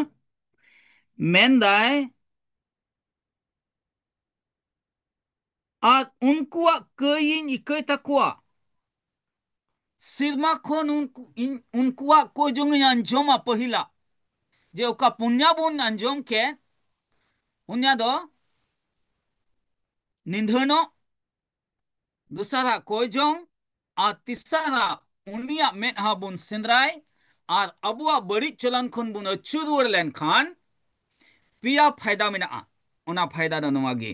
ᱢᱮᱱᱫᱟᱭ, ᱟᱨ ᱩᱱᱠᱩᱣᱟᱜ ᱠᱟᱹᱭᱤᱧ ᱤᱠᱟᱹᱭ ᱛᱟᱠᱚᱣᱟ᱾ ᱥᱮᱨᱢᱟ ᱠᱷᱚᱱ ᱩᱱᱠᱩ, ᱤᱧ, ᱩᱱᱠᱩᱣᱟᱜ ᱠᱚᱭ ᱡᱚᱝ ᱤᱧ ᱟᱸᱡᱚᱢᱟ ᱯᱟᱹᱦᱤᱞᱟ, ᱡᱮ ᱚᱠᱟ ᱯᱩᱱᱭᱟ ᱵᱚᱱ ᱟᱸᱡᱚᱢ ᱠᱮᱫ, ᱯᱩᱱᱭᱟ ᱫᱚ ᱱᱤᱫᱷᱟᱹᱱᱚᱜ, ᱫᱚᱥᱟᱨᱟᱜ ᱠᱚᱭ ᱡᱚᱝ, ᱟᱨ ᱛᱮᱥᱟᱨᱟᱜ ᱩᱱᱤᱭᱟᱜ ᱢᱮᱫᱦᱟ ᱵᱚᱱ ᱥᱮᱸᱫᱽᱨᱟᱭ, ᱟᱨ ᱟᱵᱚᱣᱟᱜ ᱵᱟᱹᱲᱤᱡ ᱪᱚᱞᱚᱱ ᱠᱷᱚᱱ ᱵᱚᱱ ᱟᱹᱪᱩᱨ ᱨᱩᱣᱟᱹᱲ ᱞᱮᱱᱠᱷᱟᱱ ᱯᱮᱭᱟ ᱯᱷᱟᱭᱫᱟ ᱢᱮᱱᱟᱜᱼᱟ᱾ ᱚᱱᱟ ᱯᱷᱟᱭᱫᱟ ᱫᱚ ᱱᱚᱣᱟ ᱜᱮ,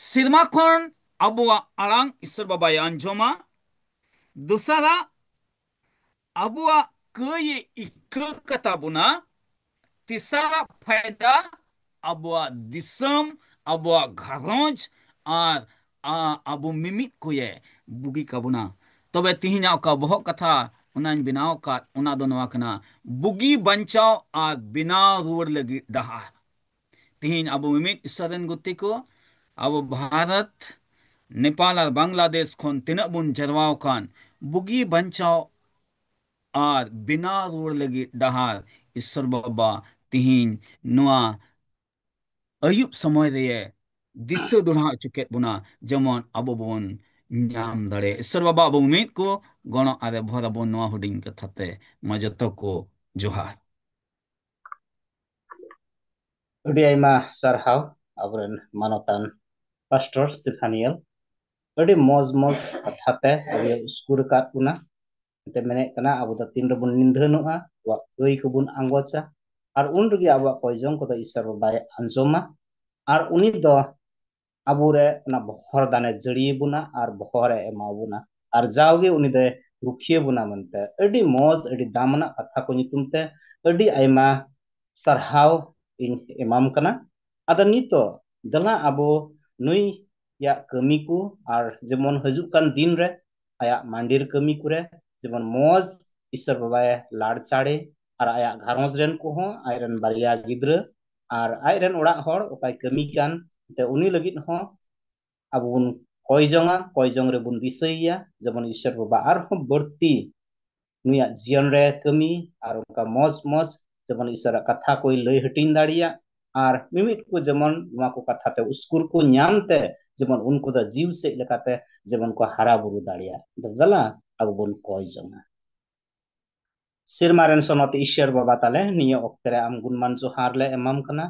ᱥᱮᱨᱢᱟ ᱠᱷᱚᱱ ᱟᱵᱚᱣᱟᱜ ᱟᱲᱟᱝ ᱤᱥᱥᱚᱨ ᱵᱟᱵᱟᱭ ᱟᱸᱡᱚᱢᱟ, ᱫᱚᱥᱟᱨᱟᱜ ᱟᱵᱚᱣᱟᱜ ᱠᱟᱹᱭ ᱮ ᱤᱠᱟᱹ ᱠᱟᱛᱟ ᱵᱚᱱᱟ, ᱛᱮᱥᱟᱨᱟᱜ ᱯᱷᱟᱭᱫᱟ ᱟᱵᱚᱣᱟᱜ ᱫᱤᱥᱚᱢ, ᱟᱵᱚᱣᱟᱜ ᱜᱷᱟᱨᱚᱸᱡᱽ ᱟᱨ ᱟ-, ᱟᱵᱚ ᱢᱤᱢᱤᱫ ᱠᱚᱭᱮ ᱵᱩᱜᱤ ᱠᱟᱵᱚᱱᱟ᱾ ᱛᱚᱵᱮ ᱛᱤᱦᱤᱧᱟᱜ ᱚᱠᱟ ᱵᱚᱦᱚᱜ ᱠᱟᱛᱷᱟ ᱚᱱᱟᱧ ᱵᱮᱱᱟᱣ ᱟᱠᱟᱫ, ᱚᱱᱟ ᱫᱚ ᱱᱚᱣᱟ ᱠᱟᱱᱟ, ᱵᱩᱜᱤ ᱵᱟᱧᱪᱟᱣ ᱟᱨ ᱵᱮᱱᱟᱣ ᱨᱩᱣᱟᱹᱲ ᱞᱟᱹᱜᱤᱫ ᱰᱟᱦᱟᱨ᱾ ᱛᱤᱦᱤᱧ ᱟᱵᱚ ᱢᱤᱢᱤᱫ ᱤᱥᱥᱚᱨ ᱨᱮᱱ ᱜᱩᱛᱤ ᱠᱚ, ᱟᱵᱚ ᱵᱷᱟᱨᱚᱛ, ᱱᱮᱯᱟᱞ ᱟᱨ ᱵᱟᱝᱞᱟᱫᱮᱥ ᱠᱷᱚᱱ ᱛᱤᱱᱟᱹᱜ ᱵᱚᱱ ᱡᱟᱨᱣᱟ ᱟᱠᱟᱱ, ᱵᱩᱜᱤ ᱵᱟᱧᱪᱟᱣ ᱟᱨ ᱵᱮᱱᱟᱣ ᱨᱩᱣᱟᱹᱲ ᱞᱟᱹᱜᱤᱫ ᱰᱟᱦᱟᱨ ᱤᱥᱥᱚᱨ ᱵᱟᱵᱟ ᱛᱤᱦᱤᱧ ᱱᱚᱣᱟ ᱟᱹᱭᱩᱵ ᱥᱚᱢᱚᱭ ᱨᱮ ᱫᱤᱥᱟᱹ ᱫᱚᱲᱦᱟ ᱦᱚᱪᱚ ᱠᱮᱫ ᱵᱚᱱᱟ, ᱡᱮᱢᱚᱱ ᱟᱵᱚ ᱵᱚᱱ ᱧᱟᱢ ᱫᱟᱲᱮᱭᱟᱜ᱾ ᱤᱥᱥᱚᱨ ᱵᱟᱵᱟ, ᱟᱵᱚ ᱢᱤᱫ ᱠᱚ ᱜᱚᱲᱚ ᱟᱨᱮ ᱵᱷᱚᱨ ᱟᱵᱚᱱ ᱱᱚᱣᱟ ᱦᱩᱰᱤᱧ ᱠᱟᱛᱷᱟ ᱛᱮ᱾ ᱢᱟ ᱡᱚᱛᱚ ᱠᱚ ᱡᱚᱦᱟᱨ᱾ ᱟᱹᱰᱤ ᱟᱭᱢᱟ ᱥᱟᱨᱦᱟᱣ ᱟᱵᱚᱨᱮᱱ ᱢᱟᱱᱚᱛᱟᱱ ᱯᱟᱥᱴᱚᱨ ᱥᱤᱯᱷᱟᱱᱤᱭᱮᱞ᱾ ᱟᱹᱰᱤ ᱢᱚᱡᱽ ᱢᱚᱡᱽ ᱠᱟᱛᱷᱟ ᱛᱮ ᱟᱵᱚᱭ ᱩᱥᱠᱩᱨ ᱟᱠᱟᱫ ᱵᱚᱱᱟ᱾ ᱮᱱᱛᱮ ᱢᱮᱱᱮᱫ ᱠᱟᱱᱟ, ᱟᱵᱚ ᱫᱚ ᱛᱤᱱ ᱨᱮᱵᱚᱱ ᱱᱤᱫᱷᱟᱹᱱᱚᱜᱼᱟ, ᱟᱵᱚᱣᱟᱜ ᱠᱟᱹᱭ ᱠᱚᱵᱚᱱ ᱟᱸᱜᱚᱪᱟ, ᱟᱨ ᱩᱱ ᱨᱮᱜᱮ ᱟᱵᱚᱣᱟᱜ ᱠᱚᱭ ᱡᱚᱝ ᱠᱚᱫᱚ ᱤᱥᱥᱚᱨ ᱵᱟᱵᱟᱭ ᱟᱸᱡᱚᱢᱟ, ᱟᱨ ᱩᱱᱤ ᱫᱚ ᱟᱵᱚᱨᱮ ᱚᱱᱟ ᱵᱚᱦᱚᱨ ᱫᱟᱱᱮ ᱡᱟᱹᱲᱤᱭᱟᱵᱚᱱᱟ ᱟᱨ ᱵᱚᱦᱚᱨᱮ ᱮᱢᱟᱵᱚᱱᱟ, ᱟᱨ ᱡᱟᱣᱜᱮ ᱩᱱᱤ ᱫᱚᱭ ᱨᱩᱠᱷᱤᱭᱟᱹ ᱵᱚᱱᱟ ᱢᱮᱱᱛᱮ᱾ ᱟᱹᱰᱤ ᱢᱚᱡᱽ, ᱟᱹᱰᱤ ᱫᱟᱢᱟᱱᱟᱜ ᱠᱟᱛᱷᱟ ᱠᱚ ᱧᱩᱛᱩᱢ ᱛᱮ ᱟᱹᱰᱤ ᱟᱭᱢᱟ ᱥᱟᱨᱦᱟᱣ ᱤᱧ ᱮᱢᱟᱢ ᱠᱟᱱᱟ᱾ ᱟᱫᱚ ᱱᱤᱛᱚᱜ ᱫᱮᱞᱟ ᱟᱵᱚ ᱱᱩᱭᱟᱜ ᱠᱟᱹᱢᱤ ᱠᱚ ᱟᱨ ᱡᱮᱢᱚᱱ ᱦᱤᱡᱩᱜ ᱠᱟᱱ ᱫᱤᱱ ᱨᱮ ᱟᱭᱟᱜ ᱢᱟᱱᱰᱤᱨ ᱠᱟᱹᱢᱤ ᱠᱚᱨᱮ ᱡᱮᱢᱚᱱ ᱢᱚᱡᱽ ᱤᱥᱥᱚᱨ ᱵᱟᱵᱟᱭ ᱞᱟᱲᱪᱟᱲᱮ ᱟᱨ ᱟᱭᱟᱜ ᱜᱷᱟᱨᱚᱸᱡᱽ ᱨᱮᱱ ᱠᱚᱦᱚᱸ, ᱟᱡ ᱨᱮᱱ ᱵᱟᱨᱭᱟ ᱜᱤᱫᱽᱨᱟᱹ ᱟᱨ ᱟᱡ ᱨᱮᱱ ᱚᱲᱟᱜ ᱦᱚᱲ ᱚᱠᱟᱭ ᱠᱟᱹᱢᱤ ᱠᱟᱱ, ᱛᱮ ᱩᱱᱤ ᱞᱟᱹᱜᱤᱫ ᱦᱚᱸ ᱟᱵᱚ ᱵᱚᱱ ᱠᱚᱭ ᱡᱚᱝᱟ, ᱠᱚᱭ ᱡᱚᱝ ᱨᱮᱵᱚᱱ ᱫᱤᱥᱟᱹᱭᱮᱭᱟ, ᱡᱮᱢᱚᱱ ᱤᱥᱥᱚᱨ ᱵᱟᱵᱟ ᱟᱨᱦᱚᱸ ᱵᱟᱹᱲᱛᱤ ᱱᱩᱭᱟᱜ ᱡᱤᱭᱚᱱ ᱨᱮ ᱠᱟᱹᱢᱤ ᱟᱨ ᱚᱱᱠᱟ ᱢᱚᱡᱽ ᱢᱚᱡᱽ ᱡᱮᱢᱚᱱ ᱤᱥᱥᱚᱨᱟᱜ ᱠᱟᱛᱷᱟ ᱠᱚᱭ ᱞᱟᱹᱭ ᱦᱟᱹᱴᱤᱧ ᱫᱟᱲᱮᱭᱟᱜ, ᱟᱨ ᱢᱤᱢᱤᱫ ᱠᱚ ᱡᱮᱢᱚᱱ ᱱᱚᱣᱟ ᱠᱚ ᱠᱟᱛᱷᱟ ᱛᱮ ᱩᱥᱠᱩᱨ ᱠᱚ ᱧᱟᱢ ᱛᱮ ᱡᱮᱢᱚᱱ ᱩᱱᱠᱩ ᱫᱚ ᱡᱤᱣ ᱥᱮᱫ ᱞᱮᱠᱟᱛᱮ ᱡᱮᱢᱚᱱ ᱠᱚ ᱦᱟᱨᱟ ᱵᱩᱨᱩ ᱫᱟᱲᱮᱭᱟᱜ᱾ ᱫᱮᱞᱟ ᱟᱵᱚ ᱵᱚᱱ ᱠᱚᱭ ᱡᱚᱝᱟ᱾ ᱥᱮᱨᱢᱟ ᱨᱮᱱ ᱥᱚᱱᱚᱛ ᱤᱥᱥᱚᱨ ᱵᱟᱵᱟ ᱛᱟᱞᱮ, ᱱᱤᱭᱟᱹ ᱚᱠᱛᱮ ᱨᱮ ᱟᱢ ᱜᱩᱱᱢᱟᱱ ᱡᱚᱦᱟᱨ ᱞᱮ ᱮᱢᱟᱢ ᱠᱟᱱᱟ᱾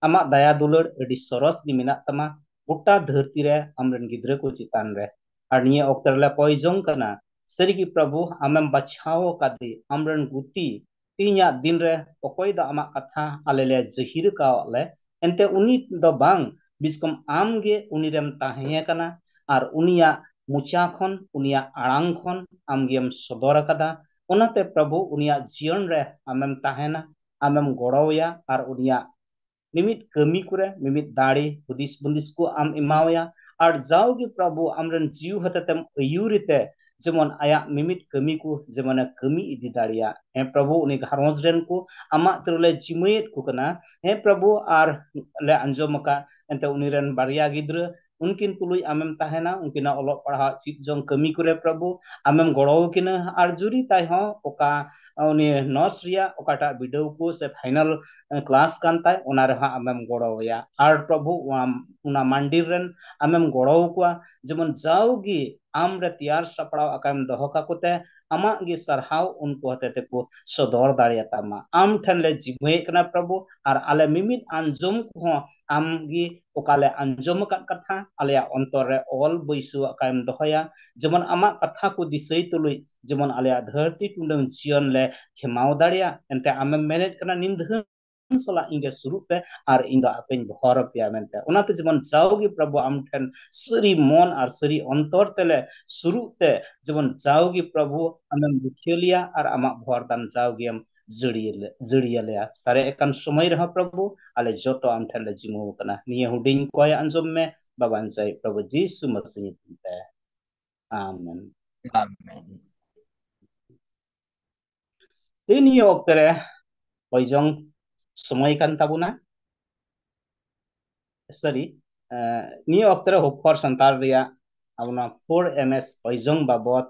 ᱟᱢᱟᱜ ᱫᱟᱭᱟ ᱫᱩᱞᱟᱹᱲ ᱟᱹᱰᱤ ᱥᱚᱨᱚᱥ ᱜᱮ ᱢᱮᱱᱟᱜ ᱛᱟᱢᱟ ᱜᱚᱴᱟ ᱫᱷᱟᱹᱨᱛᱤ ᱨᱮ ᱟᱢᱨᱮᱱ ᱜᱤᱫᱽᱨᱟᱹ ᱠᱚ ᱪᱮᱛᱟᱱ ᱨᱮ᱾ ᱟᱨ ᱱᱤᱭᱟᱹ ᱚᱠᱛᱮ ᱨᱮᱞᱮ ᱠᱚᱭ ᱡᱚᱝ ᱠᱟᱱᱟ, ᱥᱟᱹᱨᱤᱜᱮ ᱯᱨᱚᱵᱷᱩ, ᱟᱢᱮᱢ ᱵᱟᱪᱷᱟᱣ ᱟᱠᱟᱫᱮ ᱟᱢᱨᱮᱱ ᱜᱩᱛᱤ ᱛᱮᱦᱮᱧᱟᱜ ᱫᱤᱱ ᱨᱮ ᱚᱠᱚᱭ ᱫᱚ ᱟᱢᱟᱜ ᱠᱟᱛᱷᱟ ᱟᱞᱮ ᱞᱮ ᱡᱟᱹᱦᱤᱨ ᱟᱠᱟᱣᱟᱫ ᱞᱮ, ᱮᱱᱛᱮ ᱩᱱᱤ ᱫᱚ ᱵᱟᱝ, ᱵᱤᱥᱠᱚᱢ ᱟᱢ ᱜᱮ ᱩᱱᱤ ᱨᱮᱢ ᱛᱟᱦᱮᱸ ᱟᱠᱟᱱᱟ ᱟᱨ ᱩᱱᱤᱭᱟᱜ ᱢᱚᱪᱟ ᱠᱷᱚᱱ, ᱩᱱᱤᱭᱟᱜ ᱟᱲᱟᱝ ᱠᱷᱚᱱ ᱟᱢ ᱜᱮᱢ ᱥᱚᱫᱚᱨ ᱟᱠᱟᱫᱟ᱾ ᱚᱱᱟᱛᱮ ᱯᱨᱚᱵᱷᱩ, ᱩᱱᱤᱭᱟᱜ ᱡᱤᱭᱚᱱ ᱨᱮ ᱟᱢᱮᱢ ᱛᱟᱦᱮᱱᱟ, ᱟᱢᱮᱢ ᱜᱚᱲᱚᱣᱟᱭᱟ ᱟᱨ ᱩᱱᱤᱭᱟᱜ ᱢᱤᱢᱤᱫ ᱠᱟᱹᱢᱤ ᱠᱚᱨᱮ ᱢᱤᱢᱤᱫ ᱫᱟᱲᱮ ᱦᱩᱫᱤᱥ ᱵᱩᱸᱫᱤᱥ ᱠᱚ ᱟᱢ ᱮᱢᱟᱣᱟᱭᱟ᱾ ᱟᱨ ᱡᱟᱣᱜᱮ ᱯᱨᱚᱵᱷᱩ ᱟᱢᱨᱮᱱ ᱡᱤᱣᱤ ᱦᱚᱛᱮᱛᱮᱢ ᱟᱹᱭᱩᱨᱤᱛᱮ ᱡᱮᱢᱚᱱ ᱟᱭᱟᱜ ᱢᱤᱢᱤᱫ ᱠᱟᱹᱢᱤ ᱠᱚ ᱡᱮᱢᱚᱱᱮ ᱠᱟᱹᱢᱤ ᱤᱫᱤ ᱫᱟᱲᱮᱭᱟᱜ᱾ ᱦᱮᱸ ᱯᱨᱚᱵᱷᱩ, ᱩᱱᱤ ᱜᱷᱟᱨᱚᱸᱡᱽ ᱨᱮᱱ ᱠᱚ ᱟᱢᱟᱜ ᱛᱤᱨᱮᱞᱮ ᱡᱤᱢᱟᱹᱭᱮᱫ ᱠᱚ ᱠᱟᱱᱟ᱾ ᱦᱮᱸ ᱯᱨᱚᱵᱷᱩ, ᱟᱨ ᱞᱮ ᱟᱸᱡᱚᱢ ᱟᱠᱟᱫ ᱮᱱᱛᱮ ᱩᱱᱤ ᱨᱮᱱ ᱵᱟᱨᱭᱟ ᱜᱤᱫᱽᱨᱟᱹ ᱩᱱᱠᱤᱱ ᱛᱩᱞᱩᱡ ᱟᱢᱮᱢ ᱛᱟᱦᱮᱱᱟ, ᱩᱱᱠᱤᱱᱟᱜ ᱚᱞᱚᱜ ᱯᱟᱲᱦᱟᱣ ᱪᱮᱫ ᱡᱚᱝ ᱠᱟᱹᱢᱤ ᱠᱚᱨᱮ ᱯᱨᱚᱵᱷᱩ ᱟᱢᱮᱢ ᱜᱚᱲᱚ ᱟᱹᱠᱤᱱᱟ, ᱟᱨ ᱡᱩᱨᱤ ᱛᱟᱭ ᱦᱚᱸ ᱚᱠᱟ ᱩᱱᱤ ᱱᱚᱨᱥ ᱨᱮᱭᱟᱜ ᱚᱠᱟᱴᱟᱜ ᱵᱤᱰᱟᱹᱣ ᱠᱚ ᱥᱮ ᱯᱷᱟᱭᱱᱟᱞ ᱠᱞᱟᱥ ᱠᱟᱱ ᱛᱟᱭ, ᱚᱱᱟ ᱨᱮᱦᱚᱸ ᱟᱢᱮᱢ ᱜᱚᱲᱚ ᱟᱭᱟ᱾ ᱟᱨ ᱯᱨᱚᱵᱷᱩ ᱚᱱᱟ, ᱚᱱᱟ ᱢᱟᱱᱰᱤᱨ ᱨᱮᱱ ᱟᱢᱮᱢ ᱜᱚᱲᱚ ᱟᱠᱚᱣᱟ, ᱡᱮᱢᱚᱱ ᱡᱟᱣᱜᱮ ᱟᱢ ᱨᱮ ᱛᱮᱭᱟᱨ ᱥᱟᱯᱲᱟᱣ ᱟᱠᱟᱢ ᱫᱚᱦᱚ ᱠᱟᱠᱚ ᱛᱮ ᱟᱢᱟᱜ ᱜᱮ ᱥᱟᱨᱦᱟᱣ ᱩᱱᱠᱩ ᱦᱚᱛᱮ ᱛᱮᱠᱚ ᱥᱚᱫᱚᱨ ᱫᱟᱲᱮᱭᱟᱛᱟᱢᱟ᱾ ᱟᱢ ᱴᱷᱮᱱ ᱞᱮ ᱡᱤᱢᱟᱹᱭᱮᱫ ᱠᱟᱱᱟ ᱯᱨᱚᱵᱷᱩ, ᱟᱨ ᱟᱞᱮ ᱢᱤᱢᱤᱫ ᱟᱸᱡᱚᱢ ᱠᱚᱦᱚᱸ ᱟᱢ ᱜᱮ ᱚᱠᱟ ᱞᱮ ᱟᱸᱡᱚᱢ ᱟᱠᱟᱫ ᱠᱟᱛᱷᱟ ᱟᱞᱮᱭᱟᱜ ᱚᱱᱛᱚᱨ ᱨᱮ ᱚᱞ ᱵᱟᱹᱭᱥᱟᱹᱣ ᱟᱠᱟᱢ ᱫᱚᱦᱚᱭᱟ, ᱡᱮᱢᱚᱱ ᱟᱢᱟᱜ ᱠᱟᱛᱷᱟ ᱠᱚ ᱫᱤᱥᱟᱹᱭ ᱛᱩᱞᱩᱡ ᱡᱮᱢᱚᱱ ᱟᱞᱮᱭᱟᱜ ᱫᱷᱟᱹᱨᱛᱤ ᱴᱩᱰᱟᱹᱝ ᱡᱤᱭᱚᱱ ᱞᱮ ᱠᱷᱮᱢᱟᱣ ᱫᱟᱲᱮᱭᱟᱜ᱾ ᱮᱱᱛᱮ ᱟᱢᱮᱢ ᱢᱮᱱᱮᱫ ᱠᱟᱱᱟ, ᱱᱤᱫᱷᱟᱹᱱ ᱥᱟᱞᱟᱜ ᱤᱧ ᱜᱮ ᱥᱩᱨᱩᱜ ᱯᱮ ᱟᱨ ᱤᱧ ᱫᱚ ᱟᱯᱮᱧ ᱵᱷᱚᱨ ᱟᱯᱮᱭᱟ ᱢᱮᱱᱛᱮ᱾ ᱚᱱᱟᱛᱮ ᱡᱮᱢᱚᱱ ᱡᱟᱣᱜᱮ ᱯᱨᱚᱵᱷᱩ ᱟᱢ ᱴᱷᱮᱱ ᱥᱟᱹᱨᱤ ᱢᱚᱱ ᱟᱨ ᱥᱟᱹᱨᱤ ᱚᱱᱛᱚᱨ ᱛᱮᱞᱮ ᱥᱩᱨᱩᱜ ᱛᱮ, ᱡᱮᱢᱚᱱ ᱡᱟᱣᱜᱮ ᱯᱨᱚᱵᱷᱩ ᱟᱢᱮᱢ ᱨᱩᱠᱷᱤᱭᱟᱹ ᱞᱮᱭᱟ ᱟᱨ ᱟᱢᱟᱜ ᱵᱷᱚᱨ ᱫᱟᱱ ᱡᱟᱣᱜᱮᱢ ᱡᱟᱹᱲᱤᱭᱟᱹ ᱞᱮ-, ᱡᱟᱹᱲᱤᱭᱟᱹ ᱞᱮᱭᱟ᱾ ᱥᱟᱨᱮᱡ ᱟᱠᱟᱱ ᱥᱚᱢᱚᱭ ᱨᱮᱦᱚᱸ ᱯᱨᱚᱵᱷᱩ ᱟᱞᱮ ᱡᱚᱛᱚ ᱟᱢ ᱴᱷᱮᱱ ᱞᱮ ᱡᱤᱢᱟᱹᱣ ᱟᱠᱟᱱᱟ᱾ ᱱᱤᱭᱟᱹ ᱦᱩᱰᱤᱧ ᱠᱚᱭ ᱟᱸᱡᱚᱢ ᱢᱮ, ᱵᱟᱵᱟᱧ ᱡᱟᱭ ᱯᱨᱚᱵᱷᱩ ᱡᱤᱥᱩ ᱢᱟᱹᱥᱤ ᱧᱩᱛᱩᱢ ᱛᱮ, ᱟᱢᱮᱱ᱾ ᱟᱢᱮᱱ᱾ ᱛᱮ ᱱᱤᱭᱟᱹ ᱚᱠᱛᱮ ᱨᱮ ᱠᱚᱭᱡᱚᱝ ᱥᱚᱢᱚᱭ ᱠᱟᱱ ᱛᱟᱵᱚᱱᱟ᱾ ᱥᱟᱹᱨᱤ, ᱮ, ᱱᱤᱭᱟᱹ ᱚᱠᱛᱮ ᱨᱮ Hope for Santal ᱨᱮᱭᱟᱜ ᱟᱵᱚ ᱱᱚᱣᱟ four M S ᱠᱚᱭᱡᱚᱝ ᱵᱟᱵᱚᱛ,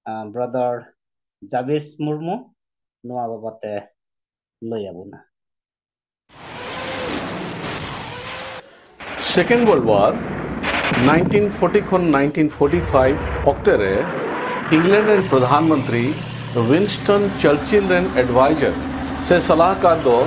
ᱮ, ᱵᱨᱟᱫᱟᱨ ᱡᱟᱵᱮᱥ ᱢᱩᱨᱢᱩ ᱱᱚᱣᱟ ᱵᱟᱵᱚᱛ ᱮ ᱞᱟᱹᱭ ᱟᱵᱚᱱᱟ᱾ Second World War, nineteen forty ᱠᱷᱚᱱ nineteen forty five ᱚᱠᱛᱮ ᱨᱮ ᱤᱝᱞᱮᱱᱰ ᱨᱮᱱ ᱯᱨᱚᱫᱷᱟᱱ ᱢᱚᱱᱛᱨᱤ ᱣᱤᱱᱥᱴᱚᱱ ᱪᱟᱨᱪᱤᱞ ᱨᱮᱱ ᱮᱰᱵᱟᱭᱡᱟᱨ ᱥᱮ ᱥᱟᱞᱟᱦᱠᱟᱨ ᱫᱚ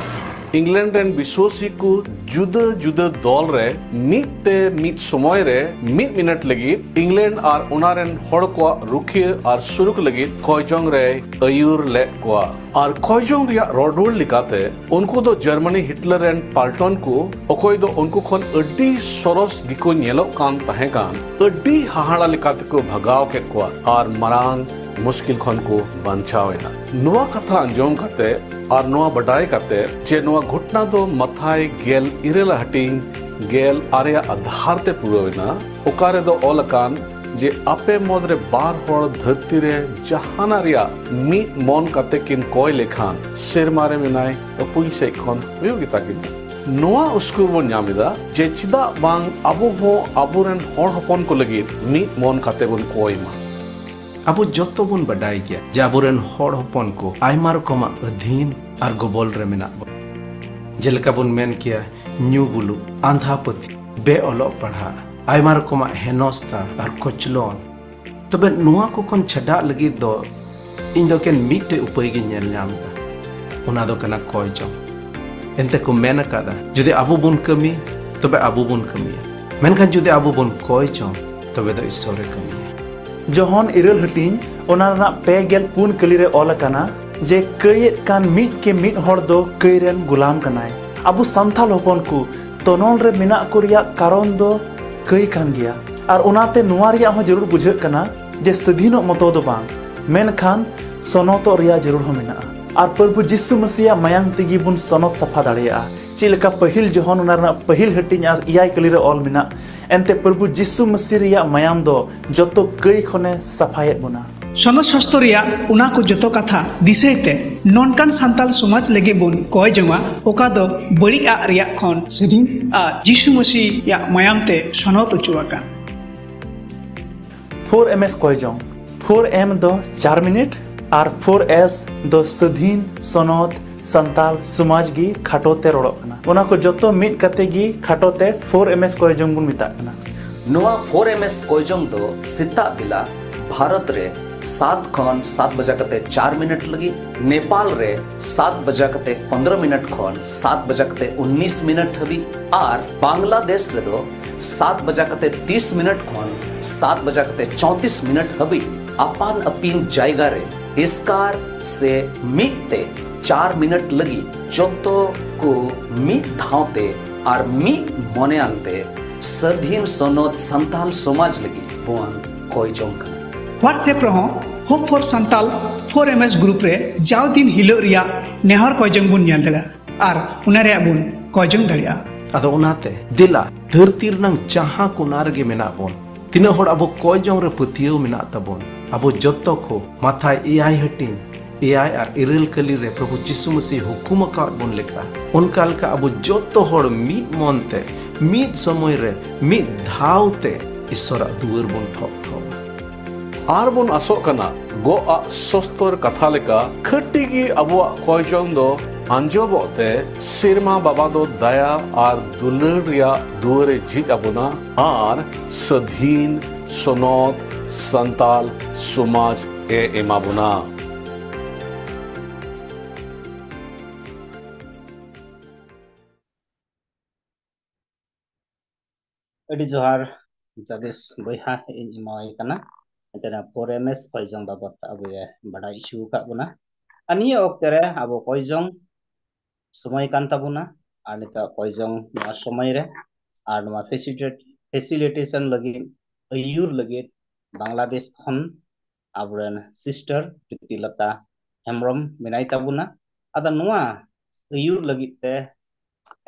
ᱤᱝᱞᱮᱱᱰ ᱨᱮᱱ ᱵᱤᱥᱣᱟᱥᱤ ᱠᱚ ᱡᱩᱫᱟᱹ ᱡᱩᱫᱟᱹ ᱫᱚᱞ ᱨᱮ ᱢᱤᱫ ᱛᱮ ᱢᱤᱫ ᱥᱚᱢᱚᱭ ᱨᱮ ᱢᱤᱫ ᱢᱤᱱᱤᱴ ᱞᱟᱹᱜᱤᱫ ᱤᱝᱞᱮᱱᱰ ᱟᱨ ᱚᱱᱟ ᱨᱮᱱ ᱦᱚᱲ ᱠᱚᱣᱟᱜ ᱨᱩᱠᱷᱤᱭᱟᱹ ᱟᱨ ᱥᱩᱨᱩᱠ ᱞᱟᱹᱜᱤᱫ ᱠᱚᱭᱡᱚᱝ ᱨᱮᱭ ᱟᱹᱭᱩᱨ ᱞᱮᱫ ᱠᱚᱣᱟ᱾ ᱟᱨ ᱠᱚᱭᱡᱚᱝ ᱨᱮᱭᱟᱜ ᱨᱚᱲ ᱨᱩᱣᱟᱹᱲ ᱞᱮᱠᱟᱛᱮ, ᱩᱱᱠᱩ ᱫᱚ ᱡᱟᱨᱢᱟᱱᱤ ᱦᱤᱴᱞᱟᱨ ᱨᱮᱱ ᱯᱟᱞᱴᱚᱱ ᱠᱚ, ᱚᱠᱚᱭ ᱫᱚ ᱩᱱᱠᱩ ᱠᱷᱚᱱ ᱟᱹᱰᱤ ᱥᱚᱨᱚᱥ ᱜᱮᱠᱚ ᱧᱮᱞᱚᱜ ᱠᱟᱱ ᱛᱟᱦᱮᱸ ᱠᱟᱱ, ᱟᱹᱰᱤ ᱦᱟᱦᱟᱲᱟ ᱞᱮᱠᱟᱛᱮ ᱠᱚ ᱵᱷᱟᱜᱟᱣ ᱠᱮᱫ ᱠᱚᱣᱟ ᱟᱨ ᱢᱟᱨᱟᱝ ᱢᱩᱥᱠᱤᱞ ᱠᱷᱚᱱ ᱠᱚ ᱵᱟᱧᱪᱟᱣ ᱮᱱᱟ᱾ ᱱᱚᱣᱟ ᱠᱟᱛᱷᱟ ᱟᱸᱡᱚᱢ ᱠᱟᱛᱮ ᱟᱨ ᱱᱚᱣᱟ ᱵᱟᱰᱟᱭ ᱠᱟᱛᱮ ᱡᱮ ᱱᱚᱣᱟ ᱜᱷᱚᱴᱱᱟ ᱫᱚ ᱢᱟᱛᱷᱟᱭ ᱜᱮᱞ ᱤᱨᱟᱹᱞ ᱟᱜ ᱦᱟᱹᱴᱤᱧ ᱜᱮᱞ ᱟᱨᱮ ᱟᱜ ᱟᱫᱷᱟᱨ ᱛᱮ ᱯᱩᱨᱟᱹᱣ ᱮᱱᱟ, ᱚᱠᱟ ᱨᱮᱫᱚ ᱚᱞ ᱟᱠᱟᱱ ᱡᱮ ᱟᱯᱮ ᱢᱩᱫᱽ ᱨᱮ ᱵᱟᱨ ᱦᱚᱲ ᱫᱷᱟᱹᱨᱛᱤ ᱨᱮ ᱡᱟᱦᱟᱱᱟᱜ ᱨᱮᱭᱟᱜ ᱢᱤᱫ ᱢᱚᱱ ᱠᱟᱛᱮ ᱠᱤᱱ ᱠᱚᱭ ᱞᱮᱠᱷᱟᱱ, ᱥᱮᱨᱢᱟ ᱨᱮ ᱢᱮᱱᱟᱭ ᱟᱹᱯᱩᱧ ᱥᱮᱫ ᱠᱷᱚᱱ ᱦᱩᱭᱩᱜ ᱜᱮᱛᱟ ᱠᱤᱱᱟ᱾ ᱱᱚᱣᱟ ᱩᱥᱠᱩᱨ ᱵᱚᱱ ᱧᱟᱢ ᱮᱫᱟ ᱡᱮ ᱪᱮᱫᱟᱜ ᱵᱟᱝ ᱟᱵᱚ ᱦᱚᱸ ᱟᱵᱚᱨᱮᱱ ᱦᱚᱲ ᱦᱚᱯᱚᱱ ᱠᱚ ᱞᱟᱹᱜᱤᱫ ᱢᱤᱫ ᱢᱚᱱ ᱠᱟᱛᱮ ᱵᱚᱱ ᱠᱚᱭ ᱢᱟ᱾ ᱟᱵᱚ ᱡᱚᱛᱚ ᱵᱚᱱ ᱵᱟᱰᱟᱭ ᱜᱮᱭᱟ ᱡᱮ ᱟᱵᱚᱨᱮᱱ ᱦᱚᱲ ᱦᱚᱯᱚᱱ ᱠᱚ ᱟᱭᱢᱟ ᱨᱚᱠᱚᱢᱟᱜ ᱟᱹᱫᱷᱤᱱ ᱟᱨ ᱜᱚᱵᱚᱞ ᱨᱮ ᱢᱮᱱᱟᱜ ᱵᱚᱱᱟ᱾ ᱡᱮᱞᱮᱠᱟ ᱵᱚᱱ ᱢᱮᱱ ᱠᱮᱭᱟ, ᱧᱩ ᱵᱩᱞᱩᱜ, ᱟᱸᱫᱷᱟ ᱯᱟᱹᱛᱭᱟᱹᱣ, ᱵᱮ ᱚᱞᱚᱜ ᱯᱟᱲᱦᱟᱜ, ᱟᱭᱢᱟ ᱨᱚᱠᱚᱢᱟᱜ ᱦᱮᱱᱚᱥᱛᱟ ᱟᱨ ᱠᱚᱪᱞᱚᱱ᱾ ᱛᱚᱵᱮ ᱱᱚᱣᱟ ᱠᱚ ᱠᱷᱚᱱ ᱪᱷᱟᱰᱟᱜ ᱞᱟᱹᱜᱤᱫ ᱫᱚ ᱤᱧ ᱫᱚ ᱮᱠᱮᱱ ᱢᱤᱫᱴᱮᱡ ᱩᱯᱟᱹᱭ ᱜᱤᱧ ᱧᱮᱞ ᱧᱟᱢ ᱮᱫᱟ, ᱚᱱᱟ ᱫᱚ ᱠᱟᱱᱟ ᱠᱚᱭ ᱡᱚᱝ᱾ ᱮᱱᱛᱮ ᱠᱚ ᱢᱮᱱ ᱟᱠᱟᱫᱟ, ᱡᱩᱫᱤ ᱟᱵᱚ ᱵᱚᱱ ᱠᱟᱹᱢᱤ, ᱛᱚᱵᱮ ᱟᱵᱚ ᱵᱚᱱ ᱠᱟᱹᱢᱤᱭᱟ, ᱢᱮᱱᱠᱷᱟᱱ ᱡᱩᱫᱤ ᱟᱵᱚ ᱵᱚᱱ ᱠᱚᱭ ᱡᱚᱝ, ᱛᱚᱵᱮ ᱫᱚ ᱤᱥᱥᱚᱨᱮ ᱠᱟᱹᱢᱤᱭᱟ᱾ ᱡᱚᱦᱚᱱ ᱤᱨᱟᱹᱞ ᱦᱟᱹᱴᱤᱧ, ᱚᱱᱟ ᱨᱮᱱᱟᱜ ᱯᱮ ᱜᱮᱞ ᱯᱩᱱ ᱠᱟᱹᱞᱤ ᱨᱮ ᱚᱞ ᱟᱠᱟᱱᱟ ᱡᱮ ᱠᱟᱹᱭᱮᱫ ᱠᱟᱱ ᱢᱤᱫ ᱠᱮ ᱢᱤᱫ ᱦᱚᱲ ᱫᱚ ᱠᱟᱹᱭ ᱨᱮᱱ ᱜᱩᱞᱟᱢ ᱠᱟᱱᱟᱭ᱾ ᱟᱵᱚ ᱥᱟᱱᱛᱟᱲ ᱦᱚᱯᱚᱱ ᱠᱚ ᱛᱚᱱᱚᱞ ᱨᱮ ᱢᱮᱱᱟᱜ ᱠᱚ ᱨᱮᱭᱟᱜ ᱠᱟᱨᱚᱱ ᱫᱚ ᱠᱟᱹᱭ ᱠᱟᱱ ᱜᱮᱭᱟ, ᱟᱨ ᱚᱱᱟᱛᱮ ᱱᱚᱣᱟ ᱨᱮᱭᱟᱜ ᱦᱚᱸ ᱡᱟᱹᱨᱩᱲ ᱵᱩᱡᱷᱟᱹᱜ ᱠᱟᱱᱟ ᱡᱮ ᱥᱟᱹᱫᱷᱤᱱᱚᱜ ᱢᱚᱛᱚ ᱫᱚ ᱵᱟᱝ, ᱢᱮᱱᱠᱷᱟᱱ ᱥᱚᱱᱚᱛᱚᱜ ᱨᱮᱭᱟᱜ ᱡᱟᱹᱨᱩᱲ ᱦᱚᱸ ᱢᱮᱱᱟᱜᱼᱟ᱾ ᱟᱨ ᱯᱨᱚᱵᱷᱩ ᱡᱤᱥᱩ ᱢᱟᱹᱥᱤᱭᱟᱜ ᱢᱟᱭᱟᱝ ᱛᱮᱜᱮ ᱵᱚᱱ ᱥᱚᱱᱚᱛ ᱥᱟᱯᱷᱟ ᱫᱟᱲᱮᱭᱟᱜᱼᱟ᱾ ᱪᱮᱫ ᱞᱮᱠᱟ ᱯᱟᱹᱦᱤᱞ ᱡᱚᱦᱚᱱ ᱚᱱᱟ ᱨᱮᱱᱟᱜ ᱯᱟᱹᱦᱤᱞ ᱦᱟᱹᱴᱤᱧ ᱟᱨ ᱮᱭᱟᱭ ᱠᱟᱹᱞᱤ ᱨᱮ ᱚᱞ ᱢᱮᱱᱟᱜ, ᱮᱱᱛᱮ ᱯᱨᱚᱵᱷᱩ ᱡᱤᱥᱩ ᱢᱟᱹᱥᱤ ᱨᱮᱭᱟᱜ ᱢᱟᱭᱟᱢ ᱫᱚ ᱡᱚᱛᱚ ᱠᱟᱹᱭ ᱠᱷᱚᱱᱮ ᱥᱟᱯᱷᱟᱭᱮᱫ ᱵᱚᱱᱟ᱾ ᱥᱚᱱᱚᱛ ᱥᱟᱥᱛᱚ ᱨᱮᱭᱟᱜ ᱚᱱᱟ ᱠᱚ ᱡᱚᱛᱚ ᱠᱟᱛᱷᱟ ᱫᱤᱥᱟᱹᱭ ᱛᱮ ᱱᱚᱝᱠᱟᱱ ᱥᱟᱱᱛᱟᱞ ᱥᱚᱢᱟᱡᱽ ᱞᱟᱹᱜᱤᱫ ᱵᱚᱱ ᱠᱚᱭ ᱡᱚᱝᱟ, ᱚᱠᱟ ᱫᱚ ᱵᱟᱹᱲᱤᱡ ᱟᱜ ᱨᱮᱭᱟᱜ ᱠᱷᱚᱱ ᱥᱟᱹᱫᱷᱤᱱ ᱟᱨ ᱡᱤᱥᱩ ᱢᱟᱹᱥᱤᱭᱟᱜ ᱢᱟᱭᱟᱢ ᱛᱮ ᱥᱚᱱᱚᱛ ᱚᱪᱚ ᱟᱠᱟᱱ᱾ ᱯᱷᱳᱨ ᱮᱢ ᱮᱥ ᱠᱚᱭ ᱡᱚᱝ᱾ ᱯᱷᱳᱨ ᱮᱢ ᱫᱚ ᱪᱟᱨ ᱢᱤᱱᱤᱴ ᱟᱨ ᱯᱷᱳᱨ ᱮᱥ ᱫᱚ ᱥᱟᱹᱫᱷᱤᱱ, ᱥᱚᱱᱚᱛ, ᱥᱟᱱᱛᱟᱞ ᱥᱚᱢᱟᱡᱽ ᱜᱮ ᱠᱷᱟᱴᱚ ᱛᱮ ᱨᱚᱲᱚᱜ ᱠᱟᱱᱟ᱾ ᱚᱱᱟ ᱠᱚ ᱡᱚᱛᱚ ᱢᱤᱫ ᱠᱟᱛᱮ ᱜᱮ ᱠᱷᱟᱴᱚ ᱛᱮ ᱯᱷᱳᱨ ᱮᱢ ᱮᱥ ᱠᱚᱭ ᱡᱚᱝ ᱵᱚᱱ ᱢᱮᱛᱟᱜ ᱠᱟᱱᱟ᱾ ᱱᱚᱣᱟ ᱯᱷᱳᱨ ᱮᱢ ᱮᱥ ᱠᱚᱭ ᱡᱚᱝ ᱫᱚ ᱥᱮᱛᱟᱜ ᱵᱮᱞᱟ ᱵᱷᱟᱨᱚᱛ ᱨᱮ ᱥᱟᱛ ᱠᱷᱚᱱ ᱥᱟᱛ ᱵᱟᱡᱟ ᱠᱟᱛᱮ ᱪᱟᱨ ᱢᱤᱱᱤᱴ ᱞᱟᱹᱜᱤᱫ, ᱱᱮᱯᱟᱞ ᱨᱮ ᱥᱟᱛ ᱵᱟᱡᱟ ᱠᱟᱛᱮ ᱯᱚᱱᱫᱽᱨᱚ ᱢᱤᱱᱤᱴ ᱠᱷᱚᱱ ᱥᱟᱛ ᱵᱟᱡᱟ ᱠᱟᱛᱮ ᱩᱱᱱᱤᱥ ᱢᱤᱱᱤᱴ ᱦᱟᱹᱵᱤᱡ ᱟᱨ ᱵᱟᱝᱞᱟᱫᱮᱥ ᱨᱮᱫᱚ ᱥᱟᱛ ᱵᱟᱡᱟ ᱠᱟᱛᱮ ᱛᱤᱥ ᱢᱤᱱᱤᱴ ᱠᱷᱚᱱ ᱥᱟᱛ ᱵᱟᱡᱟ ᱠᱟᱛᱮ ᱪᱚᱣᱛᱤᱥ ᱢᱤᱱᱤᱴ ᱦᱟᱹᱵᱤᱡ ᱟᱯᱟᱱ ᱟᱹᱯᱤᱱ ᱡᱟᱭᱜᱟ ᱨᱮ ᱮᱥᱠᱟᱨ ᱥᱮ ᱢᱤᱫ ᱛᱮ ᱪᱟᱨ ᱢᱤᱱᱤᱴ ᱞᱟᱹᱜᱤᱫ ᱡᱚᱛᱚ ᱠᱚ ᱢᱤᱫ ᱫᱷᱟᱣ ᱛᱮ ᱟᱨ ᱢᱤᱫ ᱢᱚᱱᱮᱭᱟᱱ ᱛᱮ ᱥᱟᱹᱫᱷᱤᱱ ᱥᱚᱱᱚᱛ ᱥᱟᱱᱛᱟᱞ ᱥᱚᱢᱟᱡᱽ ᱞᱟᱹᱜᱤᱫ ᱵᱚᱱ ᱠᱚᱭ ᱡᱚᱝ ᱠᱟᱱᱟ᱾ WhatsApp ᱨᱮᱦᱚᱸ Hope for Santal four M S group ᱨᱮ ᱡᱟᱣ ᱫᱤᱱ ᱦᱤᱞᱳᱜ ᱨᱮᱭᱟᱜ ᱱᱮᱦᱚᱨ ᱠᱚᱭ ᱡᱚᱝ ᱵᱚᱱ ᱧᱮᱞ ᱫᱟᱲᱮᱭᱟᱜᱼᱟ ᱟᱨ ᱚᱱᱟ ᱨᱮᱭᱟᱜ ᱵᱚᱱ ᱠᱚᱭ ᱡᱚᱝ ᱫᱟᱲᱮᱭᱟᱜᱼᱟ᱾ ᱟᱫᱚ ᱚᱱᱟᱛᱮ ᱫᱮᱞᱟ, ᱫᱷᱟᱹᱨᱛᱤ ᱨᱮᱱᱟᱝ ᱡᱟᱦᱟᱸ ᱠᱚᱱᱟ ᱨᱮᱜᱮ ᱢᱮᱱᱟᱜ ᱵᱚᱱ, ᱛᱤᱱᱟᱹᱜ ᱦᱚᱲ ᱟᱵᱚ ᱠᱚᱭ ᱡᱚᱝ ᱨᱮ ᱯᱟᱹᱛᱭᱟᱹᱣ ᱢᱮᱱᱟᱜ ᱛᱟᱵᱚᱱ, ᱟᱵᱚ ᱡᱚᱛᱚ ᱠᱚ ᱢᱟᱛᱷᱟᱭ ᱮᱭᱟᱭ ᱦᱟᱹᱴᱤᱧ ᱮᱭᱟᱭ ᱟᱨ ᱤᱨᱟᱹᱞ ᱠᱟᱹᱞᱤ ᱨᱮ ᱯᱨᱚᱵᱷᱩ ᱡᱤᱥᱩ ᱢᱟᱹᱥᱤ ᱦᱩᱠᱩᱢ ᱟᱠᱟᱫ ᱵᱚᱱ ᱞᱮᱠᱟ, ᱚᱱᱠᱟ ᱞᱮᱠᱟ ᱟᱵᱚ ᱡᱚᱛᱚ ᱦᱚᱲ ᱢᱤᱫ ᱢᱚᱱ ᱛᱮ, ᱢᱤᱫ ᱥᱚᱢᱚᱭ ᱨᱮ, ᱢᱤᱫ ᱫᱷᱟᱣ ᱛᱮ ᱤᱥᱚᱨᱟᱜ ᱫᱩᱣᱟᱹᱨ ᱵᱚᱱ ᱴᱷᱚᱠ ᱴᱷᱚᱠ᱾ ᱟᱨ ᱵᱚᱱ ᱟᱥᱚᱜ ᱠᱟᱱᱟ, ᱜᱚᱜ ᱟᱜ ᱥᱚᱥᱛᱚᱨ ᱠᱟᱛᱷᱟ ᱞᱮᱠᱟ, ᱠᱷᱟᱹᱴᱤ ᱜᱮ ᱟᱵᱚᱣᱟᱜ ᱠᱚᱭᱡᱚᱝ ᱫᱚ ᱟᱸᱡᱚᱵᱚᱜ ᱛᱮ, ᱥᱮᱨᱢᱟ ᱵᱟᱵᱟ ᱫᱚ ᱫᱟᱭᱟ ᱟᱨ ᱫᱩᱞᱟᱹᱲ ᱨᱮᱭᱟᱜ ᱫᱩᱣᱟᱹᱨ ᱮ ᱡᱷᱤᱡ ᱟᱵᱚᱱᱟ ᱟᱨ ᱥᱟᱹᱫᱷᱤᱱ, ᱥᱚᱱᱚᱛ, ᱥᱟᱱᱛᱟᱞ ᱥᱚᱢᱟᱡᱽ ᱮ ᱮᱢᱟ ᱵᱚᱱᱟ᱾ ᱟᱹᱰᱤ ᱡᱚᱦᱟᱨ ᱡᱟᱫᱤᱥ ᱵᱚᱭᱦᱟ, ᱤᱧ ᱮᱢᱟᱣᱟᱭ ᱠᱟᱱᱟ᱾ ᱮᱱᱛᱮ ᱱᱚᱣᱟ ᱯᱷᱳᱨ ᱮᱢ ᱮᱥ ᱠᱚᱭᱡᱚᱝ ᱵᱟᱵᱚᱫ ᱛᱮ ᱟᱵᱚᱭ ᱵᱟᱰᱟᱭ ᱦᱚᱪᱚ ᱟᱠᱟᱫ ᱵᱚᱱᱟ᱾ ᱟᱨ ᱱᱤᱭᱟᱹ ᱚᱠᱛᱮ ᱨᱮ ᱟᱵᱚ ᱠᱚᱭᱡᱚᱝ ᱥᱚᱢᱚᱭ ᱠᱟᱱ ᱛᱟᱵᱚᱱᱟ᱾ ᱟᱨ ᱱᱤᱛᱚᱜ ᱠᱚᱭᱡᱚᱝ ᱱᱚᱣᱟ ᱥᱚᱢᱚᱭ ᱨᱮ ᱟᱨ ᱱᱚᱣᱟ facilitate-, facilitation ᱞᱟᱹᱜᱤᱫ, ᱟᱹᱭᱩᱨ ᱞᱟᱹᱜᱤᱫ ᱵᱟᱝᱞᱟᱫᱮᱥ ᱠᱷᱚᱱ ᱟᱵᱚᱨᱮᱱ ᱥᱤᱥᱴᱟᱨ ᱯᱨᱤᱛᱤᱞᱚᱛᱟ ᱦᱮᱢᱵᱨᱚᱢ ᱢᱮᱱᱟᱭ ᱛᱟᱵᱚᱱᱟ᱾ ᱟᱫᱚ ᱱᱚᱣᱟ ᱟᱹᱭᱩᱨ ᱞᱟᱹᱜᱤᱫ ᱛᱮ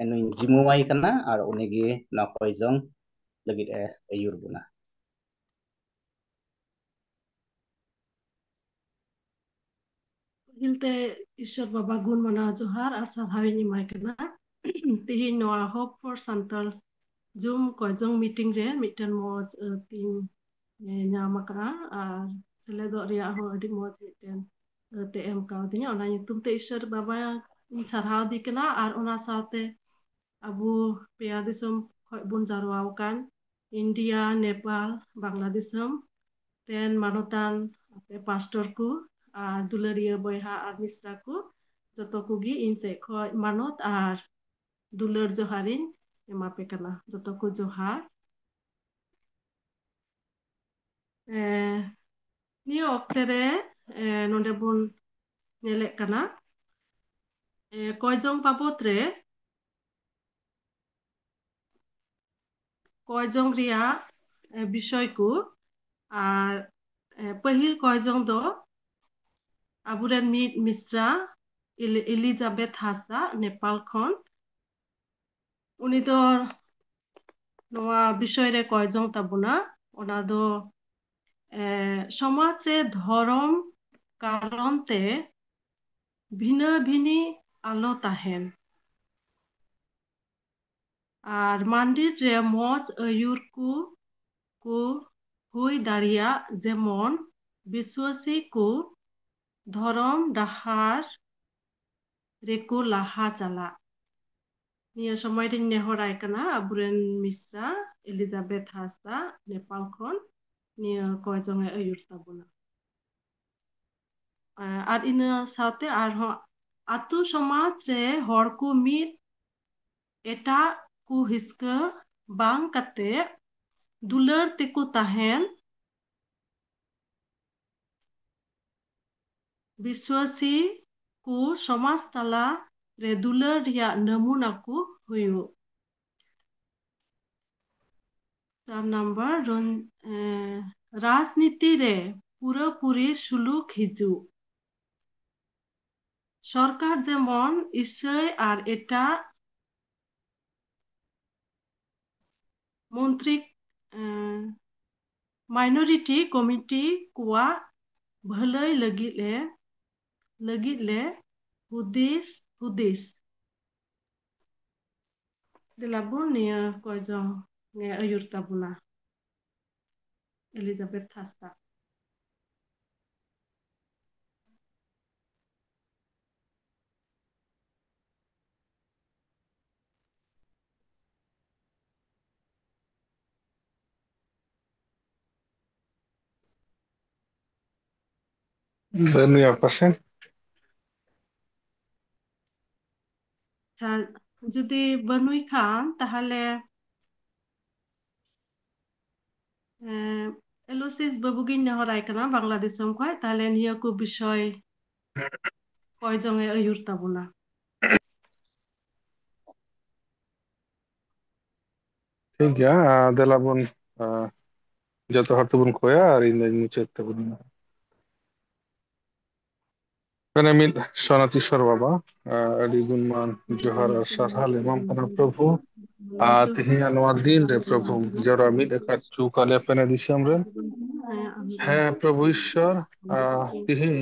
ᱱᱩᱭ ᱡᱤᱢᱟᱹᱣᱟᱭ ᱠᱟᱱᱟ ᱟᱨ ᱩᱱᱤᱜᱮ ᱱᱚᱣᱟ ᱠᱚᱭᱡᱚᱝ ᱞᱟᱹᱜᱤᱫ ᱮ ᱟᱹᱭᱩᱨ ᱵᱚᱱᱟ᱾ ᱯᱟᱹᱦᱤᱞ ᱛᱮ ᱤᱥᱚᱨ ᱵᱟᱵᱟ ᱜᱩᱱ ᱢᱟᱱᱟᱣ ᱡᱚᱦᱟᱨ ᱟᱨ ᱥᱟᱨᱦᱟᱣ ᱤᱧ ᱮᱢᱟᱭ ᱠᱟᱱᱟ᱾ ᱛᱮᱦᱮᱧ ᱱᱚᱣᱟ Hope for Santals Zoom ᱠᱚᱭᱡᱚᱝ meeting ᱨᱮ ᱢᱤᱫᱴᱮᱱ ᱢᱚᱡᱽ ᱟᱹᱛᱤᱧ ᱧᱟᱢ ᱟᱠᱟᱫᱼᱟ ᱟᱨ ᱥᱮᱞᱮᱫᱚᱜ ᱨᱮᱭᱟᱜ ᱦᱚᱸ ᱟᱹᱰᱤ ᱢᱚᱡᱽ ᱢᱤᱫᱴᱮᱱ ᱟᱹᱛᱮ ᱮᱢ ᱠᱟᱣᱫᱤᱧᱟ᱾ ᱚᱱᱟ ᱧᱩᱛᱩᱢ ᱛᱮ ᱤᱥᱚᱨ ᱵᱟᱵᱟ ᱤᱧ ᱥᱟᱨᱦᱟᱣ ᱫᱤ ᱠᱟᱱᱟ ᱟᱨ ᱚᱱᱟ ᱥᱟᱶᱛᱮ ᱟᱵᱚ ᱯᱮᱭᱟ ᱫᱤᱥᱚᱢ ᱠᱷᱚᱱ ᱵᱚᱱ ᱡᱟᱨᱣᱟ ᱟᱠᱟᱱ ᱤᱱᱰᱤᱭᱟ, ᱱᱮᱯᱟᱞ, ᱵᱟᱝᱞᱟ ᱫᱤᱥᱚᱢ ᱨᱮᱱ ᱢᱟᱱᱚᱛᱟᱱ ᱟᱯᱮ ᱯᱟᱥᱴᱚᱨ ᱠᱚ ᱟᱨ ᱫᱩᱞᱟᱹᱲᱤᱭᱟᱹ ᱵᱚᱭᱦᱟ ᱟᱨ ᱢᱤᱥᱨᱟ ᱠᱚ ᱡᱚᱛᱚ ᱠᱚᱜᱮ ᱤᱧ ᱥᱮᱫ ᱠᱷᱚᱱ ᱢᱟᱱᱚᱛ ᱟᱨ ᱫᱩᱞᱟᱹᱲ ᱡᱚᱦᱟᱨᱤᱧ ᱮᱢᱟ ᱯᱮ ᱠᱟᱱᱟ᱾ ᱡᱚᱛᱚ ᱠᱚ ᱡᱚᱦᱟᱨ᱾ ᱮ, ᱱᱤᱭᱟᱹ ᱚᱠᱛᱮ ᱨᱮ, ᱮ, ᱱᱚᱰᱮ ᱵᱚᱱ ᱧᱮᱞᱮᱫ ᱠᱟᱱᱟ, ᱮ, ᱠᱚᱭᱡᱚᱝ ᱵᱟᱵᱚᱛ ᱨᱮ ᱠᱚᱭᱡᱚᱝ ᱨᱮᱭᱟᱜ, ᱮ, ᱵᱤᱥᱚᱭ ᱠᱚ᱾ ᱟᱨ, ᱮ, ᱯᱟᱹᱦᱤᱞ ᱠᱚᱭᱡᱚᱝ ᱫᱚ ᱟᱵᱚᱨᱮᱱ ᱢᱤᱫ ᱢᱤᱥᱨᱟ ᱤᱞ-, ᱮᱞᱤᱡᱟᱵᱮᱛᱷ ᱦᱟᱸᱥᱫᱟ ᱱᱮᱯᱟᱞ ᱠᱷᱚᱱ, ᱩᱱᱤ ᱫᱚ ᱱᱚᱣᱟ ᱵᱤᱥᱚᱭ ᱨᱮ ᱠᱚᱭᱡᱚᱝ ᱛᱟᱵᱚᱱᱟ᱾ ᱚᱱᱟ ᱫᱚ, ᱮ, ᱥᱚᱢᱟᱡᱽ ᱨᱮ ᱫᱷᱚᱨᱚᱢ ᱠᱟᱨᱚᱱ ᱛᱮ ᱵᱷᱤᱱᱟᱹ ᱵᱷᱤᱱᱤ ᱟᱞᱚ ᱛᱟᱦᱮᱱ᱾ ᱟᱨ ᱢᱟᱱᱰᱤᱨ ᱨᱮ ᱢᱚᱡᱽ ᱟᱹᱭᱩᱨ ᱠᱚ, ᱠᱚ ᱦᱩᱭ ᱫᱟᱲᱮᱭᱟᱜ, ᱡᱮᱢᱚᱱ ᱵᱤᱥᱣᱟᱹᱥᱤ ᱠᱚ ᱫᱷᱚᱨᱚᱢ ᱰᱟᱦᱟᱨ ᱨᱮᱠᱚ ᱞᱟᱦᱟ ᱪᱟᱞᱟᱜ᱾ ᱱᱤᱭᱟᱹ ᱥᱚᱢᱚᱭ ᱨᱤᱧ ᱱᱮᱦᱚᱨᱟᱭ ᱠᱟᱱᱟ ᱟᱵᱚᱨᱮᱱ ᱢᱤᱥᱨᱟ ᱮᱞᱤᱡᱟᱵᱮᱛ ᱦᱟᱸᱥᱫᱟ ᱱᱮᱯᱟᱞ ᱠᱷᱚᱱ ᱱᱤᱭᱟᱹ ᱠᱚᱭ ᱡᱚᱝ ᱮ ᱟᱹᱭᱩᱨ ᱛᱟᱵᱚᱱᱟ᱾ ᱟᱨ ᱤᱱᱟᱹ ᱥᱟᱶᱛᱮ ᱟᱨᱦᱚᱸ ᱟᱛᱳ ᱥᱚᱢᱟᱡᱽ ᱨᱮ ᱦᱚᱲ ᱠᱚ ᱢᱤᱫ ᱮᱴᱟᱜ ᱠᱚ ᱦᱤᱥᱠᱟᱹ ᱵᱟᱝ ᱠᱟᱛᱮ ᱫᱩᱞᱟᱹᱲ ᱛᱮᱠᱚ ᱛᱟᱦᱮᱱ᱾ ᱵᱤᱥᱣᱟᱹᱥᱤ ᱠᱚ ᱥᱚᱢᱟᱡᱽ ᱛᱟᱞᱟ ᱨᱮ ᱫᱩᱞᱟᱹᱲ ᱨᱮᱭᱟᱜ ᱱᱟᱢᱩᱱᱟ ᱠᱚ ᱦᱩᱭᱩᱜ᱾ ᱪᱟᱨ ᱱᱟᱢᱵᱟᱨ, ᱨᱚᱱ-, ᱮᱸ, ᱨᱟᱡᱽᱱᱤᱛᱤ ᱨᱮ ᱯᱩᱨᱟᱹᱯᱩᱨᱤ ᱥᱩᱞᱩᱠ ᱦᱤᱡᱩᱜ᱾ ᱥᱚᱨᱠᱟᱨ ᱡᱮᱢᱚᱱ ᱤᱥᱟᱹᱭ ᱟᱨ ᱮᱴᱟᱜ ᱢᱚᱱᱛᱨᱤ, ᱮᱸ, minority community ᱠᱚᱣᱟᱜ ᱵᱷᱟᱹᱞᱟᱹᱭ ᱞᱟᱹᱜᱤᱫ ᱮ, ᱞᱟᱹᱜᱤᱫ ᱞᱮ ᱦᱩᱫᱤᱥ, ᱦᱩᱫᱤᱥ᱾ ᱫᱮᱞᱟ ᱵᱚᱱ ᱱᱤᱭᱟᱹ ᱠᱚᱭ ᱡᱚᱝ ᱮ ᱟᱹᱭᱩᱨ ᱛᱟᱵᱚᱱᱟ ᱮᱞᱤᱡᱟᱵᱮᱛ ᱦᱟᱸᱥᱫᱟ᱾ ᱵᱟᱹᱱᱩᱭᱟ ᱯᱟᱥᱮ᱾ ᱟᱪᱪᱷᱟ, ᱡᱩᱫᱤ ᱵᱟᱹᱱᱩᱭ ᱠᱷᱟᱱ ᱛᱟᱦᱚᱞᱮ, ᱮᱸ, ᱮᱞᱳᱥᱤᱥ ᱵᱟᱹᱵᱩ ᱜᱤᱧ ᱱᱮᱦᱚᱨᱟᱭ ᱠᱟᱱᱟ ᱵᱟᱝᱞᱟ ᱫᱤᱥᱚᱢ ᱠᱷᱚᱱ, ᱛᱟᱦᱚᱞᱮ ᱱᱤᱭᱟᱹ ᱠᱚ ᱵᱤᱥᱚᱭ ᱠᱚᱭ ᱡᱚᱝ ᱮ ᱟᱹᱭᱩᱨ ᱛᱟᱵᱚᱱᱟ᱾ ᱴᱷᱤᱠ ᱜᱮᱭᱟ, ᱟᱨ ᱫᱮᱞᱟ ᱵᱚᱱ, ᱟᱨ ᱡᱚᱛᱚ ᱦᱚᱲ ᱛᱮᱵᱚᱱ ᱠᱚᱭᱟ ᱟᱨ ᱤᱧ ᱫᱚᱧ ᱢᱩᱪᱟᱹᱫ ᱛᱟᱵᱚᱱᱟ᱾ ᱠᱟᱱᱟ ᱢᱤᱫ ᱥᱚᱱᱟᱛᱤᱥᱚᱨ ᱵᱟᱵᱟ, ᱟᱹᱰᱤ ᱜᱩᱱᱢᱟᱱ ᱡᱚᱦᱟᱨ ᱟᱨ ᱥᱟᱨᱦᱟᱣ ᱞᱮ ᱮᱢᱟᱢ ᱠᱟᱱᱟ ᱯᱨᱚᱵᱷᱩ᱾ ᱟᱨ ᱛᱮᱦᱮᱧᱟᱜ ᱱᱚᱣᱟ ᱫᱤᱱ ᱨᱮ ᱯᱨᱚᱵᱷᱩ ᱡᱟᱣᱨᱟ ᱢᱤᱫ ᱟᱠᱟᱫ ᱦᱚᱪᱚ ᱟᱠᱟᱫ ᱞᱮᱭᱟ ᱟᱯᱮ ᱫᱤᱥᱚᱢ ᱨᱮ᱾ ᱦᱮᱸ ᱯᱨᱚᱵᱷᱩ ᱤᱥᱚᱨ, ᱛᱮᱦᱮᱧ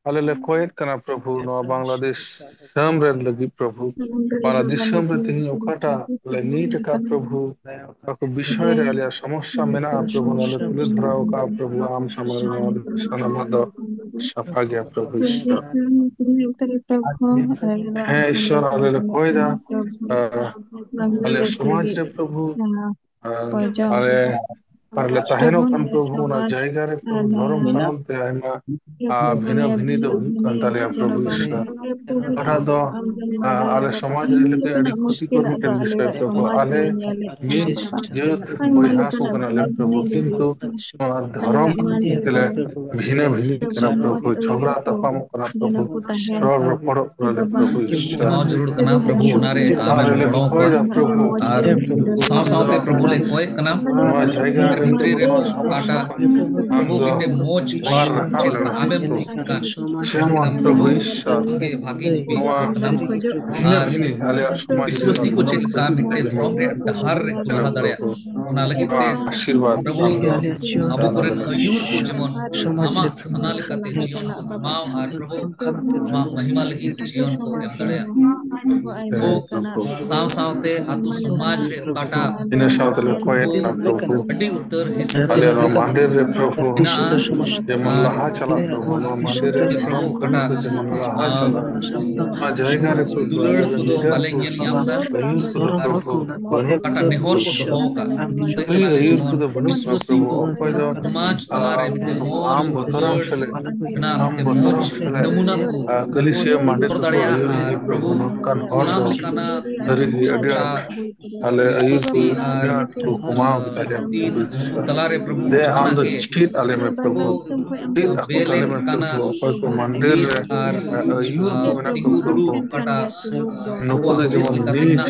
ᱟᱞᱮ ᱞᱮ ᱠᱚᱭᱮᱫ ᱠᱟᱱᱟ ᱯᱨᱚᱵᱷᱩ, ᱱᱚᱣᱟ ᱵᱟᱝᱞᱟᱫᱮᱥ ᱫᱤᱥᱚᱢ ᱨᱮᱱ ᱞᱟᱹᱜᱤᱫ ᱯᱨᱚᱵᱷᱩ, ᱵᱟᱝᱞᱟ ᱫᱤᱥᱚᱢ ᱨᱮ ᱛᱮᱦᱮᱧ ᱚᱠᱟᱴᱟᱜ ᱞᱮ ᱱᱤᱴ ᱟᱠᱟᱫ ᱯᱨᱚᱵᱷᱩ, ᱚᱠᱟ ᱠᱚ ᱵᱤᱥᱚᱭ ᱨᱮ ᱟᱞᱮᱭᱟᱜ ᱥᱚᱢᱚᱥᱥᱟ ᱢᱮᱱᱟᱜᱼᱟ ᱯᱨᱚᱵᱷᱩ, ᱱᱚᱣᱟ ᱞᱮ ᱛᱩᱞᱟᱹ ᱫᱷᱚᱨᱟᱣ ᱟᱠᱟᱫᱼᱟ ᱯᱨᱚᱵᱷᱩ, ᱟᱢ ᱥᱟᱢᱟᱝ ᱨᱮ ᱱᱚᱣᱟ ᱫᱚ ᱥᱟᱱᱟᱢᱟᱜ ᱫᱚ ᱥᱟᱯᱷᱟ ᱜᱮᱭᱟ ᱯᱨᱚᱵᱷᱩ ᱤᱥᱚᱨ᱾ ᱦᱮᱸ ᱤᱥᱚᱨ, ᱟᱞᱮ ᱞᱮ ᱠᱚᱭ ᱫᱟ, ᱟᱞᱮ ᱥᱚᱢᱟᱡᱽ ᱨᱮ ᱯᱨᱚᱵᱷᱩ, ᱟᱞᱮ ᱟᱞᱮ ᱛᱟᱦᱮᱱᱚᱜ ᱠᱟᱱ ᱯᱨᱚᱵᱷᱩ, ᱚᱱᱟ ᱡᱟᱭᱜᱟ ᱨᱮ ᱯᱨᱚᱵᱷᱩ ᱫᱷᱚᱨᱚᱢ ᱠᱟᱨᱚᱱ ᱛᱮ ᱟᱭᱢᱟ ᱟᱨ ᱵᱷᱤᱱᱟᱹ ᱵᱷᱤᱱᱤ ᱫᱚ ᱦᱩᱭᱩᱜ ᱠᱟᱱ ᱛᱟᱞᱮᱭᱟ ᱯᱨᱚᱵᱷᱩ ᱤᱥᱚᱨ᱾ ᱚᱠᱟᱴᱟᱜ ᱫᱚ ᱟᱞᱮ ᱥᱚᱢᱟᱡᱽ ᱨᱮ ᱞᱟᱹᱜᱤᱫ ᱟᱹᱰᱤ ᱠᱷᱚᱛᱤᱠᱚᱨ ᱢᱤᱫᱴᱮᱱ ᱵᱤᱥᱚᱭ ᱯᱨᱚᱵᱷᱩ᱾ ᱟᱞᱮ ᱢᱤᱫ ᱡᱟᱹᱛ ᱵᱚᱭᱦᱟ ᱠᱚ ᱠᱟᱱᱟᱞᱮ ᱯᱨᱚᱵᱷᱩ, ᱠᱤᱱᱛᱩ ᱱᱚᱣᱟ ᱫᱷᱚᱨᱚᱢ ᱠᱷᱟᱹᱛᱤᱨ ᱛᱮᱞᱮ ᱵᱷᱤᱱᱟᱹ ᱵᱷᱤᱱᱤ ᱠᱟᱱᱟ ᱯᱨᱚᱵᱷᱩ, ᱡᱷᱚᱜᱽᱲᱟ ᱛᱟᱯᱟᱢᱚᱜ ᱠᱟᱱᱟ ᱯᱨᱚᱵᱷᱩ, ᱨᱚᱲ ᱨᱚᱯᱚᱲᱚᱜ ᱠᱟᱱᱟᱞᱮ ᱯᱨᱚᱵᱷᱩ ᱤᱥᱚᱨ᱾ ᱡᱟᱦᱟᱸ ᱡᱟᱹᱨᱩᱲ ᱠᱟᱱᱟ ᱯᱨᱚᱵᱷᱩ, ᱚᱱᱟᱨᱮ ᱟᱢ ᱟᱞᱮ ᱞᱮ ᱜᱚᱲᱚ ᱠᱚᱣᱟ᱾ ᱠᱚᱭ ᱫᱟ ᱯᱨᱚᱵᱷᱩ, ᱟᱨ ᱥᱟᱶ ᱥᱟᱶᱛᱮ ᱯᱨᱚᱵᱷᱩ ᱞᱮ ᱠᱚᱭᱮᱫ ᱠᱟᱱᱟ, ᱱᱚᱣᱟ ᱡᱟᱭᱜᱟ ᱨᱮ ᱵᱷᱤᱛᱨᱤ ᱨᱮ ᱯᱨᱚᱵᱷᱩ ᱚᱠᱟᱴᱟᱜ ᱟᱢ ᱯᱨᱚᱵᱷᱩ ᱫᱚ ᱢᱤᱫᱴᱮᱱ ᱢᱚᱡᱽ ᱵᱟᱨ ᱟᱹᱭᱩᱨ ᱨᱟᱠᱟᱵ ᱪᱮᱫ ᱞᱮᱠᱟ ᱞᱮᱱᱟ ᱟᱢᱮᱢ ᱯᱨᱚᱵᱷᱩ᱾ ᱠᱩᱥᱤᱜ ᱠᱟᱱ, ᱥᱮ ᱪᱮᱫ ᱢᱟ ᱞᱮᱠᱟ ᱯᱨᱚᱵᱷᱩ ᱯᱨᱚᱵᱷᱩ ᱤᱥᱚᱨ, ᱟᱢᱜᱮ ᱵᱷᱟᱜᱤ ᱱᱚᱣᱟ ᱟᱨ ᱦᱤᱱᱤ ᱟᱞᱮᱭᱟᱜ ᱥᱚᱢᱟᱡᱽ ᱨᱮ ᱵᱤᱥᱣᱟᱹᱥᱤ ᱠᱚ ᱪᱮᱫ ᱞᱮᱠᱟ ᱢᱤᱫᱴᱮᱱ ᱫᱷᱚᱨᱚᱢ ᱨᱮᱭᱟᱜ ᱰᱟᱦᱟᱨ ᱨᱮᱠᱚ ᱞᱟᱦᱟ ᱫᱟᱲᱮᱭᱟᱜ, ᱚᱱᱟ ᱞᱟᱹᱜᱤᱫ ᱛᱮ ᱟᱥᱤᱨᱵᱟᱫᱽ ᱯᱨᱚᱵᱷᱩ ᱟᱵᱚ ᱠᱚᱨᱮᱱ ᱟᱹᱭᱩᱨ ᱠᱚ ᱡᱮᱢᱚᱱ ᱟᱢᱟᱜ ᱥᱟᱱᱟ ᱞᱮᱠᱟᱛᱮ ᱡᱤᱭᱚᱱ ᱠᱷᱟᱢᱟᱣ ᱟᱨ ᱯᱨᱚᱵᱷᱩ ᱟᱢᱟᱜ ᱢᱚᱦᱤᱢᱟ ᱞᱟᱹᱜᱤᱫ ᱡᱤᱭᱚᱱ ᱠᱚ ᱮᱢ ᱫᱟᱲᱮᱭᱟᱜ᱾ ᱠᱚ ᱥᱟᱶ ᱥᱟᱶᱛᱮ ᱟᱛᱳ ᱥᱚᱢᱟᱡᱽ ᱨᱮ ᱚᱠᱟᱴᱟᱜ ᱤᱱᱟᱹ ᱥᱟᱶᱛᱮ ᱞᱮ ᱠᱚᱭᱮᱫ ᱠᱚ ᱠᱟᱱᱟ ᱯᱨᱚᱵᱷᱩ, ᱟᱹᱰᱤ ᱩᱛᱟᱹᱨ ᱦᱤᱥᱟᱹ ᱟᱞᱮ ᱱᱚᱣᱟ ᱢᱟᱱᱫᱤᱨ ᱨᱮ ᱯᱨᱚᱵᱷᱩ ᱢᱮᱱᱟᱜᱼᱟ᱾ ᱡᱮᱢᱚᱱ ᱟᱨ ᱞᱟᱦᱟ ᱪᱟᱞᱟᱜ ᱯᱨᱚᱵᱷᱩ, ᱱᱚᱣᱟ ᱢᱟᱱᱫᱤᱨ ᱨᱮ ᱯᱨᱚᱵᱷᱩ ᱫᱷᱚᱨᱚᱢ ᱠᱚ ᱚᱠᱟᱴᱟᱜ, ᱡᱮᱢᱚᱱ ᱞᱟᱦᱟ ᱟᱸ, ᱪᱟᱞᱟᱜ᱾ ᱱᱚᱣᱟ ᱡᱟᱭᱜᱟ ᱨᱮ ᱯᱨᱚᱵᱷᱩ ᱫᱩᱞᱟᱹᱲ ᱟᱞᱮ ᱠᱚᱫᱚ ᱞᱤᱰᱟᱨ ᱵᱟᱞᱮ ᱠᱚ, ᱧᱮᱞ ᱧᱟᱢ ᱮᱫᱟ᱾ ᱟᱹᱭᱩᱨ ᱠᱚᱫᱚ ᱟᱨ ᱯᱨᱚᱵᱷᱩ ᱵᱟᱹᱱᱩᱜ ᱚᱠᱟᱴᱟᱜ ᱱᱮᱦᱚᱨ ᱠᱚ ᱫᱚᱦᱚ ᱟᱠᱟᱫ, ᱟᱹᱭᱩᱨ ᱡᱮᱢᱚᱱ ᱠᱚᱫᱚ ᱵᱟᱹᱱᱩᱜ ᱠᱚᱣᱟ ᱵᱤᱥᱣᱟᱹᱥᱤ ᱯᱨᱚᱵᱷᱩ, ᱠᱚ ᱚᱠᱚᱭ ᱫᱚ, ᱥᱚᱢᱟᱡᱽ ᱛᱟᱞᱟ ᱨᱮ ᱟᱢ, ᱢᱤᱫᱴᱮᱱ ᱢᱚᱡᱽ ᱟᱢ ᱵᱚᱛᱚᱨᱟᱢ ᱫᱩᱞᱟᱹᱲ ᱥᱮᱞᱮᱫ, ᱨᱮᱱᱟᱜ ᱟᱢ ᱢᱤᱫᱴᱮᱱ ᱵᱚᱛᱚᱨᱟᱢ ᱢᱚᱡᱽ ᱥᱮᱞᱮᱫ, ᱱᱚᱢᱩᱱᱟ ᱠᱚ ᱟᱨ ᱠᱟᱹᱞᱤᱥᱤᱭᱟᱹ ᱢᱟᱱᱫᱤᱨ ᱥᱚᱫᱚᱨ ᱠᱚᱠᱚ ᱫᱟᱲᱮᱭᱟᱜᱼᱟ᱾ ᱟᱹᱭᱩᱨ ᱟᱨ ᱞᱟᱹᱜᱤᱫ ᱯᱨᱚᱵᱷᱩ ᱯᱨᱚᱵᱷᱩ ᱱᱚᱝᱠᱟ ᱦᱚᱲ ᱫᱚ ᱥᱟᱹᱨᱤ ᱜᱮ ᱟᱹᱰᱤ ᱟᱸᱴ ᱟᱞᱮ ᱟᱹᱭᱩᱨ ᱠᱚ ᱟᱹᱰᱤ ᱟᱸᱴ ᱠᱚ ᱠᱚᱢᱟᱣ ᱠᱮᱫᱟ ᱞᱮ ᱯᱨᱚᱵᱷᱩ ᱡᱤᱥᱩ ᱠᱷᱨᱤᱥᱴ᱾ ᱫᱮ ᱟᱢ ᱫᱚ ᱪᱮᱫ ᱟᱞᱮ ᱢᱮ ᱯᱨᱚᱵᱷᱩ, ᱪᱮᱫ ᱟᱠᱚ ᱛᱟᱞᱮ ᱢᱮ ᱯᱨᱚᱵᱷᱩ, ᱚᱠᱚᱭ ᱠᱚ ᱢᱟᱱᱰᱤᱨ ᱨᱮ ᱟᱹᱭᱩᱨ ᱠᱚ ᱢᱮᱱᱟᱜ ᱠᱚ ᱯᱨᱚᱵᱷᱩ, ᱱᱩᱠᱩ ᱫᱚ ᱡᱮᱢᱚᱱ ᱱᱤᱡ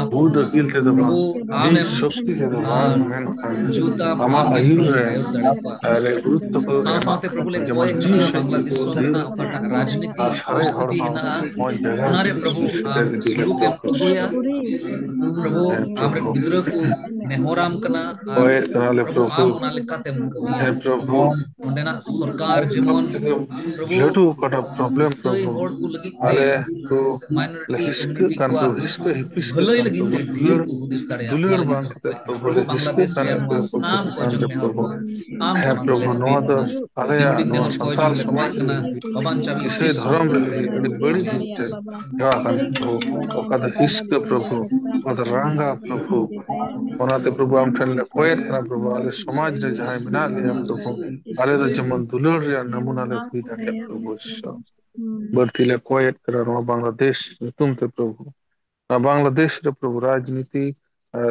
ᱵᱩᱫ ᱟᱹᱠᱤᱞ ᱛᱮ ᱫᱚ ᱵᱟᱝ, ᱱᱤᱡ ᱥᱚᱠᱛᱤ ᱛᱮ ᱫᱚ ᱵᱟᱝ, ᱢᱮᱱᱠᱷᱟᱱ ᱟᱢᱟᱜ ᱟᱹᱭᱩᱨ ᱨᱮ ᱟᱨ ᱜᱩᱨᱩᱛᱛᱚ ᱠᱚ ᱮᱢᱟᱜ ᱠᱟᱱᱟ, ᱡᱮᱢᱚᱱ ᱡᱤᱣᱤ ᱥᱚᱠᱛᱤ ᱠᱚ ᱫᱤᱭᱟᱹ ᱟᱨ ᱥᱟᱨᱮ ᱦᱚᱲᱢᱚ ᱢᱚᱡᱽ ᱡᱟᱭᱜᱟ ᱨᱮ ᱥᱮᱴᱮᱨ ᱤᱫᱤ ᱞᱮ ᱯᱨᱚᱵᱷᱩ᱾ ᱦᱮᱸ ᱯᱨᱚᱵᱷᱩ, ᱠᱚᱭᱮᱫ ᱠᱟᱱᱟᱞᱮ ᱯᱨᱚᱵᱷᱩ᱾ ᱦᱮᱸ ᱯᱨᱚᱵᱷᱩ, ᱞᱟᱹᱴᱩ ᱚᱠᱟᱴᱟᱜ problem ᱯᱨᱚᱵᱷᱩ, ᱟᱞᱮ ᱠᱚ ᱞᱮ ᱦᱤᱥᱠᱟᱹᱜ ᱠᱟᱱ ᱯᱨᱚᱵᱷᱩ, ᱦᱤᱥᱠᱟᱹ ᱦᱤᱯᱤᱥ ᱠᱟᱱ ᱯᱨᱚᱵᱷᱩ, ᱫᱩᱞᱟᱹᱲ, ᱫᱩᱞᱟᱹᱲ ᱵᱟᱝ ᱠᱟᱛᱮ ᱯᱨᱚᱵᱷᱩ ᱞᱮ ᱦᱤᱥᱠᱟᱹᱜ ᱠᱟᱱ ᱯᱨᱚᱵᱷᱩ, ᱯᱨᱚᱵᱷᱩ ᱠᱟᱱ ᱯᱨᱚᱵᱷᱩ᱾ ᱦᱮᱸ ᱯᱨᱚᱵᱷᱩ, ᱱᱚᱣᱟ ᱫᱚ ᱟᱞᱮᱭᱟᱜ ᱱᱚᱣᱟ ᱥᱟᱱᱛᱟᱲ ᱥᱚᱢᱟᱡᱽ ᱨᱮ ᱤᱥᱟᱹᱭ ᱫᱷᱚᱨᱚᱢ ᱨᱮ ᱟᱹᱰᱤ ᱵᱟᱹᱲᱤᱡ ᱢᱤᱫᱴᱮᱱ ᱦᱮᱣᱟ ᱠᱟᱱ ᱯᱨᱚᱵᱷᱩ, ᱚᱠᱟ ᱫᱚ ᱦᱤᱥᱠᱟᱹ ᱯᱨᱚᱵᱷᱩ, ᱚᱠᱟ ᱫᱚ ᱨᱟᱸᱜᱟ ᱯᱨᱚᱵᱷᱩ᱾ ᱚᱱᱟᱛᱮ ᱯᱨᱚᱵᱷᱩ ᱟᱢ ᱴᱷᱮᱱ ᱞᱮ ᱠᱚᱭᱮᱫ ᱠᱟᱱᱟ ᱯᱨᱚᱵᱷᱩ, ᱟᱞᱮ ᱥᱚᱢᱟᱡᱽ ᱨᱮ ᱡᱟᱦᱟᱸᱭ ᱢᱮᱱᱟᱜ ᱞᱮᱭᱟ ᱯᱨᱚᱵᱷᱩ, ᱟᱞᱮ ᱫᱚ ᱡᱮᱢᱚᱱ ᱫᱩᱞᱟᱹᱲ ᱨᱮᱭᱟᱜ ᱱᱟᱢᱩᱱᱟ ᱞᱮ ᱦᱩᱭ ᱫᱟᱲᱮᱭᱟᱜ ᱯᱨᱚᱵᱷᱩ ᱡᱤᱥᱩ᱾ ᱵᱟᱹᱲᱛᱤ ᱞᱮ ᱠᱚᱭᱮᱫ ᱠᱟᱱᱟ ᱱᱚᱣᱟ ᱵᱟᱝᱞᱟᱫᱮᱥ ᱧᱩᱛᱩᱢ ᱛᱮ ᱯᱨᱚᱵᱷᱩ᱾ ᱱᱚᱣᱟ ᱵᱟᱝᱞᱟᱫᱮᱥ ᱨᱮ ᱯᱨᱚᱵᱷᱩ ᱨᱟᱡᱽᱱᱤᱛᱤ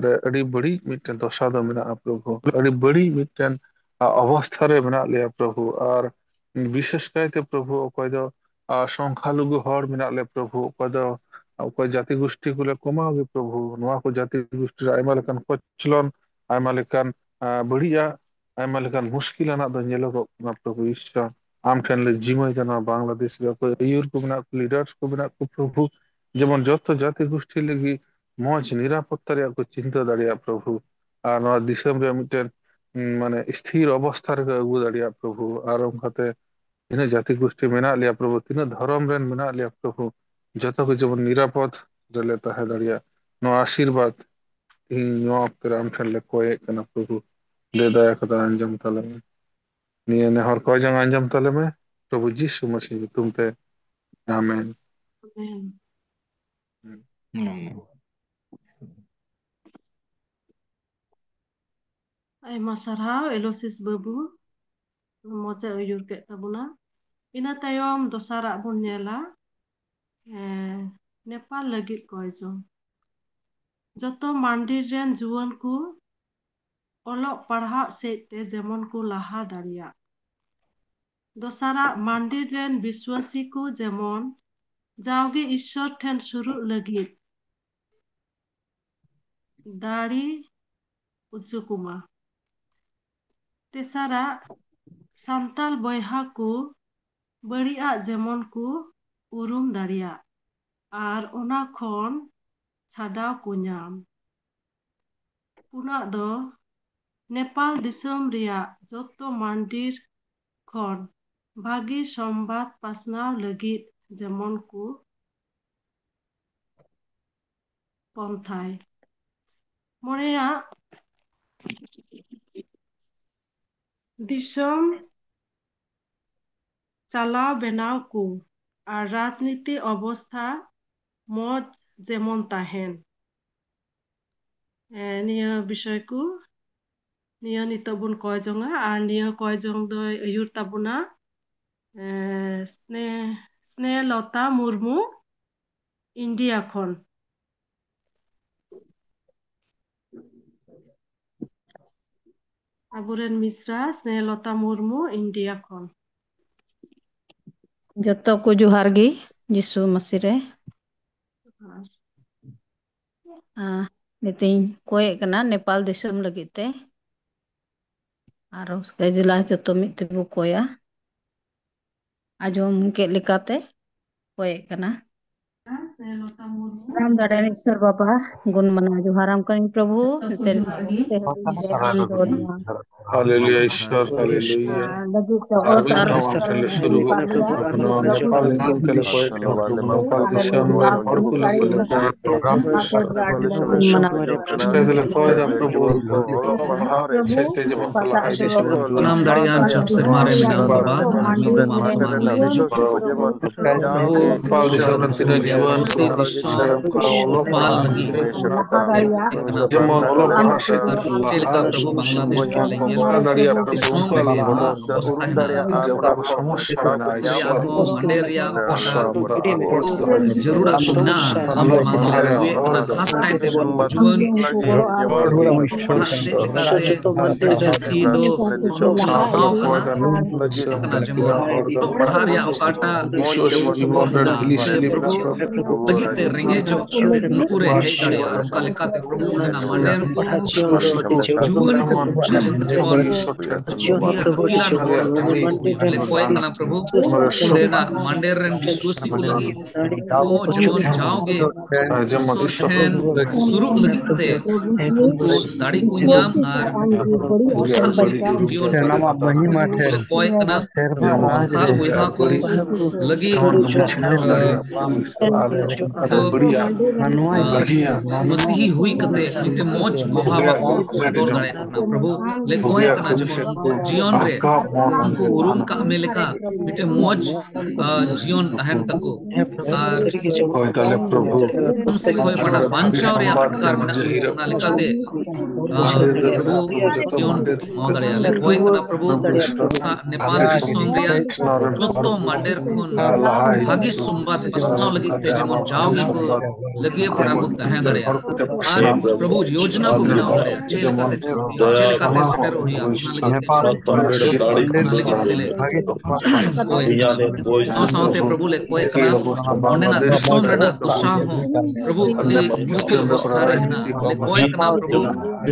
ᱨᱮ ᱟᱹᱰᱤ ᱵᱟᱹᱲᱤᱡ ᱢᱤᱫᱴᱮᱱ ᱫᱚᱥᱟ ᱫᱚ ᱢᱮᱱᱟᱜᱼᱟ ᱯᱨᱚᱵᱷᱩ, ᱟᱹᱰᱤ ᱵᱟᱹᱲᱤᱡ ᱢᱤᱫᱴᱮᱱ ᱚᱵᱚᱥᱛᱷᱟ ᱨᱮ ᱢᱮᱱᱟᱜ ᱞᱮᱭᱟ ᱯᱨᱚᱵᱷᱩ᱾ ᱟᱨ ᱵᱤᱥᱮᱥ ᱠᱟᱭᱛᱮ ᱯᱨᱚᱵᱷᱩ ᱚᱠᱚᱭ ᱫᱚ ᱥᱚᱝᱠᱷᱟᱞᱩᱜᱩ ᱦᱚᱲ ᱢᱮᱱᱟᱜ ᱞᱮᱭᱟ ᱯᱨᱚᱵᱷᱩ, ᱚᱠᱚᱭ ᱫᱚ ᱚᱠᱚᱭ ᱡᱟᱹᱛᱤ ᱜᱩᱥᱴᱤ ᱠᱚᱞᱮ ᱠᱚᱢᱟᱣ ᱜᱮ ᱯᱨᱚᱵᱷᱩ᱾ ᱱᱚᱣᱟ ᱠᱚ ᱡᱟᱹᱛᱤ ᱜᱩᱥᱴᱤ ᱨᱮ ᱟᱭᱢᱟ ᱞᱮᱠᱟᱱ ᱠᱚᱪᱞᱚᱱ, ᱟᱭᱢᱟ ᱞᱮᱠᱟᱱ ᱵᱟᱹᱲᱤᱡᱟᱜ, ᱟᱭᱢᱟ ᱞᱮᱠᱟᱱ ᱢᱩᱥᱠᱤᱞ ᱟᱱᱟᱜ ᱫᱚ ᱧᱮᱞᱚᱜᱚᱜ ᱠᱟᱱᱟ ᱯᱨᱚᱵᱷᱩ ᱤᱥᱚᱨ᱾ ᱟᱢ ᱴᱷᱮᱱ ᱞᱮ ᱡᱤᱢᱟᱹᱭ ᱠᱟᱱᱟ ᱵᱟᱝᱞᱟᱫᱮᱥ ᱨᱮ ᱚᱠᱚᱭ ᱟᱹᱭᱩᱨ ᱠᱚ ᱢᱮᱱᱟᱜ ᱠᱚ, ᱞᱤᱰᱟᱨᱥ ᱠᱚ ᱢᱮᱱᱟᱜ ᱠᱚ ᱯᱨᱚᱵᱷᱩ, ᱡᱮᱢᱚᱱ ᱡᱚᱛᱚ ᱡᱟᱹᱛᱤ ᱜᱩᱥᱴᱤ ᱞᱟᱹᱜᱤᱫ ᱢᱚᱡᱽ ᱱᱤᱨᱟᱯᱚᱛᱛᱟ ᱨᱮᱭᱟᱜ ᱠᱚ ᱪᱤᱱᱛᱟᱹ ᱫᱟᱲᱮᱭᱟᱜ ᱯᱨᱚᱵᱷᱩ᱾ ᱟᱨ ᱱᱚᱣᱟ ᱫᱤᱥᱚᱢ ᱨᱮ ᱢᱤᱫᱴᱮᱱ ᱢᱟᱱᱮ ᱥᱛᱷᱤᱨ ᱚᱵᱚᱥᱛᱷᱟ ᱨᱮᱠᱚ ᱟᱹᱜᱩ ᱫᱟᱲᱮᱭᱟᱜ ᱯᱨᱚᱵᱷᱩ᱾ ᱟᱨ ᱚᱱᱠᱟᱛᱮ ᱛᱤᱱᱟᱹᱜ ᱡᱟᱹᱛᱤ ᱜᱩᱥᱴᱤ ᱢᱮᱱᱟᱜ ᱞᱮᱭᱟ ᱯᱨᱚᱵᱷᱩ, ᱛᱤᱱᱟᱹᱜ ᱫᱷᱚᱨᱚᱢ ᱨᱮᱱ ᱢᱮᱱᱟᱜ ᱞᱮᱭᱟ ᱯᱨᱚᱵᱷᱩ, ᱡᱚᱛᱚ ᱠᱚ ᱡᱮᱢᱚᱱ ᱱᱤᱨᱟᱯᱚᱫ ᱨᱮᱞᱮ ᱛᱟᱦᱮᱸ ᱫᱟᱲᱮᱭᱟᱜ, ᱱᱚᱣᱟ ᱟᱥᱤᱨᱵᱟᱫᱽ ᱤᱧ ᱱᱚᱣᱟ ᱚᱠᱛᱮ ᱨᱮ ᱟᱢ ᱴᱷᱮᱱ ᱞᱮ ᱠᱚᱭᱮᱫ ᱠᱟᱱᱟ ᱯᱨᱚᱵᱷᱩ᱾ ᱞᱟᱹᱭ ᱫᱟᱭᱟ ᱠᱟᱛᱮ ᱟᱸᱡᱚᱢ ᱛᱟᱞᱮ ᱢᱮ᱾ ᱱᱤᱭᱟᱹ ᱱᱮᱦᱚᱨ ᱠᱚ ᱡᱟᱝ ᱟᱸᱡᱚᱢ ᱛᱟᱞᱮ ᱢᱮ ᱯᱨᱚᱵᱷᱩ ᱡᱤᱥᱩ ᱢᱟᱥᱤ ᱧᱩᱛᱩᱢ ᱛᱮ, ᱟᱢᱮᱱ᱾ ᱟᱭᱢᱟ ᱥᱟᱨᱦᱟᱣ ᱮᱞᱳᱥᱤᱥ ᱵᱟᱹᱵᱩ, ᱢᱚᱡᱽ ᱮ ᱟᱹᱭᱩᱨ ᱠᱮᱫ ᱛᱟᱵᱚᱱᱟ᱾ ᱤᱱᱟᱹ ᱛᱟᱭᱚᱢ ᱫᱚᱥᱟᱨᱟᱜ ᱵᱚᱱ ᱧᱮᱞᱟ᱾ ᱮᱸ, ᱱᱮᱯᱟᱞ ᱞᱟᱹᱜᱤᱫ ᱠᱚᱭ ᱡᱚᱝ᱾ ᱡᱚᱛᱚ ᱢᱟᱱᱰᱤᱨ ᱨᱮᱱ ᱡᱩᱣᱟᱹᱱ ᱠᱚ ᱚᱞᱚᱜ ᱯᱟᱲᱦᱟᱜ ᱥᱮᱫ ᱛᱮ ᱡᱮᱢᱚᱱ ᱠᱚ ᱞᱟᱦᱟ ᱫᱟᱲᱮᱭᱟᱜ᱾ ᱫᱚᱥᱟᱨᱟᱜ, ᱢᱟᱱᱰᱤᱨ ᱨᱮᱱ ᱵᱤᱥᱣᱟᱥᱤ ᱠᱚ ᱡᱮᱢᱚᱱ ᱡᱟᱣᱜᱮ ᱤᱥᱥᱚᱨ ᱴᱷᱮᱱ ᱥᱩᱨᱩᱜ ᱞᱟᱹᱜᱤᱫ ᱫᱟᱲᱮ ᱚᱪᱚ ᱠᱚᱢᱟ᱾ ᱛᱮᱥᱟᱨᱟᱜ, ᱥᱟᱱᱛᱟᱞ ᱵᱚᱭᱦᱟ ᱠᱚ ᱵᱟᱹᱲᱤᱡᱟᱜ ᱡᱮᱢᱚᱱ ᱠᱚ ᱩᱨᱩᱢ ᱫᱟᱲᱮᱭᱟᱜ ᱟᱨ ᱚᱱᱟ ᱠᱷᱚᱱ ᱪᱷᱟᱰᱟᱣ ᱠᱚ ᱧᱟᱢ᱾ ᱯᱩᱱᱟᱜ ᱫᱚ ᱱᱮᱯᱟᱞ ᱫᱤᱥᱚᱢ ᱨᱮᱭᱟᱜ ᱡᱚᱛᱚ ᱢᱟᱱᱰᱤᱨ ᱠᱷᱚᱱ ᱵᱷᱟᱹᱜᱤ ᱥᱚᱢᱵᱟᱫ ᱯᱟᱥᱱᱟᱣ ᱞᱟᱹᱜᱤᱫ ᱡᱮᱢᱚᱱ ᱠᱚ ᱯᱚᱱᱛᱷᱟᱭ᱾ ᱢᱚᱬᱮᱭᱟᱜ, ᱫᱤᱥᱚᱢ ᱪᱟᱞᱟᱣ ᱵᱮᱱᱟᱣ ᱠᱚ ᱟᱨ ᱨᱟᱡᱽᱱᱤᱛᱤ ᱚᱵᱚᱥᱛᱷᱟ ᱢᱚᱡᱽ ᱡᱮᱢᱚᱱ ᱛᱟᱦᱮᱱ᱾ ᱮ, ᱱᱤᱭᱟᱹ ᱵᱤᱥᱚᱭ ᱠᱚ, ᱱᱤᱭᱟᱹ ᱱᱤᱛᱚᱜ ᱵᱚᱱ ᱠᱚᱭ ᱡᱚᱝᱟ ᱟᱨ ᱱᱤᱭᱟᱹ ᱠᱚᱭ ᱡᱚᱝ ᱫᱚᱭ ᱟᱹᱭᱩᱨ ᱛᱟᱵᱚᱱᱟ, ᱮ, ᱥᱱᱮ-, ᱥᱱᱮᱦᱞᱚᱛᱟ ᱢᱩᱨᱢᱩ, ᱤᱱᱰᱤᱭᱟ ᱠᱷᱚᱱ᱾ ᱟᱵᱚᱨᱮᱱ ᱢᱤᱥᱨᱟ ᱥᱱᱮᱦᱞᱚᱛᱟ ᱢᱩᱨᱢᱩ, ᱤᱱᱰᱤᱭᱟ ᱠᱷᱚᱱ᱾ ᱡᱚᱛᱚ ᱠᱚ ᱡᱚᱦᱟᱨ ᱜᱮ ᱡᱤᱥᱩ ᱢᱟᱹᱥᱤ ᱨᱮ᱾ ᱟᱨ ᱟᱨ ᱱᱤᱛᱤᱧ ᱠᱚᱭᱮᱜ ᱠᱟᱱᱟ ᱱᱮᱯᱟᱞ ᱫᱤᱥᱚᱢ ᱞᱟᱹᱜᱤᱫ ᱛᱮ᱾ ᱟᱨ ᱩᱥᱠᱮ ᱡᱮᱞᱟ ᱡᱚᱛᱚ ᱢᱤᱫ ᱛᱮᱵᱚ ᱠᱚᱭᱟ᱾ ᱟᱸᱡᱚᱢ ᱠᱮᱫ ᱞᱮᱠᱟᱛᱮ ᱠᱚᱭᱮᱜ ᱠᱟᱱᱟ᱾ ᱥᱟᱱᱟᱢ ᱫᱟᱲᱮᱭᱟᱱ ᱤᱥᱥᱚᱨ ᱵᱟᱵᱟ, ᱜᱩᱱ ᱢᱟᱱᱟᱣ ᱡᱚᱦᱟᱨᱟᱢ ᱠᱟᱹᱱᱟᱹᱧ ᱯᱨᱚᱵᱷᱩ᱾ ᱮᱱᱛᱮ ᱟᱢ ᱫᱚ ᱱᱚᱣᱟ ᱦᱟᱞᱮᱞᱩᱭᱟ, ᱤᱥᱥᱚᱨ, ᱦᱟᱞᱮᱞᱩᱭᱟ᱾ ᱞᱟᱹᱜᱤᱫ ᱛᱮ ᱟᱨ ᱚᱛ ᱟᱨ ᱢᱤᱫ ᱫᱷᱟᱣ ᱥᱚᱨᱠᱟᱨ ᱴᱷᱮᱱ ᱞᱮ ᱥᱩᱨᱩᱜᱚᱜ ᱠᱟᱱᱟ᱾ ᱱᱚᱣᱟ ᱱᱮᱯᱟᱞ ᱫᱤᱥᱚᱢ ᱛᱮᱞᱮ ᱠᱚᱭᱮᱜ ᱠᱟᱱᱟ, ᱯᱨᱚᱵᱷᱩ, ᱱᱚᱝᱠᱟ ᱫᱤᱥᱚᱢ ᱨᱮᱱ ᱦᱚᱲ ᱠᱚ ᱞᱟᱹᱜᱤᱫ ᱞᱮ ᱠᱚᱭᱮᱜ ᱠᱟᱱᱟ, ᱯᱨᱚᱵᱷᱩ᱾ ᱢᱟᱱᱟᱣ ᱟᱥᱠᱟ ᱜᱮᱞᱮ ᱠᱷᱚᱭ ᱫᱟ, ᱯᱨᱚᱵᱷᱩ, ᱚᱞᱚᱜ ᱯᱟᱲᱦᱟᱣ ᱥᱮᱫ ᱛᱮ ᱡᱮᱢᱚᱱ ᱠᱚ ᱞᱟᱦᱟ ᱤᱫᱤ ᱥᱮ ᱵᱚᱱ ᱡᱩᱣᱟᱹᱱ ᱥᱟᱱᱟᱢ ᱫᱟᱲᱮᱭᱟᱱ ᱪᱚᱴ ᱥᱮᱨᱢᱟ ᱨᱮ ᱢᱮᱱᱟᱢ ᱵᱟᱵᱟ, ᱟᱨ ᱢᱤᱫ ᱫᱚᱢ ᱟᱢ ᱥᱟᱢᱟᱝ ᱞᱮ ᱦᱤᱡᱩᱜ ᱠᱟᱱᱟ᱾ ᱯᱨᱚᱵᱷᱩ, ᱱᱮᱯᱟᱞ ᱫᱤᱥᱚᱢ ᱨᱮᱱ ᱛᱤᱱᱟᱹᱜ ᱡᱩᱣᱟᱹᱱ ᱥᱮ ᱫᱤᱥᱚᱢ ᱯᱟᱞ ᱞᱟᱹᱜᱤᱫ ᱡᱮᱢᱚᱱ ᱚᱞᱚᱜ ᱯᱟᱲᱦᱟᱜ ᱥᱮᱫ ᱟᱨ ᱪᱮᱫ ᱞᱮᱠᱟ ᱯᱨᱚᱵᱷᱩ ᱵᱟᱝᱞᱟᱫᱮᱥ ᱨᱮᱞᱮ ᱧᱮᱞ ᱫᱤᱥᱚᱢ ᱨᱮᱜᱮ ᱚᱱᱟ ᱚᱵᱚᱥᱛᱷᱟ ᱦᱮᱱᱟᱜᱼᱟ᱾ ᱟᱵᱚᱣᱟᱜ ᱥᱚᱢᱚᱥᱥᱟ ᱢᱮᱱᱟᱜᱼᱟ, ᱟᱵᱚᱣᱟᱜ ᱢᱟᱱᱮ ᱨᱮᱭᱟᱜ ᱚᱠᱟᱴᱟᱜ ᱡᱟᱹᱨᱩᱲᱟᱜ ᱠᱚ ᱢᱮᱱᱟᱜᱼᱟ, ᱟᱢ ᱥᱟᱶ ᱛᱮ ᱦᱩᱭᱩᱜ ᱠᱟᱱᱟ, ᱠᱷᱟᱥ ᱠᱟᱭᱛᱮ ᱡᱩᱣᱟᱹᱱ ᱯᱟᱲᱦᱟᱜ ᱥᱮᱫ ᱞᱮᱠᱟᱛᱮ ᱟᱹᱰᱤ ᱡᱟᱹᱥᱛᱤ ᱫᱚ ᱞᱟᱦᱟᱣ ᱠᱟᱱᱟ᱾ ᱠᱟᱱᱟ, ᱡᱮᱢᱚᱱ ᱚᱞᱚᱜ ᱯᱟᱲᱦᱟᱜ ᱨᱮᱭᱟᱜ ᱚᱠᱟᱴᱟᱜ ᱥᱮ ᱯᱨᱚᱵᱷᱩ ᱞᱟᱹᱜᱤᱫ ᱛᱮ ᱨᱮᱸᱜᱮᱡᱚᱜ ᱩᱱᱠᱩ ᱨᱮ ᱦᱮᱡ ᱫᱟᱲᱮᱭᱟᱜᱼᱟ᱾ ᱚᱱᱠᱟ ᱞᱮᱠᱟᱛᱮ ᱯᱨᱚᱵᱷᱩ ᱚᱸᱰᱮᱱᱟᱜ ᱢᱟᱱᱮ ᱡᱩᱣᱟᱹᱱ ᱠᱚ ᱡᱮᱢᱚᱱ ᱵᱩᱫᱷᱤ ᱟᱨ ᱟᱹᱠᱤᱞᱟᱱ ᱦᱚᱲ ᱡᱮᱢᱚᱱ ᱠᱚ ᱦᱩᱭᱩᱜ ᱞᱮ ᱠᱚᱭᱮ ᱠᱟᱱᱟ ᱯᱨᱚᱵᱷᱩ, ᱚᱸᱰᱮᱱᱟᱜ ᱢᱟᱱᱰᱮᱨ ᱨᱮᱱ ᱵᱤᱥᱣᱟᱹᱥᱤ ᱠᱚ ᱞᱟᱹᱜᱤᱫ ᱩᱱᱠᱩ ᱦᱚᱸ ᱡᱮᱢᱚᱱ ᱡᱟᱣᱜᱮ ᱤᱥᱚᱨ ᱴᱷᱮᱱ ᱥᱩᱨᱩᱜ ᱞᱟᱹᱜᱤᱫ ᱛᱮ ᱩᱱᱠᱩ ᱫᱟᱲᱮ ᱠᱚ ᱧᱟᱢ ᱟᱨ ᱵᱷᱚᱨᱥᱟ ᱞᱟᱹᱜᱤᱫ ᱡᱤᱭᱚᱱ ᱠᱷᱟᱸᱰᱟᱣ ᱞᱟᱹᱜᱤᱫ ᱞᱮ ᱠᱚᱭ ᱠᱟᱱᱟ᱾ ᱟᱨ ᱵᱚᱭᱦᱟ ᱠᱚ ᱞᱟᱹᱜᱤᱫ ᱫᱚ ᱢᱟᱹᱥᱤᱦᱤ ᱦᱩᱭ ᱠᱟᱛᱮ ᱢᱤᱫᱴᱮᱱ ᱢᱚᱡᱽ ᱜᱚᱦᱟ ᱵᱟᱠᱚ ᱥᱚᱫᱚᱨ ᱫᱟᱲᱮᱭᱟᱜ ᱠᱟᱱᱟ᱾ ᱯᱨᱚᱵᱷᱩ ᱞᱮ ᱠᱚᱭ ᱠᱟᱱᱟ ᱡᱮᱢᱚᱱ ᱩᱱᱠᱩ ᱩᱱᱠᱩ ᱩᱨᱩᱢ ᱠᱟᱜ ᱢᱮ ᱞᱮᱠᱟ ᱢᱤᱫᱴᱮᱱ ᱢᱚᱡᱽ ᱡᱤᱭᱚᱱ ᱛᱟᱦᱮᱱ ᱛᱟᱠᱚ᱾ ᱟᱨ ᱥᱮᱫ ᱠᱷᱚᱱ ᱚᱠᱟᱴᱟᱜ ᱵᱟᱧᱪᱟᱣ ᱨᱮᱭᱟᱜ ᱟᱴᱠᱟᱨ ᱢᱮᱱᱟᱜ ᱛᱟᱠᱚ, ᱚᱱᱟ ᱞᱮᱠᱟᱛᱮ ᱯᱨᱚᱵᱷᱩ ᱡᱤᱭᱚᱱ ᱮᱢᱟ ᱫᱟᱲᱮᱭᱟᱜᱼᱟ᱾ ᱞᱮ ᱠᱚᱭ ᱠᱟᱱᱟ ᱯᱨᱚᱵᱷᱩ ᱱᱮᱯᱟᱞ ᱫᱤᱥᱚᱢ ᱨᱮᱭᱟᱜ ᱡᱚᱛᱚ ᱢᱟᱰᱮᱨ ᱠᱷᱚᱱ ᱵᱷᱟᱜᱮ ᱥᱚᱢᱵᱟᱫ ᱯᱟᱥᱱᱟᱣ ᱞᱟᱹᱜᱤᱫ ᱛᱮ ᱡᱮᱢᱚᱱ ᱡᱟᱣ ᱜᱮᱠᱚ ᱞᱟᱹᱜᱤᱭᱟᱹ ᱯᱮᱲᱟ ᱠᱚ ᱛᱟᱦᱮᱸ ᱫᱟᱲᱮᱭᱟᱜᱼᱟ ᱟᱨ ᱯᱨᱚᱵᱷᱩ ᱭᱳᱡᱱᱟ ᱠᱚ ᱵᱮᱱᱟᱣ ᱫᱟᱲᱮᱭᱟᱜᱼᱟ, ᱪᱮᱫ ᱞᱮᱠᱟᱛᱮ ᱪᱮᱫ ᱞᱮᱠᱟᱛᱮ ᱥᱮᱴᱮᱨᱚᱜ ᱦᱩᱭᱩᱜᱼᱟ, ᱚᱱᱟ ᱞᱟᱹᱜᱤᱫ ᱛᱮ ᱚᱱᱟ ᱞᱟᱹᱜᱤᱫ ᱛᱮ ᱞᱮ ᱠᱚᱭ ᱠᱟᱱᱟ᱾ ᱥᱟᱶ ᱥᱟᱶᱛᱮ ᱯᱨᱚᱵᱷᱩ ᱞᱮ ᱠᱚᱭ ᱠᱟᱱᱟ, ᱚᱸᱰᱮᱱᱟᱜ ᱫᱤᱥᱚᱢ ᱨᱮᱱᱟᱜ ᱫᱚᱥᱟ ᱦᱚᱸ ᱯᱨᱚᱵᱷᱩ ᱟᱹᱰᱤ ᱢᱩᱥᱠᱤᱞ ᱚᱵᱚᱥᱛᱷᱟ ᱨᱮ ᱦᱮᱱᱟᱜᱼᱟ᱾ ᱞᱮ ᱠᱚᱭ ᱠᱟᱱᱟ ᱯᱨᱚᱵᱷᱩ,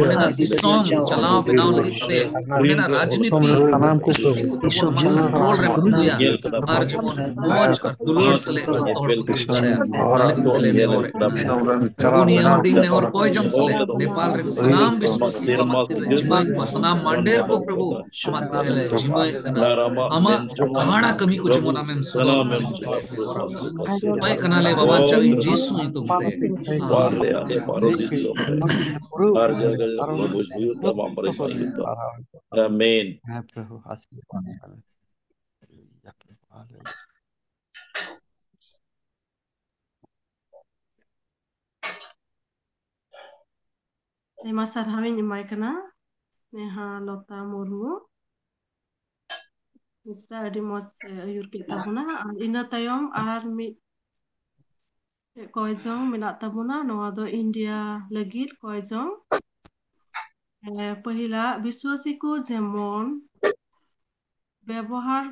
ᱚᱸᱰᱮᱱᱟᱜ ᱫᱤᱥᱚᱢ ᱪᱟᱞᱟᱣ ᱵᱮᱱᱟᱣ ᱞᱟᱹᱜᱤᱫ ᱛᱮ ᱚᱸᱰᱮᱱᱟᱜ ᱨᱟᱡᱽᱱᱤᱛᱤ ᱠᱚ ᱡᱮᱢᱚᱱ ᱠᱚᱱᱴᱨᱳᱞ ᱨᱮ ᱟᱹᱜᱩᱭᱟ ᱟᱨ ᱡᱮᱢᱚᱱ ᱢᱚᱡᱽ ᱟᱨ ᱫᱩᱞᱟᱹᱲ ᱥᱟᱞᱟᱜ ᱡᱚᱛᱚ ᱦᱚᱲ ᱠᱚ ᱛᱟᱦᱮᱸ ᱫᱟᱲᱮᱭᱟᱜᱼᱟ, ᱚᱱᱟ ᱞᱟᱹᱜᱤᱫ ᱛᱮᱞᱮ ᱱᱮᱦᱚᱨᱮᱫ ᱠᱟᱱᱟ᱾ ᱯᱨᱚᱵᱷᱩ, ᱱᱤᱭᱟᱹ ᱦᱩᱰᱤᱧ ᱱᱮᱦᱚᱨ ᱠᱚᱭ ᱡᱚᱝ ᱥᱟᱞᱟᱜ ᱱᱮᱯᱟᱞ ᱨᱮᱱ ᱥᱟᱱᱟᱢ ᱵᱤᱥᱣᱟᱥᱤ ᱠᱚ ᱟᱢᱟᱜ ᱛᱤᱨᱮ ᱡᱤᱢᱟᱹᱭ ᱠᱚᱣᱟ, ᱥᱟᱱᱟᱢ ᱢᱟᱱᱰᱮᱨ ᱠᱚ ᱯᱨᱚᱵᱷᱩ ᱟᱢᱟᱜ ᱛᱤᱨᱮ ᱞᱮ ᱡᱤᱢᱟᱹᱭᱮᱫ ᱠᱟᱱᱟ᱾ ᱟᱢᱟᱜ ᱦᱟᱦᱟᱲᱟ ᱠᱟᱹᱢᱤ ᱠᱚ ᱡᱮᱢᱚᱱ ᱟᱢᱮᱢ ᱥᱚᱫᱚᱨ ᱫᱟᱲᱮᱭᱟᱜ ᱠᱟᱱᱟ᱾ ᱠᱚᱭ ᱠᱟᱱᱟᱞᱮ ᱵᱟᱵᱟ ᱪᱟᱣᱤᱱ ᱡᱤᱥᱩ ᱧᱩᱛᱩᱢ ᱛᱮ᱾ ᱟᱨ ᱡᱟᱭᱜᱟ ᱡᱟᱭᱜᱟ ᱯᱨᱚᱵᱷᱩ ᱦᱩᱭᱩᱜ ᱛᱟᱢᱟ, ᱟᱢ ᱨᱮ ᱦᱩᱭᱩᱜ ᱛᱟᱢᱟ᱾ ᱟᱢᱮᱱ᱾ ᱦᱮᱸ ᱯᱨᱚᱵᱷᱩ, ᱟᱥᱤᱨᱵᱟᱫᱽ ᱠᱟᱱᱟ᱾ ᱟᱭᱢᱟ ᱥᱟᱨᱦᱟᱣᱤᱧ ᱮᱢᱟᱭ ᱠᱟᱱᱟ ᱱᱮᱦᱟ ᱞᱚᱛᱟ ᱢᱩᱨᱢᱩ᱾ ᱢᱤᱥᱨᱟ ᱟᱹᱰᱤ ᱢᱚᱡᱽ ᱮ ᱟᱹᱭᱩᱨ ᱠᱮᱫ ᱛᱟᱵᱚᱱᱟ᱾ ᱟᱨ ᱤᱱᱟᱹ ᱛᱟᱭᱚᱢ ᱟᱨ ᱢᱤᱫ ᱠᱚᱭ ᱡᱚᱝ ᱢᱮᱱᱟᱜ ᱛᱟᱵᱚᱱᱟ᱾ ᱱᱚᱣᱟ ᱫᱚ ᱤᱱᱰᱤᱭᱟ ᱞᱟᱹᱜᱤᱫ ᱠᱚᱭ ᱡᱚᱝ᱾ ᱮ, ᱯᱟᱹᱦᱤᱞᱟᱜ, ᱵᱤᱥᱣᱟᱥᱤ ᱠᱚ ᱡᱮᱢᱚᱱ ᱵᱮᱵᱚᱦᱟᱨ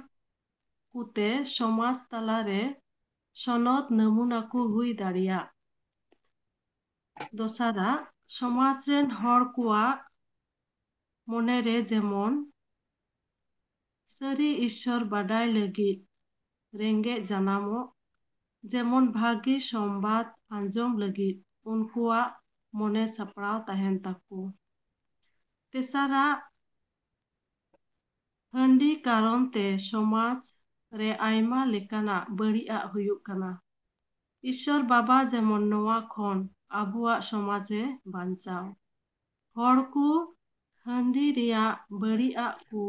ᱠᱚᱛᱮ ᱥᱚᱢᱟᱡᱽ ᱛᱟᱞᱟᱨᱮ ᱥᱚᱱᱚᱛ ᱱᱟᱢᱩᱱᱟ ᱠᱚ ᱦᱩᱭ ᱫᱟᱲᱮᱭᱟᱜ᱾ ᱫᱚᱥᱟᱨᱟᱜ, ᱥᱚᱢᱟᱡᱽ ᱨᱮᱱ ᱦᱚᱲ ᱠᱚᱣᱟᱜ ᱢᱚᱱᱮᱨᱮ ᱡᱮᱢᱚᱱ ᱥᱟᱹᱨᱤ ᱤᱥᱥᱚᱨ ᱵᱟᱰᱟᱭ ᱞᱟᱹᱜᱤᱫ ᱨᱮᱸᱜᱮᱡ ᱡᱟᱱᱟᱢᱚᱜ, ᱡᱮᱢᱚᱱ ᱵᱷᱟᱹᱜᱤ ᱥᱚᱢᱵᱟᱫ ᱟᱸᱡᱚᱢ ᱞᱟᱹᱜᱤᱫ ᱩᱱᱠᱩᱣᱟᱜ ᱢᱚᱱᱮ ᱥᱟᱯᱲᱟᱣ ᱛᱟᱦᱮᱱ ᱛᱟᱠᱚ᱾ ᱛᱮᱥᱟᱨᱟᱜ, ᱦᱟᱺᱰᱤ ᱠᱟᱨᱚᱱ ᱛᱮ ᱥᱚᱢᱟᱡᱽ ᱨᱮ ᱟᱭᱢᱟ ᱞᱮᱠᱟᱱᱟᱜ ᱵᱟᱹᱲᱤᱡᱟᱜ ᱦᱩᱭᱩᱜ ᱠᱟᱱᱟ᱾ ᱤᱥᱥᱚᱨ ᱵᱟᱵᱟ ᱡᱮᱢᱚᱱ ᱱᱚᱣᱟ ᱠᱷᱚᱱ ᱟᱵᱚᱣᱟᱜ ᱥᱚᱢᱟᱡᱽ ᱮ ᱵᱟᱧᱪᱟᱣ᱾ ᱦᱚᱲ ᱠᱚ ᱦᱟᱺᱰᱤ ᱨᱮᱭᱟᱜ ᱵᱟᱹᱲᱤᱡᱟᱜ ᱠᱚ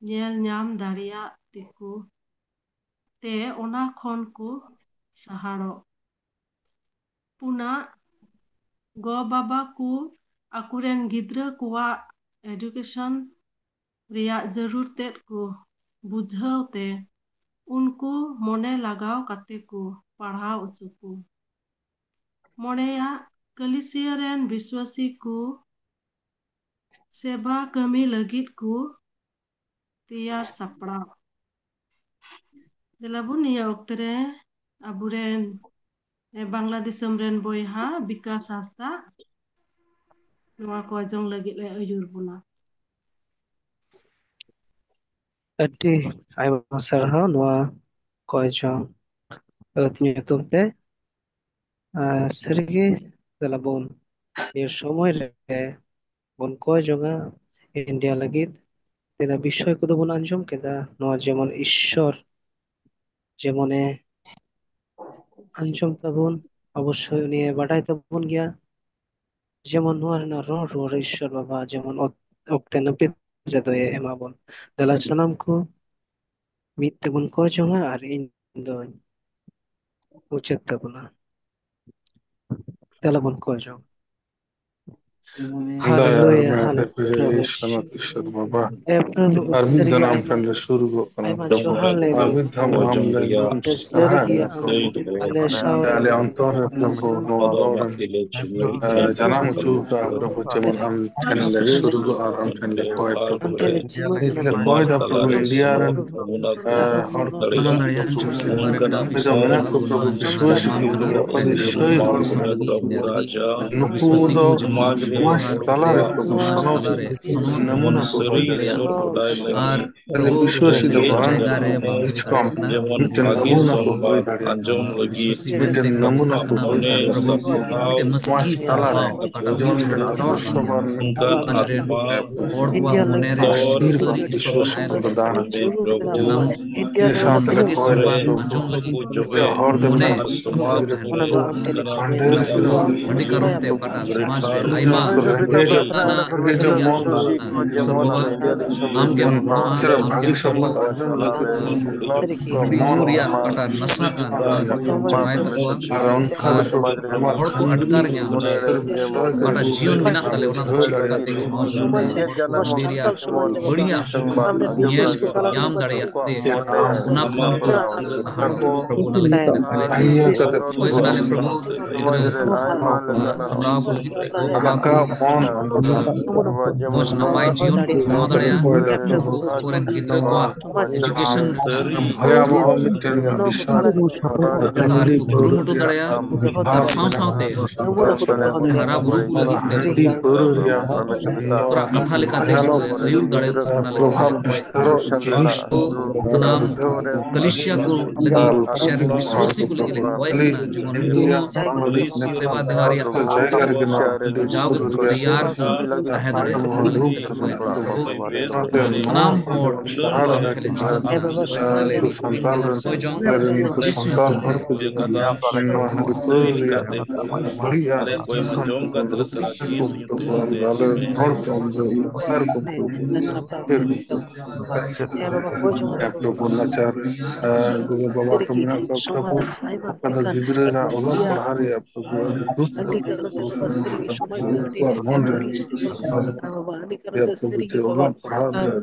ᱧᱮᱞ ᱧᱟᱢ ᱫᱟᱲᱮᱭᱟᱜ ᱛᱮᱠᱚ, ᱛᱮ ᱚᱱᱟ ᱠᱷᱚᱱ ᱠᱚ ᱥᱟᱦᱟᱲᱚᱜ᱾ ᱯᱩᱱᱟᱜ, ᱜᱚ ᱵᱟᱵᱟ ᱠᱚ ᱟᱠᱚᱨᱮᱱ ᱜᱤᱫᱽᱨᱟᱹ ᱠᱚᱣᱟᱜ ᱮᱰᱩᱠᱮᱥᱚᱱ ᱨᱮᱭᱟᱜ ᱡᱟᱹᱨᱩᱲ ᱛᱮᱫ ᱠᱚ ᱵᱩᱡᱷᱟᱹᱣ ᱛᱮ ᱩᱱᱠᱩ ᱢᱚᱱᱮ ᱞᱟᱜᱟᱣ ᱠᱟᱛᱮ ᱠᱚ ᱯᱟᱲᱦᱟᱣ ᱦᱚᱪᱚ ᱠᱚ᱾ ᱢᱚᱬᱮᱭᱟᱜ, ᱠᱟᱹᱞᱤᱥᱤᱭᱟᱹ ᱨᱮᱱ ᱵᱤᱥᱣᱟᱥᱤ ᱠᱚ ᱥᱮᱵᱟ ᱠᱟᱹᱢᱤ ᱞᱟᱹᱜᱤᱫ ᱠᱚ ᱛᱮᱭᱟᱨ ᱥᱟᱯᱲᱟᱣ᱾ ᱫᱮᱞᱟ ᱵᱚᱱ ᱱᱤᱭᱟᱹ ᱚᱠᱛᱮ ᱨᱮ ᱟᱵᱚᱨᱮᱱ, ᱮ, ᱵᱟᱝᱞᱟ ᱫᱤᱥᱚᱢ ᱨᱮᱱ ᱵᱚᱭᱦᱟ ᱵᱤᱠᱟᱥ ᱦᱟᱸᱥᱫᱟ ᱱᱚᱣᱟ ᱠᱚ ᱟᱸᱡᱚᱢ ᱞᱟᱹᱜᱤᱫ ᱮ ᱟᱹᱭᱩᱨ ᱵᱚᱱᱟ᱾ ᱟᱹᱰᱤ ᱟᱭᱢᱟ ᱥᱟᱨᱦᱟᱣ ᱱᱚᱣᱟ ᱠᱚᱭ ᱡᱚᱝ ᱟᱹᱛ ᱧᱩᱛᱩᱢ ᱛᱮ᱾ ᱟᱨ ᱥᱟᱹᱨᱤᱜᱮ ᱫᱮᱞᱟ ᱵᱚᱱ ᱱᱤᱭᱟᱹ ᱥᱚᱢᱚᱭ ᱨᱮ ᱵᱚᱱ ᱠᱚᱭ ᱡᱚᱝᱟ ᱤᱱᱰᱤᱭᱟ ᱞᱟᱹᱜᱤᱫ᱾ ᱛᱤᱱᱟᱹᱜ ᱵᱤᱥᱚᱭ ᱠᱚᱫᱚ ᱵᱚᱱ ᱟᱸᱡᱚᱢ ᱠᱮᱫᱟ, ᱱᱚᱣᱟ ᱡᱮᱢᱚᱱ ᱤᱥᱥᱚᱨ ᱡᱮᱢᱚᱱᱮ ᱟᱸᱡᱚᱢ ᱛᱟᱵᱚᱱ, ᱚᱵᱚᱥᱥᱳᱭ ᱩᱱᱤᱭᱮ ᱵᱟᱰᱟᱭ ᱛᱟᱵᱚᱱ ᱜᱮᱭᱟ᱾ ᱡᱮᱢᱚᱱ ᱱᱚᱣᱟ ᱨᱮᱱᱟᱜ ᱨᱚᱲ ᱨᱩᱣᱟᱹᱲ ᱤᱥᱥᱚᱨ ᱵᱟᱵᱟ ᱡᱮᱢᱚᱱ ᱚᱠ-, ᱚᱠᱛᱮ ᱱᱟᱹᱯᱤᱛ ᱨᱮᱫᱚᱭ ᱮᱢᱟ ᱵᱚᱱ᱾ ᱫᱮᱞᱟ ᱥᱟᱱᱟᱢ ᱠᱚ ᱢᱤᱫ ᱛᱮᱵᱚᱱ ᱠᱚᱭ ᱡᱚᱝᱟ ᱟᱨ ᱤᱧ ᱫᱚᱧ ᱢᱩᱪᱟᱹᱫ ᱛᱟᱵᱚᱱᱟ᱾ ᱫᱮᱞᱟ ᱵᱚᱱ ᱠᱚᱭ ᱡᱚᱝ᱾ ᱫᱟᱭᱟ ᱟᱨ ᱢᱟᱭᱟ ᱛᱮ ᱯᱮᱨᱮᱡ ᱤᱥ ᱥᱟᱱᱟᱛ ᱤᱥᱥᱚᱨ ᱵᱟᱵᱟ, ᱟᱨ ᱢᱤᱫ ᱫᱷᱟᱣ ᱟᱢ ᱴᱷᱮᱱ ᱞᱮ ᱥᱩᱨᱩᱜᱚᱜ ᱠᱟᱱᱟ ᱯᱨᱚᱵᱷᱩ, ᱟᱨ ᱢᱤᱫ ᱫᱷᱟᱣ ᱟᱢ ᱞᱮ ᱥᱟᱦᱟᱭ ᱢᱮ ᱯᱨᱚᱵᱷᱩ᱾ ᱟᱞᱮ ᱚᱱᱛᱚᱨ ᱨᱮ ᱯᱨᱚᱵᱷᱩ ᱱᱚᱣᱟ ᱨᱚᱲ ᱮᱢ, ᱮ, ᱡᱟᱱᱟᱢ ᱦᱚᱪᱚ ᱟᱠᱟᱫᱼᱟ ᱯᱨᱚᱵᱷᱩ, ᱡᱮᱢᱚᱱ ᱟᱢ ᱴᱷᱮᱱ ᱞᱮ ᱥᱩᱨᱩᱜᱚᱜ ᱟᱨ ᱟᱢ ᱴᱷᱮᱱ ᱞᱮ ᱠᱚᱭ ᱯᱨᱚᱵᱷᱩ᱾ ᱱᱤᱛ ᱞᱮ ᱠᱚᱭ ᱫᱟ ᱯᱨᱚᱵᱷᱩ, ᱤᱱᱰᱤᱭᱟ ᱨᱮᱱ, ᱮ, ᱦᱚᱲ ᱠᱚ ᱥᱟᱱᱟᱢ ᱫᱟᱲᱮᱭᱟᱜ ᱡᱳᱨ ᱥᱮ ᱢᱟᱨᱮ ᱢᱮᱱᱟᱜ ᱠᱚ ᱯᱨᱚᱵᱷᱩ, ᱵᱤᱥᱣᱟᱥᱤ ᱠᱚ ᱯᱨᱚᱵᱷᱩ, ᱱᱤᱥᱪᱚᱭ ᱱᱩᱠᱩ ᱫᱚ ᱢᱚᱡᱽ ᱛᱟᱞᱟᱨᱮ ᱯᱨᱚᱵᱷᱩ ᱥᱚᱱᱚᱛ ᱱᱟᱢᱩᱱᱟ ᱠᱚ ᱦᱩᱭ ᱫᱟᱲᱮᱭᱟᱜᱼᱟ᱾ ᱟᱨ ᱯᱨᱚᱵᱷᱩ ᱵᱤᱥᱣᱟᱹᱥᱤ ᱫᱚ ᱵᱟᱝ, ᱡᱟᱭᱜᱟ ᱨᱮ ᱵᱟᱝ ᱠᱚᱢ ᱥᱮ ᱠᱚᱢ ᱢᱤᱫᱴᱮᱱ ᱱᱟᱢᱩᱱᱟ ᱠᱚ ᱦᱩᱭ ᱫᱟᱲᱮᱭᱟᱜᱼᱟ᱾ ᱵᱤᱥᱣᱟᱹᱥᱤ ᱢᱤᱫᱴᱮᱱ ᱢᱮᱱᱛᱮ ᱱᱟᱢᱩᱱᱟ ᱠᱚ ᱦᱩᱭ ᱫᱟᱲᱮᱭᱟᱜᱼᱟ᱾ ᱯᱨᱚᱵᱷᱩ ᱢᱤᱫᱴᱮᱱ ᱢᱟᱹᱥᱤᱦᱤ ᱥᱟᱨᱦᱟᱣ ᱚᱠᱟᱴᱟᱜ ᱢᱤᱫ ᱡᱚᱱ ᱨᱮ ᱟᱫᱚᱨᱥᱚ ᱵᱟᱱ ᱥᱚᱢᱟᱡᱽ ᱨᱮᱱ ᱦᱚᱲ ᱠᱚᱣᱟᱜ ᱢᱚᱱᱮ ᱨᱮ ᱥᱟᱹᱨᱤ ᱤᱥᱚᱨ ᱛᱟᱦᱮᱱ ᱞᱟᱹᱜᱤᱫ ᱡᱟᱱᱟᱢ ᱥᱟᱶᱛᱮ ᱵᱷᱟᱹᱜᱤ ᱥᱚᱢᱵᱟᱫ ᱟᱸᱡᱚᱢ ᱞᱟᱹᱜᱤᱫ ᱢᱚᱱᱮ ᱥᱟᱯᱲᱟᱣ ᱛᱟᱦᱮᱱ ᱞᱟᱹᱜᱤᱫ᱾ ᱚᱱᱟ ᱠᱚ ᱟᱹᱰᱤ ᱠᱟᱨᱚᱱ ᱛᱮ ᱚᱠᱟᱴᱟᱜ ᱥᱚᱢᱟᱡᱽ ᱨᱮ ᱟᱭᱢᱟ ᱚᱱᱠᱟᱱᱟᱜ ᱵᱟᱹᱲᱤᱡᱟᱜ ᱠᱟᱱᱟ᱾ ᱤᱥᱚᱨ ᱵᱟᱵᱟ, ᱟᱢ ᱜᱮᱢ ᱜᱚᱲᱚᱜᱼᱟ, ᱟᱢ ᱜᱮᱢ ᱯᱨᱚᱵᱷᱩ ᱟᱹᱰᱤ ᱧᱩ ᱨᱮᱭᱟᱜ ᱚᱠᱟᱴᱟᱜ ᱱᱟᱥᱟ ᱠᱟᱱ, ᱚᱱᱟ ᱪᱟᱵᱟᱭ ᱛᱟᱠᱚᱣᱟ᱾ ᱟᱨ ᱦᱚᱲ ᱠᱚ ᱟᱴᱠᱟᱨ ᱧᱟᱢ ᱡᱮ ᱚᱠᱟᱴᱟᱜ ᱡᱤᱭᱚᱱ ᱢᱮᱱᱟᱜ ᱛᱟᱞᱮ, ᱚᱱᱟ ᱫᱚ ᱪᱮᱫ ᱞᱮᱠᱟᱛᱮ ᱠᱷᱮᱢᱟᱣ ᱡᱟᱹᱨᱩᱲ ᱢᱮ᱾ ᱦᱟᱺᱰᱤ ᱨᱮᱭᱟᱜ ᱵᱟᱹᱲᱤᱡᱟᱜ ᱧᱮᱞ ᱧᱟᱢ ᱫᱟᱲᱮᱭᱟᱜ ᱛᱮ, ᱚᱱᱟ ᱠᱷᱚᱱ ᱠᱚ ᱥᱟᱦᱟᱜ᱾ ᱯᱨᱚᱵᱷᱩ, ᱚᱱᱟ ᱞᱟᱹᱜᱤᱫ ᱛᱮ ᱠᱚᱭ ᱠᱟᱱᱟ᱾ ᱠᱚᱭ ᱠᱟᱱᱟᱞᱮ ᱯᱨᱚᱵᱷᱩ, ᱜᱤᱫᱽᱨᱟᱹ, ᱟᱸ, ᱥᱟᱢᱵᱲᱟᱣ ᱠᱚ ᱞᱟᱹᱜᱤᱫ ᱛᱮ ᱜᱚ ᱵᱟᱵᱟ ᱠᱚ, ᱟᱸ, ᱢᱚᱡᱽ ᱱᱟᱯᱟᱭ ᱡᱤᱭᱚᱱ ᱠᱚ ᱠᱷᱮᱢᱟᱣ ᱫᱟᱲᱮᱭᱟᱜᱼᱟ᱾ ᱩᱱᱠᱩ ᱠᱚᱨᱮᱱ ᱜᱤᱫᱽᱨᱟᱹ ᱠᱚᱣᱟᱜ education, ᱟᱨ ᱠᱚ ᱠᱩᱨᱩᱢᱩᱴᱩ ᱫᱟᱲᱮᱭᱟᱜᱼᱟ, ᱟᱨ ᱥᱟᱶ ᱥᱟᱶᱛᱮ ᱦᱟᱨᱟ ᱵᱩᱨᱩ ᱠᱚ ᱞᱟᱹᱜᱤᱫ ᱛᱮ ᱚᱱᱟ ᱠᱟᱛᱷᱟ ᱞᱮᱠᱟᱛᱮ ᱟᱹᱭᱩᱨ ᱫᱟᱲᱮᱭᱟᱜᱼᱟ᱾ ᱚᱱᱟ ᱞᱟᱹᱜᱤᱫ ᱛᱮ ᱥᱟᱱᱟᱢ ᱠᱟᱞᱤᱥᱤᱭᱟ ᱠᱚ ᱞᱟᱹᱜᱤᱫ, ᱠᱟᱞᱤᱥᱤᱭᱟ ᱨᱮᱱ ᱵᱤᱥᱣᱟᱥᱤ ᱠᱚ ᱞᱟᱹᱜᱤᱫ ᱞᱮ ᱫᱚᱦᱚᱭ ᱠᱟᱱᱟ, ᱡᱮᱢᱚᱱ ᱩᱱᱠᱩ ᱦᱚᱸ ᱥᱮᱵᱟ ᱫᱮᱵᱟ ᱨᱮᱭᱟᱜ ᱡᱟᱣᱜᱮ ᱛᱮᱭᱟᱨ ᱠᱚ ᱛᱟᱦᱮᱸ ᱫᱟᱲᱮᱭᱟᱜ, ᱚᱱᱟ ᱞᱟᱹᱜᱤᱫ ᱛᱮ ᱞᱮ ᱫᱚᱦᱚᱭ ᱠᱟᱱᱟ᱾ ᱥᱟᱱᱟᱢ ᱦᱚᱲ ᱟᱢ ᱴᱷᱮᱱ ᱞᱮ ᱡᱷᱟᱹᱞ ᱠᱟᱱᱟ, ᱠᱚᱭ ᱠᱟᱱᱟ ᱞᱮ, ᱦᱚᱭ ᱡᱚᱝ ᱡᱤᱥᱩ ᱧᱩᱛᱩᱢ ᱛᱮ᱾ ᱦᱮᱸ ᱯᱨᱚᱵᱷᱩ, ᱱᱟᱪᱟᱨ, ᱮ, ᱜᱚᱜᱚ ᱵᱟᱵᱟ ᱠᱚ ᱢᱮᱱᱟᱜ ᱠᱚᱣᱟ ᱯᱨᱚᱵᱷᱩ, ᱚᱠᱟ ᱫᱚ ᱜᱤᱫᱽᱨᱟᱹ ᱨᱮᱱᱟᱜ ᱚᱞᱚᱜ ᱯᱟᱲᱦᱟᱣ ᱨᱮ ᱟᱹᱰᱤ ᱠᱟᱨᱚᱱ ᱛᱮ ᱵᱟᱵᱟ ᱥᱟᱹᱨᱤ ᱜᱮ ᱥᱚᱢᱟᱡᱽ ᱫᱚ ᱟᱹᱰᱤ ᱟᱹᱰᱤ ᱵᱟᱵᱟ ᱟᱹᱰᱤ ᱠᱟᱨᱚᱱ ᱛᱮ ᱥᱟᱹᱨᱤ ᱜᱮ ᱵᱟᱵᱟ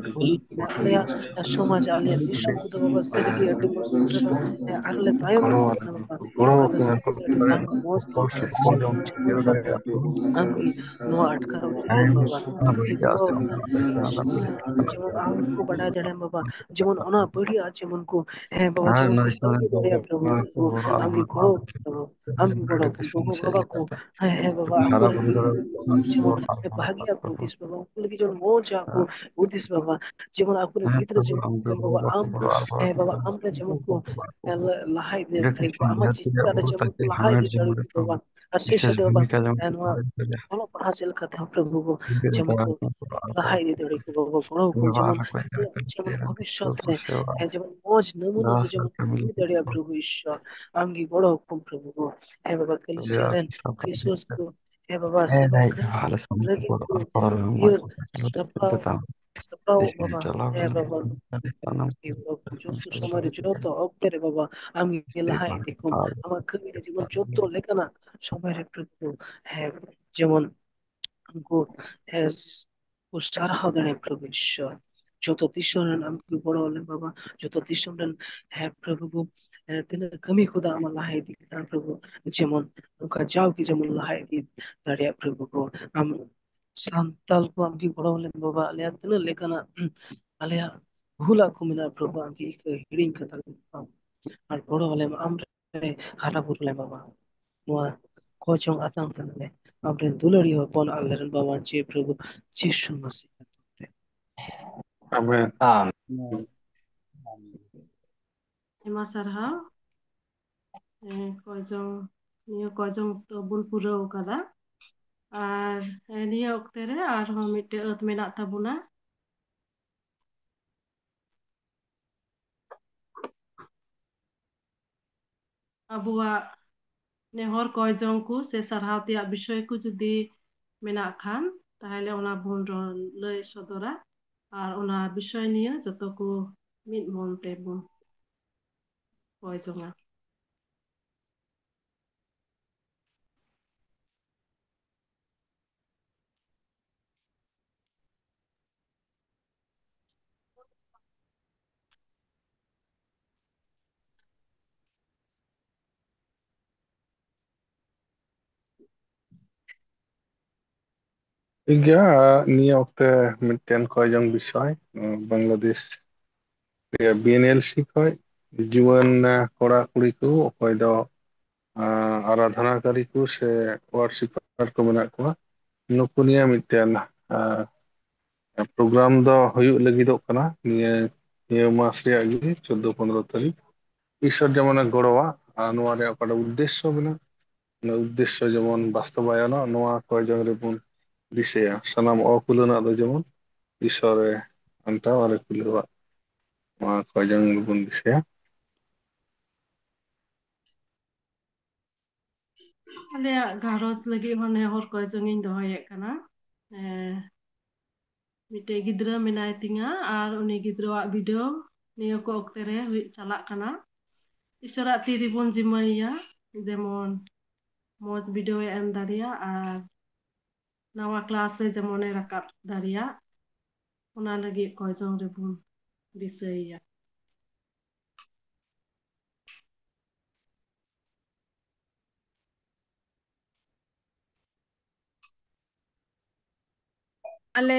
ᱟᱞᱮᱭᱟᱜ ᱥᱚᱢᱟᱡᱽ ᱟᱞᱮᱭᱟᱜ ᱫᱤᱥᱚᱢ ᱠᱚᱫᱚ ᱵᱟᱵᱟ ᱥᱟᱹᱨᱤ ᱜᱮ ᱟᱹᱰᱤ ᱢᱚᱡᱽ ᱟᱨ ᱞᱮ ᱛᱟᱭᱚᱢ ᱟᱠᱟᱱᱟ ᱵᱟᱵᱟ᱾ ᱟᱫᱚ ᱥᱟᱹᱨᱤ ᱜᱮ ᱟᱹᱰᱤ ᱵᱟᱝ ᱢᱚᱡᱽ ᱟᱢ ᱜᱮ ᱱᱚᱣᱟ ᱟᱴᱠᱟᱨ ᱵᱟᱵᱟ ᱟᱢ ᱜᱮ ᱜᱚᱲᱚ ᱡᱮᱢᱚᱱ ᱟᱢ ᱠᱚ ᱵᱟᱰᱟᱭ ᱫᱟᱲᱮᱭᱟᱜ ᱵᱟᱵᱟ ᱡᱮᱢᱚᱱ ᱚᱱᱟ ᱵᱟᱹᱲᱤᱡ ᱡᱮᱢᱚᱱ ᱠᱚ ᱦᱮᱸ ᱵᱟᱵᱟ ᱡᱮᱢᱚᱱ ᱠᱚ ᱵᱟᱹᱜᱤ ᱫᱟᱲᱮᱭᱟᱜ ᱯᱨᱚᱵᱷᱩ ᱟᱢ ᱜᱮ ᱜᱚᱲᱚ ᱟᱢ ᱜᱮ ᱜᱚᱲᱚ ᱜᱚᱜᱚ ᱵᱟᱵᱟ ᱠᱚ ᱦᱮᱸ ᱦᱮᱸ ᱵᱟᱵᱟ ᱟᱢ ᱜᱮ ᱡᱮᱢᱚᱱ ᱵᱷᱟᱜᱤ ᱟᱠᱚ ᱦᱩᱫᱤᱥ ᱵᱟᱵᱟ ᱩᱱᱠᱩ ᱞᱟᱹᱜᱤᱫ ᱡᱮᱢᱚᱱ ᱢᱚᱡᱽ ᱟᱠᱚ ᱦᱩᱫᱤᱥ ᱵᱟᱵᱟ ᱡᱮᱢᱚᱱ ᱟᱠᱚᱨᱮᱱ ᱜᱤᱫᱽᱨᱟᱹ ᱡᱮᱢᱚᱱ ᱵᱟᱵᱟ ᱟᱢ ᱦᱮᱸ ᱵᱟᱵᱟ ᱟᱢ ᱨᱮ ᱡᱮᱢᱚᱱ ᱠᱚ ᱞᱟᱦᱟ ᱤᱫᱤ ᱫᱟᱲᱮᱭᱟᱠᱚ ᱟᱢᱟᱜ ᱪᱤᱱᱛᱟᱹ ᱨᱮ ᱡᱮᱢᱚᱱ ᱠᱚ ᱞᱟᱦᱟ ᱤᱫᱤ ᱫᱟᱲᱮᱭᱟᱠᱚ ᱵᱟᱵᱟ ᱟᱨ ᱥᱮ ᱥᱟᱛᱮ ᱵᱟᱵᱟ ᱱᱚᱣᱟ ᱚᱞᱚᱜ ᱯᱟᱲᱦᱟᱜ ᱪᱮᱫ ᱞᱮᱠᱟᱛᱮ ᱦᱚᱸ ᱯᱨᱚᱵᱷᱩ ᱠᱚ ᱡᱮᱢᱚᱱ ᱠᱚ ᱞᱟᱦᱟ ᱤᱫᱤ ᱫᱟᱲᱮᱭᱟᱠᱚ ᱵᱟᱵᱟ ᱜᱚᱲᱚ ᱠᱚ ᱡᱮᱢᱚᱱ ᱡᱮᱢᱚᱱ ᱵᱷᱚᱵᱤᱥᱥᱚᱛ ᱨᱮ ᱦᱮᱸ ᱡᱮᱢᱚᱱ ᱢᱚᱡᱽ ᱱᱟᱢᱩᱱᱟ ᱠᱚ ᱡᱮᱢᱚᱱ ᱠᱚ ᱦᱩᱭ ᱫᱟᱲᱮᱭᱟᱜᱼᱟ ᱯᱨᱚᱵᱷᱩ ᱤᱥᱥᱚᱨ ᱟᱢ ᱜᱮ ᱜᱚᱲᱚ ᱟᱠᱚᱢ ᱯᱨᱚᱵᱷᱩ ᱠᱚ ᱦᱮᱸ ᱵᱟᱵᱟ ᱠᱟᱹᱞᱤᱥᱤᱭᱟ ᱨᱮᱱ ᱵᱤᱥᱣᱟᱥ ᱠᱚ ᱦᱮᱸ ᱵᱟᱵᱟ ᱥᱮᱵᱟ ᱠᱟᱹᱢᱤ ᱞᱟᱹᱜᱤᱫ ᱠᱚ ᱤᱭᱟᱹ ᱥᱟᱯᱲᱟᱣ ᱥᱟᱯᱲᱟᱣ ᱵᱟᱵᱟ ᱦᱮᱸ ᱵᱟᱵᱟ ᱡᱚᱛᱚ ᱥᱚᱢᱚᱭ ᱨᱮ ᱡᱚᱛᱚ ᱚᱠᱛᱮ ᱨᱮ ᱵᱟᱵᱟ ᱟᱢ ᱜᱮ ᱞᱟᱦᱟ ᱤᱫᱤ ᱠᱚᱢ ᱟᱢᱟᱜ ᱠᱟᱹᱢᱤ ᱨᱮ ᱡᱮᱢᱚᱱ ᱡᱚᱛᱚ ᱞᱮᱠᱟᱱᱟᱜ ᱥᱚᱢᱚᱭ ᱨᱮ ᱯᱨᱚᱵᱷᱩ ᱦᱮᱸ ᱡᱮᱢᱚᱱ ᱩᱱᱠᱩ ᱦᱮᱸ ᱠᱚ ᱥᱟᱨᱦᱟᱣ ᱫᱟᱲᱮᱭᱟᱜ ᱯᱨᱚᱵᱷᱩ ᱤᱥᱥᱚᱨ ᱡᱚᱛᱚ ᱫᱤᱥᱚᱢ ᱨᱮᱱ ᱟᱢ ᱠᱚ ᱜᱚᱲᱚ ᱞᱮ ᱵᱟᱵᱟ ᱡᱚᱛᱚ ᱫᱤᱥᱚᱢ ᱨᱮᱱ ᱦᱮᱸ ᱯᱨᱚᱵᱷᱩ ᱠᱚ ᱛᱤᱱᱟᱹᱜ ᱠᱟᱹᱢᱤ ᱠᱚᱫᱚ ᱟᱢᱟᱜ ᱞᱟᱦᱟ ᱤᱫᱤ ᱠᱟᱱᱟ ᱯᱨᱚᱵᱷᱩ ᱡᱮᱢᱚᱱ ᱚᱱᱠᱟ ᱡᱟᱣᱜᱮ ᱡᱮᱢᱚᱱ ᱞᱟᱦᱟ ᱤᱫᱤ ᱫᱟᱲᱮᱭᱟᱜ ᱯᱨᱚᱵᱷᱩ ᱠᱚ ᱟᱢ ᱥᱟᱱᱛᱟᱞ ᱠᱚ ᱟᱢ ᱜᱮ ᱜᱚᱲᱚ ᱞᱮᱢ ᱵᱟᱵᱟ ᱟᱞᱮᱭᱟᱜ ᱛᱤᱱᱟᱹᱜ ᱞᱮᱠᱟᱱᱟᱜ ᱟᱞᱮᱭᱟᱜ ᱵᱷᱩᱞᱟᱜ ᱠᱚ ᱢᱮᱱᱟᱜᱼᱟ ᱯᱨᱚᱵᱷᱩ ᱟᱢ ᱜᱮ ᱤᱠᱟᱹ ᱦᱤᱲᱤᱧ ᱠᱟᱛᱟ ᱞᱮ ᱟᱨ ᱜᱚᱲᱚ ᱟᱞᱮᱢ ᱟᱢ ᱨᱮ ᱦᱟᱨᱟ ᱵᱩᱨᱩ ᱞᱮ ᱵᱟᱵᱟ ᱱᱚᱣᱟ ᱠᱚ ᱪᱚᱝ ᱟᱛᱟᱝ ᱛᱟᱞᱮ ᱟᱢ ᱨᱮᱱ ᱫᱩᱞᱟᱹᱲᱤᱭᱟᱹ ᱦᱚᱯᱚᱱ ᱟᱞᱮ ᱨᱮᱱ ᱵᱟᱵᱟ ᱡᱮ ᱯᱨᱚᱵᱷᱩ ᱡᱤᱥᱩ ᱢᱟᱥᱤ ᱧᱩᱛᱩᱢ ᱛᱮ ᱟᱢᱮᱱ᱾ ᱟᱭᱢᱟ ᱥᱟᱨᱦᱟᱣ᱾ ᱦᱮᱸ, ᱠᱚᱭᱡᱚᱝ, ᱱᱤᱭᱟᱹ ᱠᱚᱭᱡᱚᱝ ᱚᱠᱛᱚ ᱵᱚᱱ ᱯᱩᱨᱟᱹᱣ ᱟᱠᱟᱫᱟ᱾ ᱟᱨ, ᱦᱮᱸ, ᱱᱤᱭᱟᱹ ᱚᱠᱛᱮ ᱨᱮ ᱟᱨᱦᱚᱸ ᱢᱤᱫᱴᱮᱡ ᱟᱹᱛ ᱢᱮᱱᱟᱜ ᱛᱟᱵᱚᱱᱟ᱾ ᱟᱵᱚᱣᱟᱜ ᱱᱮᱦᱚᱨ ᱠᱚᱭ ᱡᱚᱝ ᱠᱚ ᱥᱮ ᱥᱟᱨᱦᱟᱣ ᱛᱮᱭᱟᱜ ᱵᱤᱥᱚᱭ ᱠᱚ ᱡᱩᱫᱤ ᱢᱮᱱᱟᱜ ᱠᱷᱟᱱ, ᱛᱟᱦᱞᱮ ᱚᱱᱟ ᱵᱚᱱ ᱨᱚᱲ, ᱞᱟᱹᱭ ᱥᱚᱫᱚᱨᱟ᱾ ᱟᱨ ᱚᱱᱟ ᱵᱤᱥᱚᱭ ᱱᱤᱭᱮ ᱡᱚᱛᱚ ᱠᱚ ᱢᱤᱫ ᱢᱚᱱ ᱛᱮᱵᱚᱱ ᱠᱚᱭ ᱡᱚᱝᱟ᱾ ᱴᱷᱤᱠ ᱜᱮᱭᱟ, ᱱᱤᱭᱟᱹ ᱚᱠᱛᱮ ᱢᱤᱫᱴᱮᱱ ᱠᱚᱭᱡᱚᱝ ᱵᱤᱥᱚᱭ, ᱵᱟᱝᱞᱟᱫᱮᱥ ᱨᱮᱭᱟᱜ ᱵᱤ ᱮᱱ ᱮᱞ ᱥᱤ ᱠᱷᱚᱱ ᱡᱩᱣᱟᱹᱱ ᱠᱚᱲᱟ ᱠᱩᱲᱤ ᱠᱚ, ᱚᱠᱚᱭ ᱫᱚ ᱟᱨᱟᱫᱷᱱᱟ ᱠᱟᱨᱤ ᱠᱚ ᱥᱮ ᱣᱟᱨᱥᱤᱯᱟᱨ ᱠᱚ ᱢᱮᱱᱟᱜ ᱠᱚᱣᱟ, ᱱᱩᱠᱩ ᱱᱤᱭᱮ ᱢᱤᱫᱴᱮᱱ ᱯᱨᱳᱜᱨᱟᱢ ᱫᱚ ᱦᱩᱭᱩᱜ ᱞᱟᱹᱜᱤᱫᱚᱜ ᱠᱟᱱᱟ ᱱᱤᱭᱟᱹ, ᱱᱤᱭᱟᱹ ᱢᱟᱥ ᱨᱮᱭᱟᱜ ᱜᱮ ᱪᱳᱫᱫᱳ ᱯᱚᱱᱨᱚ ᱛᱟᱹᱨᱤᱠᱷ᱾ ᱤᱥᱚᱨ ᱡᱮᱢᱚᱱᱮ ᱜᱚᱲᱚᱣᱟ ᱟᱨ ᱱᱚᱣᱟ ᱨᱮᱭᱟᱜ ᱚᱠᱟᱴᱟᱜ ᱩᱫᱽᱫᱮᱥᱥᱚ ᱢᱮᱱᱟᱜ, ᱚᱱᱟ ᱩᱫᱽᱫᱮᱥᱥᱚ ᱡᱮᱢᱚᱱ ᱵᱟᱥᱛᱚᱵᱟᱭᱚᱱᱚᱜ, ᱱᱚᱣᱟ ᱠᱚᱭᱡᱚᱝ ᱨᱮᱵᱚᱱ ᱫᱤᱥᱟᱹᱭᱟ᱾ ᱥᱟᱱᱟᱢ ᱚᱠᱩᱞᱟᱹᱱᱟᱜ ᱫᱚ ᱡᱮᱢᱚᱱ ᱤᱥᱚᱨᱮ ᱟᱱᱴᱟᱣ ᱟᱨᱮ ᱠᱩᱞᱟᱹᱣᱟᱜ, ᱱᱚᱣᱟ ᱠᱚᱭᱡᱚᱝ ᱨᱮᱵᱚᱱ ᱫᱤᱥᱟᱹᱭᱟ᱾ ᱟᱞᱮᱭᱟᱜ ᱜᱷᱟᱨᱚᱸᱡᱽ ᱞᱟᱹᱜᱤᱫ ᱦᱚᱸ ᱱᱮᱦᱚᱨ ᱠᱚᱭᱡᱚᱝ ᱤᱧ ᱫᱚᱦᱚᱭᱮᱫ ᱠᱟᱱᱟ᱾ ᱮᱸ, ᱢᱤᱫᱴᱮᱡ ᱜᱤᱫᱽᱨᱟᱹ ᱢᱮᱱᱟᱭ ᱛᱤᱧᱟ ᱟᱨ ᱩᱱᱤ ᱜᱤᱫᱽᱨᱟᱹᱣᱟᱜ ᱵᱤᱰᱟᱹᱣ ᱱᱤᱭᱟᱹ ᱠᱚ ᱚᱠᱛᱮ ᱨᱮ ᱦᱩᱭᱩᱜ ᱪᱟᱞᱟᱜ ᱠᱟᱱᱟ᱾ ᱤᱥᱚᱨᱟᱜ ᱛᱤ ᱨᱮᱵᱚᱱ ᱡᱤᱢᱟᱹᱭᱟ, ᱡᱮᱢᱚᱱ ᱢᱚᱡᱽ ᱵᱤᱰᱟᱹᱣ ᱮ ᱮᱢ ᱫᱟᱲᱮᱭᱟᱜ ᱟᱨ ᱱᱟᱣᱟ ᱠᱞᱟᱥ ᱨᱮ ᱡᱮᱢᱚᱱᱮ ᱨᱟᱠᱟᱵ ᱫᱟᱲᱮᱭᱟᱜ, ᱚᱱᱟ ᱞᱟᱹᱜᱤᱫ ᱠᱚᱭᱡᱚᱝ ᱨᱮᱵᱚᱱ ᱫᱤᱥᱟᱹᱭᱮᱭᱟ᱾ ᱟᱞᱮ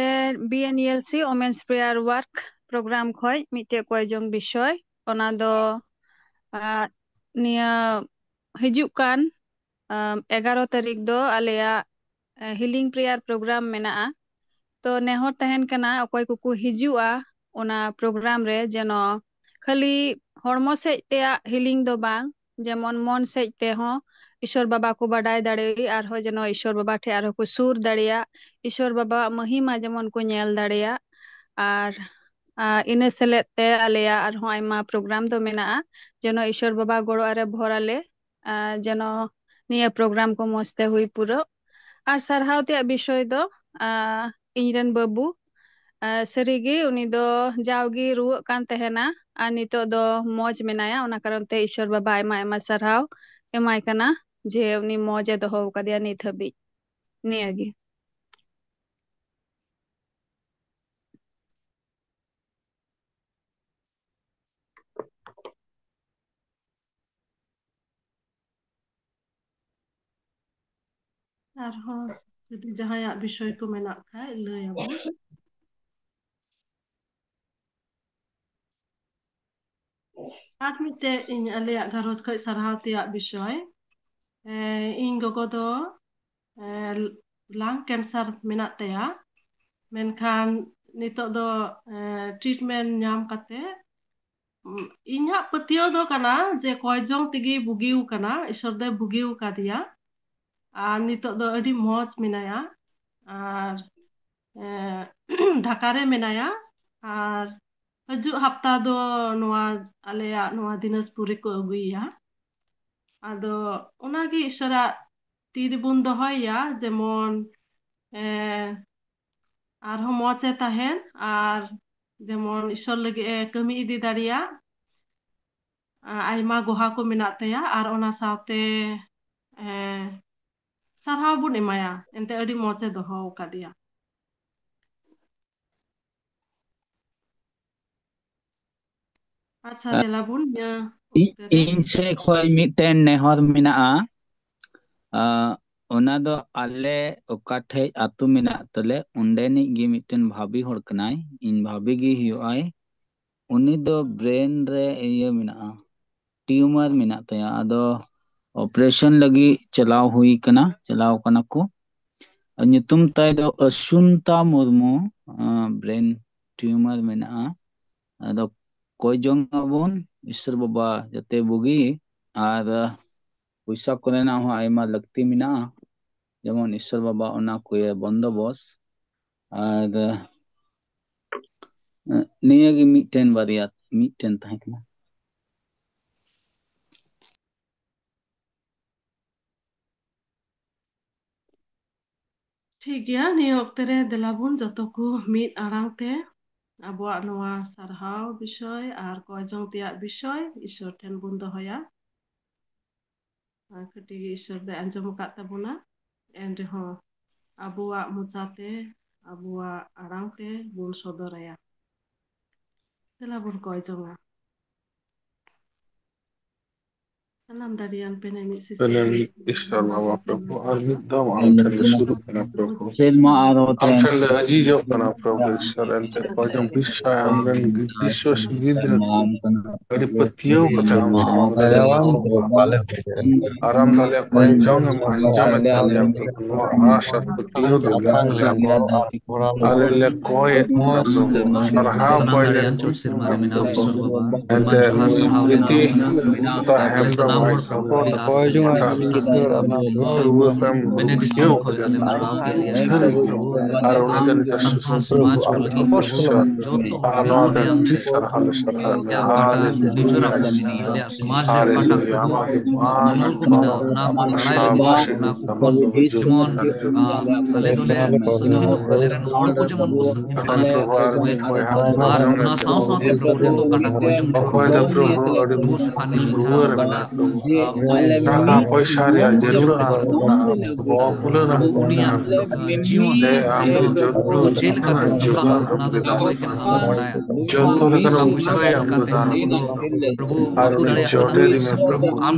B N L C Women's Prayer Walk program ᱠᱷᱚᱡ ᱢᱤᱫᱴᱮᱡ ᱠᱚᱭᱡᱚᱝ ᱵᱤᱥᱚᱭ, ᱚᱱᱟ ᱫᱚ, ᱟᱸ, ᱱᱤᱭᱟᱹ ᱦᱤᱡᱩᱜ ᱠᱟᱱ, ᱟᱸ, ᱮᱜᱟᱨᱚ ᱛᱟᱹᱨᱤᱠᱷ ᱫᱚ ᱟᱞᱮᱭᱟᱜ, ᱮ, healing prayer program ᱢᱮᱱᱟᱜᱼᱟ᱾ ᱛᱚ ᱱᱮᱦᱚᱨ ᱛᱟᱦᱮᱱ ᱠᱟᱱᱟ ᱚᱠᱚᱭ ᱠᱚᱠᱚ ᱦᱤᱡᱩᱜᱼᱟ ᱚᱱᱟ program ᱨᱮ, ᱡᱮᱱᱚ ᱠᱷᱟᱹᱞᱤ ᱦᱚᱲᱢᱚ ᱥᱮᱫ ᱛᱮᱭᱟᱜ healing ᱫᱚ ᱵᱟᱝ, ᱡᱮᱢᱚᱱ ᱢᱚᱱ ᱥᱮᱫ ᱛᱮᱦᱚᱸ ᱤᱥᱚᱨ ᱵᱟᱵᱟ ᱠᱚ ᱵᱟᱰᱟᱭ ᱫᱟᱲᱮᱭᱟᱜ, ᱟᱨᱦᱚᱸ ᱡᱮᱱᱚ ᱤᱥᱚᱨ ᱵᱟᱵᱟ ᱴᱷᱮᱡ ᱟᱨᱦᱚᱸ ᱠᱚ ᱥᱩᱨ ᱫᱟᱲᱮᱭᱟᱜ, ᱤᱥᱚᱨ ᱵᱟᱵᱟᱣᱟᱜ ᱢᱟᱹᱦᱤᱢᱟ ᱡᱮᱢᱚᱱ ᱠᱚ ᱧᱮᱞ ᱫᱟᱲᱮᱭᱟᱜ᱾ ᱟᱨ, ᱟ, ᱤᱱᱟᱹ ᱥᱮᱞᱮᱫ ᱛᱮ ᱟᱞᱮᱭᱟᱜ ᱟᱨᱦᱚᱸ ᱟᱭᱢᱟ program ᱫᱚ ᱢᱮᱱᱟᱜᱼᱟ, ᱡᱮᱱᱚ ᱤᱥᱚᱨ ᱵᱟᱵᱟ ᱜᱚᱲᱚ ᱟᱨᱮ ᱵᱷᱚᱨ ᱟᱞᱮ, ᱟ, ᱡᱮᱱᱚ ᱱᱤᱭᱟᱹ program ᱠᱚ ᱢᱚᱸᱡᱽ ᱛᱮ ᱦᱩᱭ ᱯᱩᱨᱟᱹᱜ᱾ ᱟᱨ ᱥᱟᱨᱦᱟᱣ ᱛᱮᱭᱟᱜ ᱵᱤᱥᱚᱭ ᱫᱚ, ᱟ, ᱤᱧ ᱨᱮᱱ ᱵᱟᱹᱵᱩ, ᱟ, ᱥᱟᱹᱨᱤᱜᱮ ᱩᱱᱤ ᱫᱚ ᱡᱟᱣᱜᱮ ᱨᱩᱣᱟᱹᱜ ᱠᱟᱱ ᱛᱟᱦᱮᱱᱟ, ᱟᱨ ᱱᱤᱛᱚᱜ ᱫᱚ ᱢᱚᱸᱡᱽ ᱢᱮᱱᱟᱭᱟ᱾ ᱚᱱᱟ ᱠᱟᱨᱚᱱ ᱛᱮ ᱤᱥᱚᱨ ᱵᱟᱵᱟ ᱟᱭᱢᱟ ᱟᱭᱢᱟ ᱥᱟᱨᱦᱟᱣ ᱮᱢᱟᱭ ᱠᱟᱱᱟ ᱡᱮ ᱩᱱᱤ ᱢᱚᱸᱡᱽ ᱮ ᱫᱚᱦᱚ ᱟᱠᱟᱫᱮᱭᱟ ᱱᱤᱛ ᱦᱟᱹᱵᱤᱡ᱾ ᱱᱤᱭᱟᱹᱜᱮ᱾ ᱟᱨᱦᱚᱸ ᱡᱩᱫᱤ ᱡᱟᱦᱟᱸᱭᱟᱜ ᱵᱤᱥᱚᱭ ᱠᱚ ᱢᱮᱱᱟᱜ ᱠᱷᱟᱡ, ᱞᱟᱹᱭ ᱟᱵᱚᱱ᱾ ᱟᱨ ᱢᱤᱫᱴᱮᱡ ᱤᱧ ᱟᱞᱮᱭᱟᱜ ᱜᱷᱟᱨᱚᱸᱡᱽ ᱠᱷᱚᱡ ᱥᱟᱨᱦᱟᱣ ᱛᱮᱭᱟᱜ ᱵᱤᱥᱚᱭ, ᱮ, ᱤᱧ ᱜᱚᱜᱚ ᱫᱚ, ᱮ, ᱞᱟᱝ ᱠᱮᱱᱥᱟᱨ ᱢᱮᱱᱟᱜ ᱛᱟᱭᱟ, ᱢᱮᱱᱠᱷᱟᱱ ᱱᱤᱛᱚᱜ ᱫᱚ, ᱮ, ᱴᱨᱤᱴᱢᱮᱱᱴ ᱧᱟᱢ ᱠᱟᱛᱮ, ᱩᱢ, ᱤᱧᱟᱹᱜ ᱯᱟᱹᱛᱭᱟᱹᱣ ᱫᱚ ᱠᱟᱱᱟ ᱡᱮ ᱠᱚᱭ ᱡᱚᱝ ᱛᱮᱜᱮ ᱵᱩᱜᱤᱣ ᱠᱟᱱᱟ, ᱤᱥᱚᱨ ᱫᱚᱭ ᱵᱩᱜᱤᱣ ᱠᱟᱫᱮᱭᱟ᱾ ᱟᱨ ᱱᱤᱛᱚᱜ ᱫᱚ ᱟᱹᱰᱤ ᱢᱚᱡᱽ ᱢᱮᱱᱟᱭᱟ᱾ ᱟᱨ, ᱮ, ᱰᱷᱟᱠᱟ ᱨᱮ ᱢᱮᱱᱟᱭᱟ᱾ ᱟᱨ ᱦᱤᱡᱩᱜ ᱦᱟᱯᱛᱟ ᱫᱚ ᱱᱚᱣᱟ ᱟᱞᱮᱭᱟᱜ ᱱᱚᱣᱟ ᱫᱤᱱᱟᱡᱽᱯᱩᱨ ᱨᱮᱠᱚ ᱟᱹᱜᱩᱭᱮᱭᱟ᱾ ᱟᱫᱚ ᱚᱱᱟᱜᱮ ᱤᱥᱚᱨᱟᱜ ᱛᱤ ᱨᱮᱵᱚᱱ ᱫᱚᱦᱚᱭᱮᱭᱟ, ᱡᱮᱢᱚᱱ, ᱮ, ᱟᱨᱦᱚᱸ ᱢᱚᱡᱽ ᱮ ᱛᱟᱦᱮᱱ ᱟᱨ ᱡᱮᱢᱚᱱ ᱤᱥᱚᱨ ᱞᱟᱹᱜᱤᱫ ᱮ ᱠᱟᱹᱢᱤ ᱤᱫᱤ ᱫᱟᱲᱮᱭᱟᱜ᱾ ᱟ-, ᱟᱭᱢᱟ ᱜᱚᱦᱟ ᱠᱚ ᱢᱮᱱᱟᱜ ᱛᱟᱭᱟ ᱟᱨ ᱚᱱᱟ ᱥᱟᱶᱛᱮ, ᱮ, ᱥᱟᱨᱦᱟᱣ ᱵᱚᱱ ᱮᱢᱟᱭᱟ, ᱮᱱᱛᱮ ᱟᱹᱰᱤ ᱢᱚᱡᱽ ᱮ ᱫᱚᱦᱚ ᱟᱠᱟᱫᱮᱭᱟ᱾ ᱟᱪᱪᱷᱟ, ᱟ, ᱫᱮᱞᱟ ᱵᱚᱱ ᱱᱤᱭᱟᱹ ᱤ-, ᱚᱠᱛᱮ ᱨᱮ᱾ ᱤᱧ ᱥᱮᱫ ᱠᱷᱚᱱ ᱢᱤᱫᱴᱮᱱ ᱱᱮᱦᱚᱨ ᱢᱮᱱᱟᱜᱼᱟ᱾ ᱟ, ᱚᱱᱟ ᱫᱚ ᱟᱞᱮ ᱚᱠᱟ ᱴᱷᱮᱡ ᱟᱹᱛᱩ ᱢᱮᱱᱟᱜ ᱛᱟᱞᱮ, ᱚᱸᱰᱮᱱᱤᱡ ᱜᱮ ᱢᱤᱫᱴᱮᱱ ᱵᱷᱟᱵᱤ ᱦᱚᱲ ᱠᱟᱱᱟᱭ᱾ ᱤᱧ ᱵᱷᱟᱵᱤ ᱜᱮ ᱦᱩᱭᱩᱜᱼᱟᱭ᱾ ᱩᱱᱤ ᱫᱚ ᱵᱨᱮᱱ ᱨᱮ ᱤᱭᱟᱹ ᱢᱮᱱᱟᱜᱼᱟ, ᱴᱤᱭᱩᱢᱟᱨ ᱢᱮᱱᱟᱜ ᱛᱟᱭᱟ᱾ ᱟᱫᱚ ᱚᱯᱟᱨᱮᱥᱚᱱ ᱞᱟᱹᱜᱤᱫ ᱪᱟᱞᱟᱣ ᱦᱩᱭ ᱠᱟᱱᱟ, ᱪᱟᱞᱟᱣ ᱠᱟᱱᱟ ᱠᱚ᱾ ᱟᱨ ᱧᱩᱛᱩᱢ ᱛᱟᱭ ᱫᱚ ᱟᱥᱩᱱᱛᱟ ᱢᱩᱨᱢᱩ, ᱟ, ᱵᱨᱮᱱ ᱴᱤᱭᱩᱢᱟᱨ ᱢᱮᱱᱟᱜᱼᱟ᱾ ᱟᱫᱚ ᱠᱚᱭ ᱡᱚᱝ ᱟᱵᱚᱱ, ᱤᱥᱥᱚᱨ ᱵᱟᱵᱟ ᱡᱟᱛᱮ ᱵᱩᱜᱤ, ᱟᱨ ᱯᱚᱭᱥᱟ ᱠᱚᱨᱮᱱᱟᱜ ᱦᱚᱸ ᱟᱭᱢᱟ ᱞᱟᱹᱠᱛᱤ ᱢᱮᱱᱟᱜᱼᱟ, ᱡᱮᱢᱚᱱ ᱤᱥᱥᱚᱨ ᱵᱟᱵᱟ ᱚᱱᱟ ᱠᱚᱭᱮ ᱵᱚᱱᱫᱚᱵᱚᱥ᱾ ᱟᱨ, ᱮ, ᱱᱤᱭᱟᱹ ᱜᱮ ᱢᱤᱫᱴᱮᱱ ᱵᱟᱨᱭᱟ, ᱢᱤᱫᱴᱮᱱ ᱛᱟᱦᱮᱸ ᱠᱟᱱᱟ᱾ ᱴᱷᱤᱠ ᱜᱮᱭᱟ, ᱱᱤᱭᱟᱹ ᱚᱠᱛᱮ ᱨᱮ ᱫᱮᱞᱟ ᱵᱚᱱ ᱡᱚᱛᱚ ᱠᱚ ᱢᱤᱫ ᱟᱲᱟᱝ ᱛᱮ ᱟᱵᱚᱣᱟᱜ ᱱᱚᱣᱟ ᱥᱟᱨᱦᱟᱣ ᱵᱤᱥᱚᱭ ᱟᱨ ᱠᱚᱭ ᱡᱚᱝ ᱛᱮᱭᱟᱜ ᱵᱤᱥᱚᱭ ᱤᱥᱚᱨ ᱴᱷᱮᱱ ᱵᱚᱱ ᱫᱚᱦᱚᱭᱟ᱾ ᱟᱨ ᱠᱟᱹᱴᱤᱡ ᱜᱮ ᱤᱥᱚᱨ ᱫᱚᱭ ᱟᱸᱡᱚᱢ ᱟᱠᱟᱫ ᱛᱟᱵᱚᱱᱟ, ᱮᱱ ᱨᱮᱦᱚᱸ ᱟᱵᱚᱣᱟᱜ ᱢᱚᱪᱟᱛᱮ, ᱟᱵᱚᱣᱟᱜ ᱟᱲᱟᱝ ᱛᱮ ᱵᱚᱱ ᱥᱚᱫᱚᱨ ᱟᱭᱟ᱾ ᱫᱮᱞᱟ ᱵᱚᱱ ᱠᱚᱭ ᱡᱚᱝᱟ᱾ ᱥᱟᱱᱟᱢ ᱫᱟᱲᱮᱭᱟᱱ ᱯᱮᱱᱮ ᱢᱤᱫ ᱥᱤᱥᱤᱨ ᱯᱮᱱᱮ ᱢᱤᱫ ᱤᱥᱚᱨ ᱵᱟᱵᱟ ᱯᱨᱚᱵᱷᱩ, ᱟᱨ ᱢᱤᱫ ᱫᱚᱢ ᱟᱢ ᱴᱷᱮᱱ ᱞᱮ ᱥᱩᱨᱩᱜ ᱠᱟᱱᱟ ᱯᱨᱚᱵᱷᱩ᱾ ᱥᱮᱨᱢᱟ ᱟᱨ ᱚᱛ ᱟᱢ ᱨᱮᱱ ᱴᱷᱮᱱ ᱞᱮ ᱟᱹᱡᱤᱡᱚᱜ ᱠᱟᱱᱟ ᱯᱨᱚᱵᱷᱩ ᱤᱥᱚᱨ, ᱮᱱᱛᱮ ᱚᱠᱚᱭ ᱪᱚᱝ ᱵᱤᱥᱣᱟᱥ ᱟᱢᱨᱮᱱ ᱵᱤᱥᱣᱟᱥ ᱜᱤᱫᱽᱨᱟᱹ ᱠᱚ ᱟᱹᱰᱤ ᱯᱟᱹᱛᱭᱟᱹᱣ ᱠᱟᱛᱮ ᱟᱢ ᱥᱟᱢᱟᱝ ᱨᱮ ᱟᱨ ᱟᱢ ᱫᱟᱲᱮᱭᱟᱜ ᱠᱚᱣᱟ ᱡᱚᱝ ᱮᱢ ᱟᱸᱡᱚᱢᱮᱫ ᱛᱟᱞᱮᱭᱟ ᱯᱨᱚᱵᱷᱩ, ᱱᱚᱣᱟ ᱟᱥ ᱟᱨ ᱯᱟᱹᱛᱭᱟᱹᱣ ᱫᱚ ᱞᱟᱹᱠᱛᱤ ᱟᱞᱮ ᱞᱮ ᱠᱚᱭᱮᱫ ᱠᱟᱱᱟ ᱯᱨᱚᱵᱷᱩ, ᱥᱟᱨᱦᱟᱣ ᱠᱚᱭ ᱞᱟᱹᱜᱤᱫ ᱮᱱᱛᱮ ᱯᱨᱤᱛᱤ ᱫᱟ ᱦᱮᱢᱵᱨᱚᱢ ᱟᱡ ᱥᱚᱯᱚᱫ ᱨᱩᱣᱟᱹ ᱯᱮᱢ ᱨᱩᱠᱷᱤᱭᱟᱹᱣ ᱠᱟᱫᱮᱭᱟ ᱥᱟᱹᱨᱤ ᱜᱮ᱾ ᱟᱨ ᱩᱱᱤ ᱫᱚ ᱱᱤᱛᱚᱜ ᱥᱩᱥᱛᱷ ᱟᱨ ᱱᱚᱣᱟ ᱫᱷᱟᱹᱨᱛᱤ ᱥᱟᱨᱦᱟᱣ ᱞᱮ ᱥᱟᱨᱦᱟᱣ ᱢᱮᱭᱟ᱾ ᱦᱟᱞᱮᱞᱩᱭᱟ, ᱟᱢᱟᱜ ᱜᱮ ᱢᱟᱱ ᱟᱨ ᱥᱚᱱᱢᱟᱱ ᱟᱨ ᱥᱟᱱᱟᱢ ᱡᱮᱢᱚᱱ, ᱟᱸ, ᱟᱞᱮ ᱫᱚᱞᱮ ᱥᱟᱹᱫᱷᱤᱱᱚᱜ, ᱟᱞᱮ ᱨᱮᱱ ᱦᱚᱲ ᱠᱚ ᱡᱮᱢᱚᱱ ᱠᱚ ᱥᱟᱹᱫᱷᱤᱱᱚᱜ, ᱟᱞᱮ ᱟᱨ ᱚᱱᱟ ᱥᱟᱶ ᱥᱟᱶᱛᱮ ᱯᱨᱚᱵᱷᱩ ᱱᱤᱛᱚᱜ ᱚᱠᱟᱴᱟᱜ ᱠᱚᱭ ᱡᱚᱢ ᱚᱠᱚᱭ ᱫᱚ ᱯᱨᱚᱵᱷᱩ ᱟᱹᱰᱤ ᱨᱩᱣᱟᱹ ᱨᱮ ᱢᱮᱱᱟᱜ ᱠᱚᱣᱟ, ᱴᱟᱠᱟ ᱯᱚᱭᱥᱟ ᱨᱮᱭᱟᱜ ᱡᱟᱹᱨᱩᱲ ᱟᱱ ᱠᱚ ᱢᱮᱱᱟᱜᱼᱟ, ᱵᱚᱦᱚᱜ ᱯᱷᱩᱞᱟᱹ ᱨᱮᱱᱟᱜ ᱠᱚ ᱢᱮᱱᱟᱜᱼᱟ, ᱯᱨᱚᱵᱷᱩ᱾ ᱛᱮ ᱟᱢ ᱜᱮ ᱡᱚᱛᱚ ᱨᱩᱣᱟᱹ ᱠᱷᱚᱱᱟᱜ ᱡᱤᱣᱤ ᱮᱢ ᱫᱟᱲᱮᱭᱟᱜᱼᱟ᱾ ᱡᱚᱛᱚ ᱞᱮᱠᱟᱱ ᱩᱯᱟᱹᱭ ᱟᱢ ᱫᱚ ᱫᱟᱱ ᱟᱨ ᱩᱱᱤ ᱡᱚᱴᱮᱫ ᱮ ᱢᱮ ᱯᱨᱚᱵᱷᱩ᱾ ᱟᱨ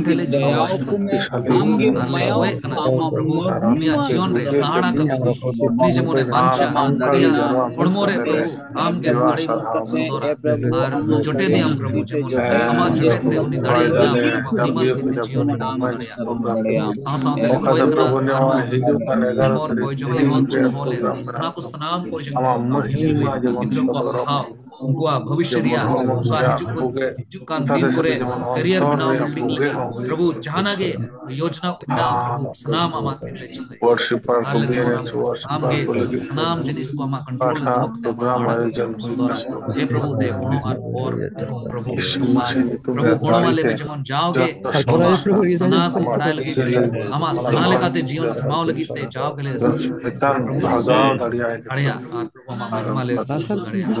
ᱩᱱᱤ ᱡᱚᱴᱮᱫ ᱮ ᱢᱮ ᱯᱨᱚᱵᱷᱩ᱾ ᱟᱨ ᱩᱱᱤᱭᱟᱜ ᱡᱤᱭᱚᱱ ᱨᱮ ᱞᱟᱦᱟᱲᱟ ᱠᱟᱹᱢᱤ ᱞᱟᱹᱜᱤᱫ ᱩᱱᱤ ᱡᱮᱢᱚᱱ ᱮ ᱵᱟᱧᱪᱟᱜ, ᱩᱱᱤᱭᱟᱜ ᱦᱚᱲᱢᱚ ᱨᱮ ᱯᱨᱚᱵᱷᱩ ᱟᱢ ᱜᱮ ᱫᱟᱲᱮᱢ ᱥᱚᱫᱚᱨᱟ ᱟᱨ ᱡᱚᱴᱮᱫ ᱮᱭᱟᱢ ᱯᱨᱚᱵᱷᱩ, ᱡᱮᱢᱚᱱ ᱟᱢᱟᱜ ᱡᱚᱴᱮᱫ ᱛᱮ ᱩᱱᱤ ᱫᱟᱲᱮᱭᱟᱜ ᱧᱟᱢ, ᱵᱤᱢᱟᱨ ᱛᱮ ᱡᱤᱭᱚᱱ ᱮ ᱫᱟᱲᱮᱭᱟᱜ᱾ ᱥᱟᱶ ᱥᱟᱶᱛᱮ ᱞᱮ ᱠᱚᱭ ᱠᱟᱱᱟ ᱟᱨ ᱱᱚᱣᱟ ᱦᱚᱲ ᱠᱚ ᱡᱮᱢᱚᱱ ᱮᱢᱚᱱ ᱠᱚ ᱦᱚᱲ ᱞᱮ, ᱚᱱᱟ ᱠᱚ ᱥᱟᱱᱟᱢ ᱠᱚ ᱡᱮᱢᱚᱱ ᱜᱤᱫᱽᱨᱟᱹ ᱠᱚᱣᱟᱜ ᱯᱟᱲᱦᱟᱣ, ᱩᱱᱠᱩᱣᱟᱜ ᱵᱷᱚᱵᱤᱥᱥᱚ ᱨᱮᱭᱟᱜ ᱚᱠᱟ ᱦᱤᱡᱩᱜ ᱠᱟᱱ, ᱦᱤᱡᱩᱜ ᱠᱟᱱ ᱫᱤᱱ ᱠᱚᱨᱮ ᱠᱮᱨᱤᱭᱟᱨ ᱵᱮᱱᱟᱣ ᱞᱟᱹᱜᱤᱫ ᱯᱨᱚᱵᱷᱩ ᱡᱟᱦᱟᱱᱟᱜ ᱜᱮ ᱭᱳᱡᱽᱱᱟ ᱠᱚ ᱢᱮᱱᱟᱜᱼᱟ ᱯᱨᱚᱵᱷᱩ, ᱥᱟᱱᱟᱢ ᱟᱢᱟᱜ ᱛᱤ ᱨᱮ ᱪᱟᱞᱟᱜ᱾ ᱦᱟᱞᱮᱞᱩᱭᱟ, ᱟᱢ ᱜᱮ ᱥᱟᱱᱟᱢ ᱡᱤᱱᱤᱥ ᱠᱚ ᱟᱢᱟᱜ ᱠᱚᱱᱴᱨᱳᱞ ᱨᱮ ᱫᱚᱦᱚ ᱠᱟᱛᱮ ᱟᱢᱟᱜ ᱢᱟᱲᱟᱝ ᱨᱮ ᱥᱚᱫᱚᱨᱟ᱾ ᱦᱮ ᱯᱨᱚᱵᱷᱩ, ᱫᱮ ᱜᱚᱲᱚ ᱟᱨ ᱵᱚᱨ ᱠᱚ ᱯᱨᱚᱵᱷᱩ, ᱟᱨ ᱯᱨᱚᱵᱷᱩ ᱜᱚᱲᱚ ᱟᱞᱮ ᱢᱮ ᱡᱮᱢᱚᱱ ᱡᱟᱣᱜᱮ ᱟᱢᱟᱜ ᱥᱟᱱᱟ ᱠᱚ ᱵᱟᱲᱟᱭ ᱞᱟᱹᱜᱤᱫ ᱛᱮ, ᱟᱢᱟᱜ ᱥᱟᱱᱟ ᱞᱮᱠᱟᱛᱮ ᱡᱤᱭᱚᱱ ᱠᱷᱟᱸᱰᱟᱣ ᱞᱟᱹᱜᱤᱫ ᱛᱮ ᱡᱟᱣ ᱜᱮᱞᱮ ᱯᱨᱚᱵᱷᱩ ᱫᱟᱲᱮᱭᱟᱜᱼᱟ ᱟᱨ ᱯᱨᱚᱵᱷᱩ ᱟᱢᱟᱜ ᱢᱚᱦᱤᱢᱟ ᱞᱮ ᱩᱫᱩᱜ ᱫᱟᱲᱮᱭᱟᱜᱼᱟ᱾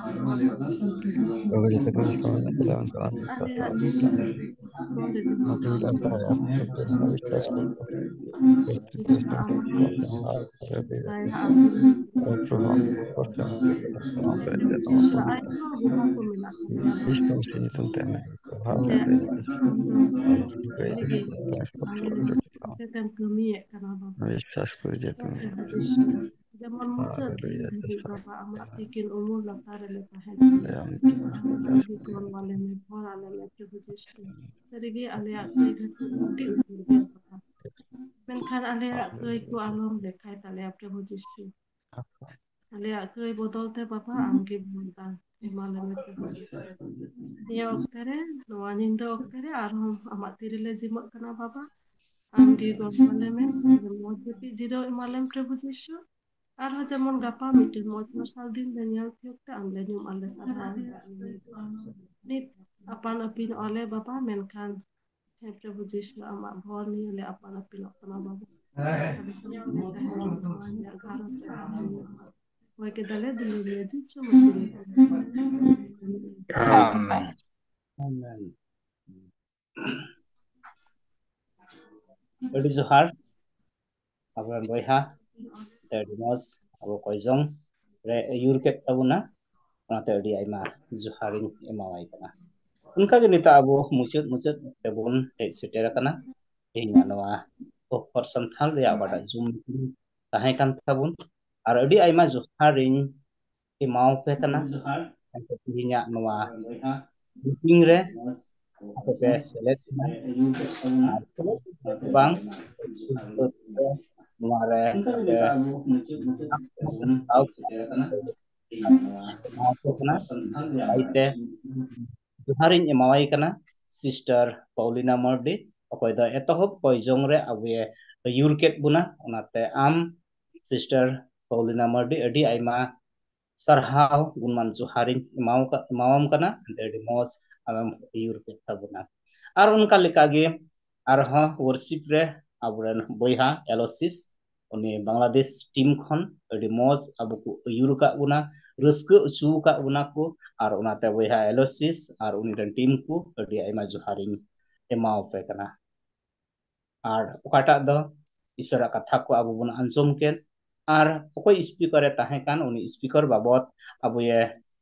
ᱵᱟᱵᱟ ᱡᱚᱛᱚ ᱠᱚ ᱵᱮᱥ ᱠᱚ ᱢᱮᱱᱟᱜ ᱠᱚᱣᱟ, ᱩᱱᱠᱩ ᱟᱨ ᱟᱞᱮᱭᱟᱜ ᱡᱤᱣᱤ ᱱᱚᱣᱟ ᱠᱚ ᱢᱤᱫ ᱟᱱᱛᱟᱨ ᱟᱨ ᱥᱚᱛᱭᱚ ᱨᱮᱱᱟᱜ ᱵᱤᱥᱣᱟᱥ ᱠᱚ ᱡᱮ ᱟᱢ ᱫᱟᱭᱟ ᱟᱢ ᱯᱨᱚᱵᱷᱩ ᱟᱢ ᱯᱨᱚᱵᱷᱩ ᱟᱢ ᱯᱨᱚᱵᱷᱩ ᱟᱢ ᱯᱨᱚᱵᱷᱩ ᱟᱭᱢᱟ ᱵᱚᱸᱜᱟ ᱠᱚ ᱢᱮᱱᱟᱜ ᱠᱚᱣᱟ᱾ ᱡᱤᱥᱩ ᱢᱟᱥᱤ ᱧᱩᱛᱩᱢ ᱛᱮ ᱟᱢᱮᱱ᱾ ᱡᱚᱦᱟᱨ ᱡᱮ ᱞᱟᱹᱭ ᱫᱟᱞᱮ᱾ ᱟᱢ ᱫᱚ ᱥᱟᱹᱨᱤᱜᱮ ᱟᱞᱮ ᱦᱚᱛᱮᱛᱮᱢ ᱠᱟᱹᱢᱤᱭᱮᱫ ᱠᱟᱱᱟ ᱵᱟᱵᱟ᱾ ᱵᱤᱥᱣᱟᱥ ᱠᱚᱨᱮ ᱡᱮ ᱛᱩᱢ ᱡᱮᱢᱚᱱ ᱢᱩᱪᱟᱹᱫ ᱫᱤᱱ ᱦᱟᱞᱮᱞᱩᱭᱟ, ᱫᱷᱟᱹᱵᱤᱡ ᱡᱚᱦᱟᱨ᱾ ᱵᱟᱵᱟ ᱟᱢᱟᱜ ᱛᱤᱠᱤᱱ ᱩᱢᱩᱞ ᱞᱟᱛᱟᱨ ᱨᱮᱞᱮ ᱛᱟᱦᱮᱱᱟ᱾ ᱦᱟᱞᱮᱞᱩᱭᱟ, ᱦᱟᱞᱮᱞᱩᱭᱟ᱾ ᱟᱢᱜᱮ ᱜᱚᱲᱚ ᱟᱞᱮ ᱢᱮ, ᱵᱷᱚᱨ ᱟᱞᱮ ᱢᱮ ᱯᱨᱚᱵᱷᱩ ᱡᱤᱥᱩ᱾ ᱥᱟᱹᱨᱤᱜᱮ ᱟᱞᱮᱭᱟᱜ ᱠᱟᱹᱭ ᱫᱚ ᱟᱹᱰᱤ ᱩᱛᱟᱹᱨ ᱜᱮᱭᱟ ᱵᱟᱵᱟ᱾ ᱢᱮᱱᱠᱷᱟᱱ ᱟᱞᱮᱭᱟᱜ ᱠᱟᱹᱭ ᱠᱚ ᱟᱞᱚᱢ ᱞᱮᱠᱷᱟᱭ ᱛᱟᱞᱮᱭᱟ ᱯᱨᱚᱵᱷᱩ ᱡᱤᱥᱩ᱾ ᱟᱞᱮᱭᱟᱜ ᱠᱟᱹᱭ ᱵᱚᱫᱚᱞ ᱛᱮ ᱵᱟᱵᱟ ᱟᱢᱜᱮ ᱵᱷᱚᱨ ᱫᱟᱱ ᱮᱢᱟ ᱞᱮ ᱢᱮ ᱯᱨᱚᱵᱷᱩ ᱡᱤᱥᱩ᱾ ᱱᱤᱭᱟᱹ ᱚᱠᱛᱮ ᱨᱮ, ᱱᱚᱣᱟ ᱧᱤᱫᱟᱹ ᱚᱠᱛᱮ ᱨᱮ ᱟᱨᱦᱚᱸ ᱟᱢᱟᱜ ᱛᱤ ᱨᱮᱞᱮ ᱡᱤᱢᱟᱹᱜ ᱠᱟᱱᱟ ᱵᱟᱵᱟ᱾ ᱟᱢᱜᱮ ᱜᱚᱲᱚ ᱟᱞᱮ ᱢᱮ, ᱢᱚᱡᱽ ᱡᱟᱹᱯᱤᱫ ᱡᱤᱨᱟᱹᱣ ᱮᱢᱟ ᱞᱮᱢ ᱯᱨᱚᱵᱷᱩ ᱡᱤᱥᱩ᱾ ᱟᱨᱦᱚᱸ ᱡᱮᱢᱚᱱ ᱜᱟᱯᱟ ᱢᱤᱫᱴᱮᱱ ᱢᱚᱡᱽ ᱢᱟᱨᱥᱟᱞ ᱫᱤᱱ ᱞᱮ ᱧᱮᱞ ᱛᱤᱭᱳᱜ ᱛᱮ ᱟᱢ ᱞᱮ ᱧᱩᱢ ᱟᱨ ᱞᱮ ᱥᱟᱨᱦᱟᱣ᱾ ᱱᱤᱛ ᱟᱯᱟᱱ ᱟᱹᱯᱤᱱᱚᱜ ᱟᱞᱮ ᱵᱟᱵᱟ, ᱢᱮᱱᱠᱷᱟᱱ ᱦᱮᱸ ᱯᱨᱚᱵᱷᱩ ᱡᱤᱥᱩ ᱟᱢᱟᱜ ᱵᱷᱚᱨ ᱱᱤᱭᱟᱹ ᱞᱮ ᱟᱯᱟᱱ ᱟᱹᱯᱤᱱᱚᱜ ᱠᱟᱱᱟ ᱵᱟᱵᱟ᱾ ᱟᱫᱚ ᱛᱟᱦᱮᱱ ᱢᱟ ᱤᱧᱟᱹᱜ ᱜᱷᱟᱨᱚᱸᱡᱽ ᱨᱮ ᱛᱟᱦᱮᱱ ᱢᱟ᱾ ᱦᱳᱭ ᱠᱮᱫᱟᱞᱮ ᱫᱩᱞᱟᱹᱲᱤᱭᱟᱹ ᱡᱤᱥᱩ ᱢᱟᱹᱥᱤ ᱧᱩᱛᱩᱢ ᱛᱮ᱾ ᱟᱢᱮᱱ᱾ ᱟᱢᱮᱱ᱾ ᱟᱹᱰᱤ ᱡᱚᱦᱟᱨ ᱟᱵᱚᱨᱮᱱ ᱵᱚᱭᱦᱟ, ᱟᱹᱰᱤ ᱢᱚᱡᱽ ᱟᱵᱚ ᱠᱚᱭᱡᱚᱝ ᱨᱮ ᱟᱹᱭᱩᱨ ᱠᱮᱫ ᱛᱟᱵᱚᱱᱟ, ᱚᱱᱟᱛᱮ ᱟᱹᱰᱤ ᱟᱭᱢᱟ ᱡᱚᱦᱟᱨᱤᱧ ᱮᱢᱟᱣᱟᱭ ᱠᱟᱱᱟ᱾ ᱚᱱᱠᱟᱜᱮ ᱱᱤᱛᱚᱜ ᱟᱵᱚ ᱢᱩᱪᱟᱹᱫ ᱢᱩᱪᱟᱹᱫ ᱨᱮᱵᱚᱱ ᱦᱮᱡ ᱥᱮᱴᱮᱨ ᱟᱠᱟᱱᱟ᱾ ᱛᱮᱦᱮᱧ ᱱᱚᱣᱟ ᱚᱠᱠᱷᱚᱨ ᱥᱟᱱᱛᱷᱟᱞ ᱨᱮᱭᱟᱜ ᱚᱠᱟᱴᱟᱜ ᱡᱩᱢ ᱛᱟᱦᱮᱸ ᱠᱟᱱ ᱛᱟᱵᱚᱱ, ᱟᱨ ᱟᱹᱰᱤ ᱟᱭᱢᱟ ᱡᱚᱦᱟᱨᱤᱧ ᱮᱢᱟᱣᱟᱯᱮ ᱠᱟᱱᱟ᱾ ᱮᱱᱛᱮ ᱛᱮᱦᱮᱧᱟᱜ ᱱᱚᱣᱟ ᱢᱤᱴᱤᱝ ᱨᱮ ᱟᱯᱮ ᱯᱮ ᱥᱮᱞᱮᱫ ᱮᱱᱟ᱾ ᱟᱨ ᱥᱮᱞᱮᱫ ᱵᱟᱝ, ᱱᱚᱣᱟ ᱨᱮ ᱟᱯᱮ ᱮᱢᱟᱣᱟᱯᱮ ᱠᱟᱱᱟ᱾ ᱥᱟᱭ ᱛᱮ ᱡᱚᱦᱟᱨᱤᱧ ᱮᱢᱟᱣᱟᱭ ᱠᱟᱱᱟ ᱥᱤᱥᱴᱟᱨ ᱯᱟᱣᱞᱤᱱᱟ ᱢᱟᱨᱰᱤ, ᱚᱠᱚᱭ ᱫᱚ ᱮᱛᱚᱦᱚᱵ ᱠᱚᱭᱡᱚᱝ ᱨᱮ ᱟᱵᱚᱭᱮ ᱟᱹᱭᱩᱨ ᱠᱮᱫ ᱵᱚᱱᱟ᱾ ᱚᱱᱟᱛᱮ ᱟᱢ, ᱥᱤᱥᱴᱟᱨ ᱯᱟᱣᱞᱤᱱᱟ ᱢᱟᱨᱰᱤ, ᱟᱹᱰᱤ ᱟᱭᱢᱟ ᱥᱟᱨᱦᱟᱣ ᱜᱩᱱᱢᱟᱱ ᱡᱚᱦᱟᱨᱤᱧ ᱮᱢᱟᱣ ᱠᱟ-, ᱮᱢᱟᱣᱟᱢ ᱠᱟᱱᱟ᱾ ᱟᱹᱰᱤ ᱢᱚᱡᱽ ᱟᱢᱮᱢ ᱟᱹᱭᱩᱨ ᱠᱮᱫ ᱛᱟᱵᱚᱱᱟ᱾ ᱟᱨ ᱚᱱᱠᱟ ᱞᱮᱠᱟᱜᱮ ᱟᱨᱦᱚᱸ ᱣᱟᱨᱥᱤᱯ ᱨᱮ ᱟᱵᱚᱨᱮᱱ ᱵᱚᱭᱦᱟ ᱮᱞᱳᱥᱤᱥ, ᱩᱱᱤ ᱵᱟᱝᱞᱟᱫᱮᱥ ᱴᱤᱢ ᱠᱷᱚᱱ ᱟᱹᱰᱤ ᱢᱚᱡᱽ ᱟᱵᱚ ᱠᱚ ᱟᱹᱭᱩᱨ ᱟᱠᱟᱫ ᱵᱚᱱᱟ, ᱨᱟᱹᱥᱠᱟᱹ ᱦᱚᱪᱚ ᱟᱠᱟᱫ ᱵᱚᱱᱟ ᱠᱚ᱾ ᱟᱨ ᱚᱱᱟᱛᱮ ᱵᱚᱭᱦᱟ ᱮᱞᱳᱥᱤᱥ ᱟᱨ ᱩᱱᱤ ᱨᱮᱱ ᱴᱤᱢ ᱠᱚ ᱟᱹᱰᱤ ᱟᱭᱢᱟ ᱡᱚᱦᱟᱨᱤᱧ ᱮᱢᱟᱣᱟᱯᱮ ᱠᱟᱱᱟ᱾ ᱟᱨ ᱚᱠᱟᱴᱟᱜ ᱫᱚ ᱤᱥᱚᱨᱟᱜ ᱠᱟᱛᱷᱟ ᱠᱚ ᱟᱵᱚ ᱵᱚᱱ ᱟᱸᱡᱚᱢ ᱠᱮᱫ, ᱟᱨ ᱚᱠᱚᱭ ᱥᱯᱤᱠᱟᱨ ᱮ ᱛᱟᱦᱮᱸ ᱠᱟᱱ, ᱩᱱᱤ ᱥᱯᱤᱠᱟᱨ ᱵᱟᱵᱚᱛ ᱟᱵᱚᱭᱮ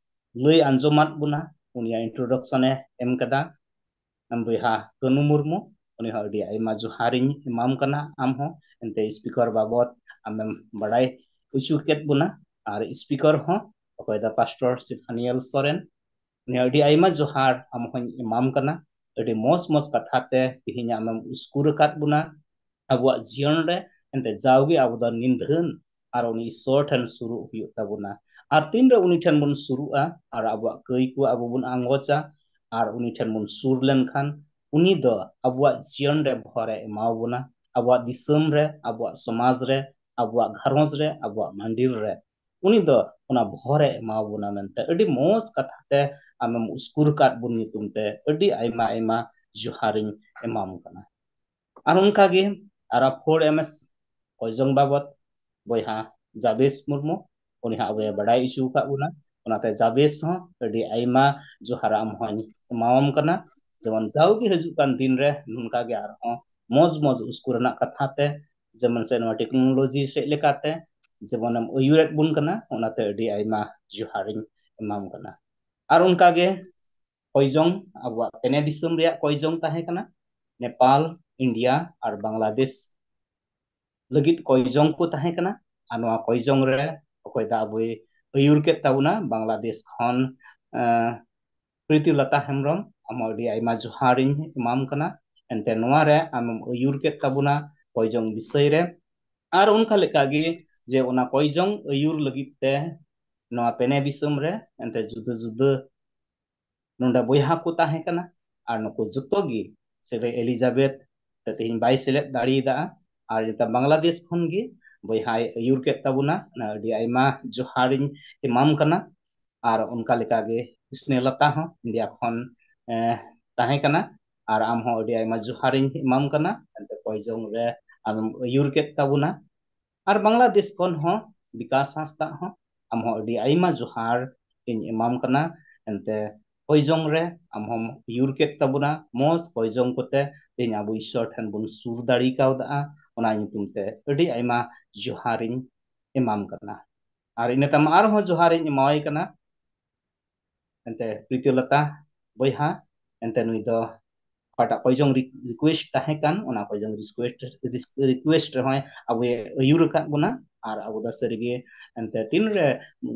ᱞᱟᱹᱭ ᱟᱸᱡᱚᱢᱟᱫ ᱵᱚᱱᱟ, ᱩᱱᱤᱭᱟᱜ ᱤᱱᱴᱨᱳᱰᱟᱠᱥᱚᱱ ᱮ ᱮᱢ ᱠᱟᱫᱟ᱾ ᱟᱢ ᱵᱚᱭᱦᱟ ᱠᱟᱹᱱᱩ ᱢᱩᱨᱢᱩ, ᱩᱱᱤ ᱦᱚᱸ ᱟᱹᱰᱤ ᱟᱭᱢᱟ ᱡᱚᱦᱟᱨᱤᱧ ᱮᱢᱟᱢ ᱠᱟᱱᱟ᱾ ᱟᱢ ᱦᱚᱸ ᱮᱱᱛᱮ ᱥᱯᱤᱠᱟᱨ ᱵᱟᱵᱚᱛ ᱟᱢᱮᱢ ᱵᱟᱲᱟᱭ ᱦᱚᱪᱚ ᱠᱮᱫ ᱵᱚᱱᱟ᱾ ᱟᱨ ᱥᱯᱤᱠᱟᱨ ᱦᱚᱸ ᱚᱠᱚᱭ ᱫᱚ ᱯᱟᱥᱴᱚᱨ ᱥᱤᱯᱷᱟᱱᱤᱭᱮᱞ ᱥᱚᱨᱮᱱ, ᱩᱱᱤ ᱟᱹᱰᱤ ᱟᱭᱢᱟ ᱡᱚᱦᱟᱨ ᱟᱢ ᱦᱚᱸᱧ ᱮᱢᱟᱢ ᱠᱟᱱᱟ᱾ ᱟᱹᱰᱤ ᱢᱚᱡᱽ ᱢᱚᱡᱽ ᱠᱟᱛᱷᱟ ᱛᱮ ᱛᱮᱦᱮᱧ ᱟᱢᱮᱢ ᱩᱥᱠᱩᱨ ᱟᱠᱟᱫ ᱵᱚᱱᱟ᱾ ᱟᱵᱚᱣᱟᱜ ᱡᱤᱭᱚᱱ ᱨᱮ ᱮᱱᱛᱮ ᱡᱟᱣᱜᱮ ᱟᱵᱚ ᱫᱚ ᱱᱤᱫᱷᱟᱹᱱ ᱟᱨ ᱩᱱᱤ ᱤᱥᱚᱨ ᱴᱷᱮᱱ ᱥᱩᱨᱩᱜ ᱦᱩᱭᱩᱜ ᱛᱟᱵᱚᱱᱟ᱾ ᱟᱨ ᱛᱤᱱᱨᱮ ᱩᱱᱤ ᱴᱷᱮᱱ ᱵᱚᱱ ᱥᱩᱨᱩᱜᱼᱟ ᱟᱨ ᱟᱵᱚᱣᱟᱜ ᱠᱟᱹᱭ ᱠᱚ ᱟᱵᱚ ᱵᱚᱱ ᱟᱸᱜᱚᱪᱟ ᱟᱨ ᱩᱱᱤ ᱴᱷᱮᱱ ᱵᱚᱱ ᱥᱩᱨ ᱞᱮᱱᱠᱷᱟᱱ, ᱩᱱᱤ ᱫᱚ ᱟᱵᱚᱣᱟᱜ ᱡᱤᱭᱚᱱ ᱨᱮ ᱵᱷᱚᱨ ᱮ ᱮᱢᱟᱣ ᱵᱚᱱᱟ, ᱟᱵᱚᱣᱟᱜ ᱫᱤᱥᱚᱢ ᱨᱮ, ᱟᱵᱚᱣᱟᱜ ᱥᱚᱢᱟᱡᱽ ᱨᱮ, ᱟᱵᱚᱣᱟᱜ ᱜᱷᱟᱨᱚᱸᱡᱽ ᱨᱮ, ᱟᱵᱚᱣᱟᱜ ᱢᱟᱹᱱᱰᱤᱨ ᱨᱮ᱾ ᱩᱱᱤ ᱫᱚ ᱚᱱᱟ ᱵᱷᱚᱨ ᱮ ᱮᱢᱟᱣ ᱵᱚᱱᱟ ᱢᱮᱱᱛᱮ ᱟᱹᱰᱤ ᱢᱚᱡᱽ ᱠᱟᱛᱷᱟ ᱛᱮ ᱟᱢᱮᱢ ᱩᱥᱠᱩᱨ ᱟᱠᱟᱫ ᱵᱚᱱ ᱧᱩᱛᱩᱢ ᱛᱮ ᱟᱹᱰᱤ ᱟᱭᱢᱟ ᱟᱭᱢᱟ ᱡᱚᱦᱟᱨᱤᱧ ᱮᱢᱟᱢ ᱠᱟᱱᱟ᱾ ᱟᱨ ᱚᱱᱠᱟᱜᱮ ᱟᱨ ᱯᱷᱳᱨ ᱮᱢ ᱮᱥ ᱠᱚᱭᱡᱚᱝ ᱵᱟᱵᱚᱛ ᱵᱚᱭᱦᱟ ᱡᱟᱵᱮᱥ ᱢᱩᱨᱢᱩ, ᱩᱱᱤ ᱦᱟᱸᱜ ᱟᱵᱚᱭ ᱵᱟᱰᱟᱭ ᱦᱚᱪᱚ ᱟᱠᱟᱫ ᱵᱚᱱᱟ᱾ ᱚᱱᱟᱛᱮ ᱡᱟᱵᱮᱥ ᱦᱚᱸ ᱟᱹᱰᱤ ᱟᱭᱢᱟ ᱡᱚᱦᱟᱨ ᱟᱢ ᱦᱚᱸᱧ ᱮᱢᱟᱣᱟᱢ ᱠᱟᱱᱟ᱾ ᱡᱮᱢᱚᱱ ᱡᱟᱣᱜᱮ ᱦᱤᱡᱩᱜ ᱠᱟᱱ ᱫᱤᱱ ᱨᱮ ᱱᱚᱝᱠᱟ ᱜᱮ ᱟᱨᱦᱚᱸ ᱢᱚᱡᱽ ᱢᱚᱡᱽ ᱩᱥᱠᱩᱨ ᱨᱮᱱᱟᱜ ᱠᱟᱛᱷᱟ ᱛᱮ, ᱡᱮᱢᱚᱱ ᱥᱮ ᱱᱚᱣᱟ ᱴᱮᱠᱱᱳᱞᱚᱡᱤ ᱥᱮᱫ ᱞᱮᱠᱟᱛᱮ ᱡᱮᱢᱚᱱᱮᱢ ᱟᱹᱭᱩᱨᱮᱫ ᱵᱚᱱ ᱠᱟᱱᱟ, ᱚᱱᱟᱛᱮ ᱟᱹᱰᱤ ᱟᱭᱢᱟ ᱡᱚᱦᱟᱨᱤᱧ ᱮᱢᱟᱢ ᱠᱟᱱᱟ᱾ ᱟᱨ ᱚᱱᱠᱟᱜᱮ ᱠᱚᱭᱡᱚᱝ, ᱟᱵᱚᱣᱟᱜ ᱯᱮᱱᱮ ᱫᱤᱥᱚᱢ ᱨᱮᱭᱟᱜ ᱠᱚᱭᱡᱚᱝ ᱛᱟᱦᱮᱸ ᱠᱟᱱᱟ, ᱱᱮᱯᱟᱞ, ᱤᱱᱰᱤᱭᱟ ᱟᱨ ᱵᱟᱝᱞᱟᱫᱮᱥ ᱞᱟᱹᱜᱤᱫ ᱠᱚᱭᱡᱚᱝ ᱠᱚ ᱛᱟᱦᱮᱸ ᱠᱟᱱᱟ᱾ ᱟᱨ ᱱᱚᱣᱟ ᱠᱚᱭᱡᱚᱝ ᱨᱮ ᱚᱠᱚᱭ ᱫᱚ ᱟᱵᱚᱭ ᱟᱹᱭᱩᱨ ᱠᱮᱫ ᱛᱟᱵᱚᱱᱟ ᱵᱟᱝᱞᱟᱫᱮᱥ ᱠᱷᱚᱱ, ᱮᱸ, ᱯᱨᱤᱛᱤ ᱞᱚᱛᱟ ᱦᱮᱢᱵᱨᱚᱢ, ᱟᱢ ᱦᱚᱸ ᱟᱹᱰᱤ ᱟᱭᱢᱟ ᱡᱚᱦᱟᱨᱤᱧ ᱮᱢᱟᱢ ᱠᱟᱱᱟ᱾ ᱮᱱᱛᱮ ᱱᱚᱣᱟ ᱨᱮ ᱟᱢᱮᱢ ᱟᱹᱭᱩᱨ ᱠᱮᱫ ᱛᱟᱵᱚᱱᱟ ᱠᱚᱭᱡᱚᱝ ᱵᱤᱥᱚᱭ ᱨᱮ᱾ ᱟᱨ ᱚᱱᱠᱟ ᱞᱮᱠᱟᱜᱮ ᱡᱮ ᱚᱱᱟ ᱠᱚᱭᱡᱚᱝ ᱟᱹᱭᱩᱨ ᱞᱟᱹᱜᱤᱫ ᱛᱮ ᱱᱚᱣᱟ ᱯᱮᱱᱮ ᱫᱤᱥᱚᱢ ᱨᱮ ᱮᱱᱛᱮ ᱡᱩᱫᱟᱹ ᱡᱩᱫᱟᱹ ᱱᱚᱰᱮ ᱵᱚᱭᱦᱟ ᱠᱚ ᱛᱟᱦᱮᱸ ᱠᱟᱱᱟ᱾ ᱟᱨ ᱱᱩᱠᱩ ᱡᱚᱛᱚ ᱜᱮ ᱥᱮᱨᱮ ᱮᱞᱤᱡᱟᱵᱮᱛ ᱛᱮ ᱛᱮᱦᱮᱧ ᱵᱟᱭ ᱥᱮᱞᱮᱫ ᱫᱟᱲᱮᱭᱟᱫᱟ᱾ ᱟᱨ ᱱᱤᱛᱚᱜ ᱵᱟᱝᱞᱟᱫᱮᱥ ᱠᱷᱚᱱ ᱜᱮ ᱵᱚᱭᱦᱟᱭ ᱟᱹᱭᱩᱨ ᱠᱮᱫ ᱛᱟᱵᱚᱱᱟ, ᱚᱱᱟ ᱟᱹᱰᱤ ᱟᱭᱢᱟ ᱡᱚᱦᱟᱨᱤᱧ ᱮᱢᱟᱢ ᱠᱟᱱᱟ᱾ ᱟᱨ ᱚᱱᱠᱟ ᱞᱮᱠᱟᱜᱮ ᱥᱱᱮᱦᱚᱞᱚᱛᱟ ᱦᱚᱸ ᱤᱱᱰᱤᱭᱟ ᱠᱷᱚᱱ ᱮ, ᱛᱟᱦᱮᱸ ᱠᱟᱱᱟ᱾ ᱟᱨ ᱟᱢ ᱦᱚᱸ ᱟᱹᱰᱤ ᱟᱭᱢᱟ ᱡᱚᱦᱟᱨᱤᱧ ᱮᱢᱟᱢ ᱠᱟᱱᱟ, ᱮᱱᱛᱮ ᱠᱚᱭ ᱡᱚᱝ ᱨᱮ ᱟᱢᱮᱢ ᱟᱹᱭᱩᱨ ᱠᱮᱫ ᱛᱟᱵᱚᱱᱟ᱾ ᱟᱨ ᱵᱟᱝᱞᱟᱫᱮᱥ ᱠᱷᱚᱱ ᱦᱚᱸ ᱵᱤᱠᱟᱥ ᱦᱟᱸᱥᱫᱟ ᱦᱚᱸ, ᱟᱢ ᱦᱚᱸ ᱟᱹᱰᱤ ᱟᱭᱢᱟ ᱡᱚᱦᱟᱨ ᱤᱧ ᱮᱢᱟᱢ ᱠᱟᱱᱟ᱾ ᱮᱱᱛᱮ ᱠᱚᱭ ᱡᱚᱝ ᱨᱮ ᱟᱢ ᱦᱚᱸᱢ ᱟᱹᱭᱩᱨ ᱠᱮᱫ ᱛᱟᱵᱚᱱᱟ, ᱢᱚᱡᱽ ᱠᱚᱭ ᱡᱚᱝ ᱠᱚᱛᱮ ᱛᱮᱦᱮᱧ ᱟᱵᱚ ᱤᱥᱥᱚᱨ ᱴᱷᱮᱱ ᱵᱚᱱ ᱥᱩᱨ ᱫᱟᱲᱮ ᱠᱟᱣᱫᱟ᱾ ᱚᱱᱟ ᱧᱩᱛᱩᱢ ᱛᱮ ᱟᱹᱰᱤ ᱟᱭᱢᱟ ᱡᱚᱦᱟᱨᱤᱧ ᱮᱢᱟᱢ ᱠᱟᱱᱟ᱾ ᱟᱨ ᱤᱱᱟᱹ ᱛᱟᱭᱚᱢ ᱟᱨᱦᱚᱸ ᱡᱚᱦᱟᱨᱤᱧ ᱮᱢᱟᱣᱟᱭ ᱠᱟᱱᱟ ᱮᱱᱛᱮ ᱯᱨᱤᱛᱤᱞᱚᱛᱟ ᱵᱚᱭᱦᱟ, ᱮᱱᱛᱮ ᱱᱩᱭ ᱫᱚ ᱚᱠᱟᱴᱟᱜ ᱠᱚᱭ ᱡᱚᱝ ᱨᱤ-, ᱨᱤᱠᱩᱭᱮᱥᱴ ᱛᱟᱦᱮᱸ ᱠᱟᱱ, ᱚᱱᱟ ᱠᱚᱭ ᱡᱚᱝ ᱨᱤᱠᱩᱭᱮᱥᱴ, ᱨᱤᱠᱩᱭᱮᱥᱴ ᱨᱮᱦᱚᱸᱭ ᱟᱵᱚᱭ ᱟᱹᱭᱩᱨ ᱟᱠᱟᱫ ᱵᱚᱱᱟ᱾ ᱟᱨ ᱟᱵᱚ ᱫᱚ ᱥᱟᱹᱨᱤᱜᱮ ᱮᱱᱛᱮ ᱛᱤᱱᱨᱮ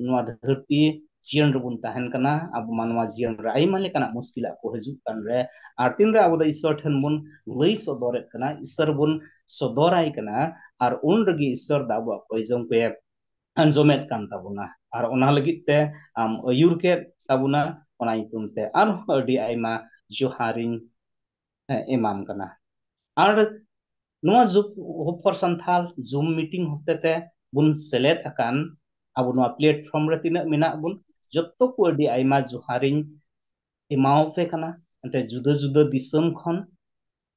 ᱱᱚᱣᱟ ᱫᱷᱟᱹᱨᱛᱤ ᱡᱤᱭᱚᱱ ᱨᱮᱵᱚᱱ ᱛᱟᱦᱮᱱ ᱠᱟᱱᱟ, ᱟᱵᱚ ᱢᱟᱱᱣᱟ ᱡᱤᱭᱚᱱ ᱨᱮ ᱟᱭᱢᱟ ᱞᱮᱠᱟᱱᱟᱜ ᱢᱩᱥᱠᱤᱞᱟᱜ ᱠᱚ ᱦᱤᱡᱩᱜ ᱠᱟᱱ ᱨᱮ, ᱟᱨ ᱛᱤᱱᱨᱮ ᱟᱵᱚ ᱫᱚ ᱤᱥᱥᱚᱨ ᱴᱷᱮᱱ ᱵᱚᱱ ᱞᱟᱹᱭ ᱥᱚᱫᱚᱨᱮᱫ ᱠᱟᱱᱟ, ᱤᱥᱥᱚᱨ ᱵᱚᱱ ᱥᱚᱫᱚᱨᱟᱭ ᱠᱟᱱᱟ, ᱟᱨ ᱩᱱ ᱨᱮᱜᱮ ᱤᱥᱥᱚᱨ ᱫᱚ ᱟᱵᱚᱣᱟᱜ ᱠᱚᱭ ᱡᱚᱝ ᱠᱚᱭᱮ ᱟᱸᱡᱚᱢᱮᱫ ᱠᱟᱱ ᱛᱟᱵᱚᱱᱟ᱾ ᱟᱨ ᱚᱱᱟ ᱞᱟᱹᱜᱤᱫ ᱛᱮ ᱟᱢ ᱟᱹᱭᱩᱨ ᱠᱮᱫ ᱛᱟᱵᱚᱱᱟ, ᱚᱱᱟ ᱧᱩᱛᱩᱢ ᱛᱮ ᱟᱨᱦᱚᱸ ᱟᱹᱰᱤ ᱟᱭᱢᱟ ᱡᱚᱦᱟᱨᱤᱧ, ᱮ, ᱮᱢᱟᱢ ᱠᱟᱱᱟ᱾ ᱟᱨ ᱱᱚᱣᱟ ᱡᱩᱜᱽ ᱦᱚᱯ ᱯᱷᱚᱨ ᱥᱟᱱᱛᱷᱟᱞ ᱡᱩᱢ ᱢᱤᱴᱤᱝ ᱦᱚᱛᱮᱛᱮ ᱵᱚᱱ ᱥᱮᱞᱮᱫ ᱟᱠᱟᱱ ᱟᱵᱚ ᱱᱚᱣᱟ ᱯᱞᱮᱴᱯᱷᱚᱨᱢ ᱨᱮ ᱛᱤᱱᱟᱹᱜ ᱢᱮᱱᱟᱜ ᱵᱚᱱ, ᱡᱚᱛᱚ ᱠᱚ ᱟᱹᱰᱤ ᱟᱭᱢᱟ ᱡᱚᱦᱟᱨᱤᱧ ᱮᱢᱟᱣᱟᱯᱮ ᱠᱟᱱᱟ᱾ ᱮᱱᱛᱮ ᱡᱩᱫᱟᱹ ᱡᱩᱫᱟᱹ ᱫᱤᱥᱚᱢ ᱠᱷᱚᱱ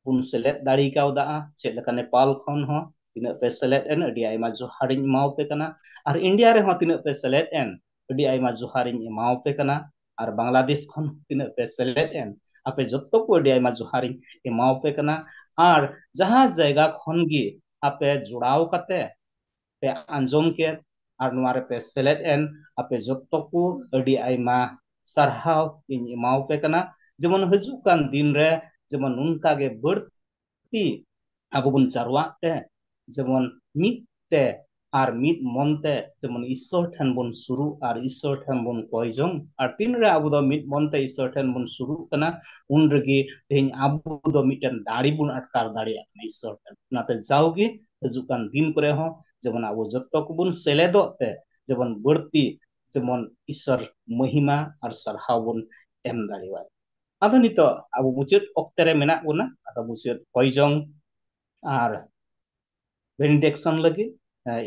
ᱵᱚᱱ ᱥᱮᱞᱮᱫ ᱫᱟᱲᱮ ᱠᱟᱣᱫᱟ, ᱪᱮᱫ ᱞᱮᱠᱟ ᱱᱮᱯᱟᱞ ᱠᱷᱚᱱ ᱦᱚᱸ ᱛᱤᱱᱟᱹᱜ ᱯᱮ ᱥᱮᱞᱮᱫ ᱮᱱ, ᱟᱹᱰᱤ ᱟᱭᱢᱟ ᱡᱚᱦᱟᱨᱤᱧ ᱮᱢᱟᱣᱟᱯᱮ ᱠᱟᱱᱟ᱾ ᱟᱨ ᱤᱱᱰᱤᱭᱟ ᱨᱮᱦᱚᱸ ᱛᱤᱱᱟᱹᱜ ᱯᱮ ᱥᱮᱞᱮᱫ ᱮᱱ, ᱟᱹᱰᱤ ᱟᱭᱢᱟ ᱡᱚᱦᱟᱨᱤᱧ ᱮᱢᱟᱣᱟᱯᱮ ᱠᱟᱱᱟ᱾ ᱟᱨ ᱵᱟᱝᱞᱟᱫᱮᱥ ᱠᱷᱚᱱ ᱛᱤᱱᱟᱹᱜ ᱯᱮ ᱥᱮᱞᱮᱫ ᱮᱱ, ᱟᱯᱮ ᱡᱚᱛᱚ ᱠᱚ ᱟᱹᱰᱤ ᱟᱭᱢᱟ ᱡᱚᱦᱟᱨᱤᱧ ᱮᱢᱟᱣᱟᱯᱮ ᱠᱟᱱᱟ᱾ ᱟᱨ ᱡᱟᱦᱟᱸ ᱡᱟᱭᱜᱟ ᱠᱷᱚᱱ ᱜᱮ ᱟᱯᱮ ᱡᱚᱲᱟᱣ ᱠᱟᱛᱮ ᱯᱮ ᱟᱸᱡᱚᱢ ᱠᱮᱫ ᱟᱨ ᱱᱚᱣᱟ ᱨᱮᱯᱮ ᱥᱮᱞᱮᱫ ᱮᱱ, ᱟᱯᱮ ᱡᱚᱛᱚ ᱠᱚ ᱟᱹᱰᱤ ᱟᱭᱢᱟ ᱥᱟᱨᱦᱟᱣ ᱤᱧ ᱮᱢᱟᱣᱟᱯᱮ ᱠᱟᱱᱟ᱾ ᱡᱮᱢᱚᱱ ᱦᱤᱡᱩᱜ ᱠᱟᱱ ᱫᱤᱱ ᱨᱮ ᱡᱮᱢᱚᱱ ᱱᱚᱝᱠᱟ ᱜᱮ ᱵᱟᱹᱲᱛᱤ ᱟᱵᱚ ᱵᱚᱱ ᱡᱟᱨᱣᱟᱜ ᱛᱮ, ᱡᱮᱢᱚᱱ ᱢᱤᱫ ᱛᱮ ᱟᱨ ᱢᱤᱫ ᱢᱚᱱ ᱛᱮ ᱡᱮᱢᱚᱱ ᱤᱥᱥᱚᱨ ᱴᱷᱮᱱ ᱵᱚᱱ ᱥᱩᱨᱩᱜ ᱟᱨ ᱤᱥᱥᱚᱨ ᱴᱷᱮᱱ ᱵᱚᱱ ᱠᱚᱭ ᱡᱚᱝ᱾ ᱟᱨ ᱛᱤᱱ ᱨᱮ ᱟᱵᱚ ᱫᱚ ᱢᱤᱫ ᱢᱚᱱ ᱛᱮ ᱤᱥᱥᱚᱨ ᱴᱷᱮᱱ ᱵᱚᱱ ᱥᱩᱨᱩᱜ ᱠᱟᱱᱟ, ᱩᱱ ᱨᱮᱜᱮ ᱛᱮᱦᱮᱧ ᱟᱵᱚ ᱫᱚ ᱢᱤᱫᱴᱮᱱ ᱫᱟᱲᱮ ᱵᱚᱱ ᱟᱴᱠᱟᱨ ᱫᱟᱲᱮᱭᱟᱜ ᱠᱟᱱᱟ ᱤᱥᱥᱚᱨ ᱴᱷᱮᱱ᱾ ᱚᱱᱟᱛᱮ ᱡᱟᱣᱜᱮ ᱦᱤᱡᱩᱜ ᱠᱟᱱ ᱫᱤᱱ ᱠᱚᱨᱮ ᱦᱚᱸ ᱡᱮᱢᱚᱱ ᱟᱵᱚ ᱡᱚᱛᱚ ᱠᱚᱵᱚᱱ ᱥᱮᱞᱮᱫᱚᱜ ᱛᱮ ᱡᱮᱢᱚᱱ ᱵᱟᱹᱲᱛᱤ ᱡᱮᱢᱚᱱ ᱤᱥᱥᱚᱨ ᱢᱚᱦᱤᱢᱟ ᱟᱨ ᱥᱟᱨᱦᱟᱣ ᱵᱚᱱ ᱮᱢ ᱫᱟᱲᱮᱭᱟᱭ᱾ ᱟᱫᱚ ᱱᱤᱛᱚᱜ ᱟᱵᱚ ᱢᱩᱪᱟᱹᱫ ᱚᱠᱛᱮ ᱨᱮ ᱢᱮᱱᱟᱜ ᱵᱚᱱᱟ, ᱟᱫᱚ ᱢᱩᱪᱟᱹᱫ ᱠᱚᱭ ᱡᱚᱝ ᱟᱨ ᱵᱮᱱᱤᱰᱤᱠᱥᱚᱱ ᱞᱟᱹᱜᱤᱫ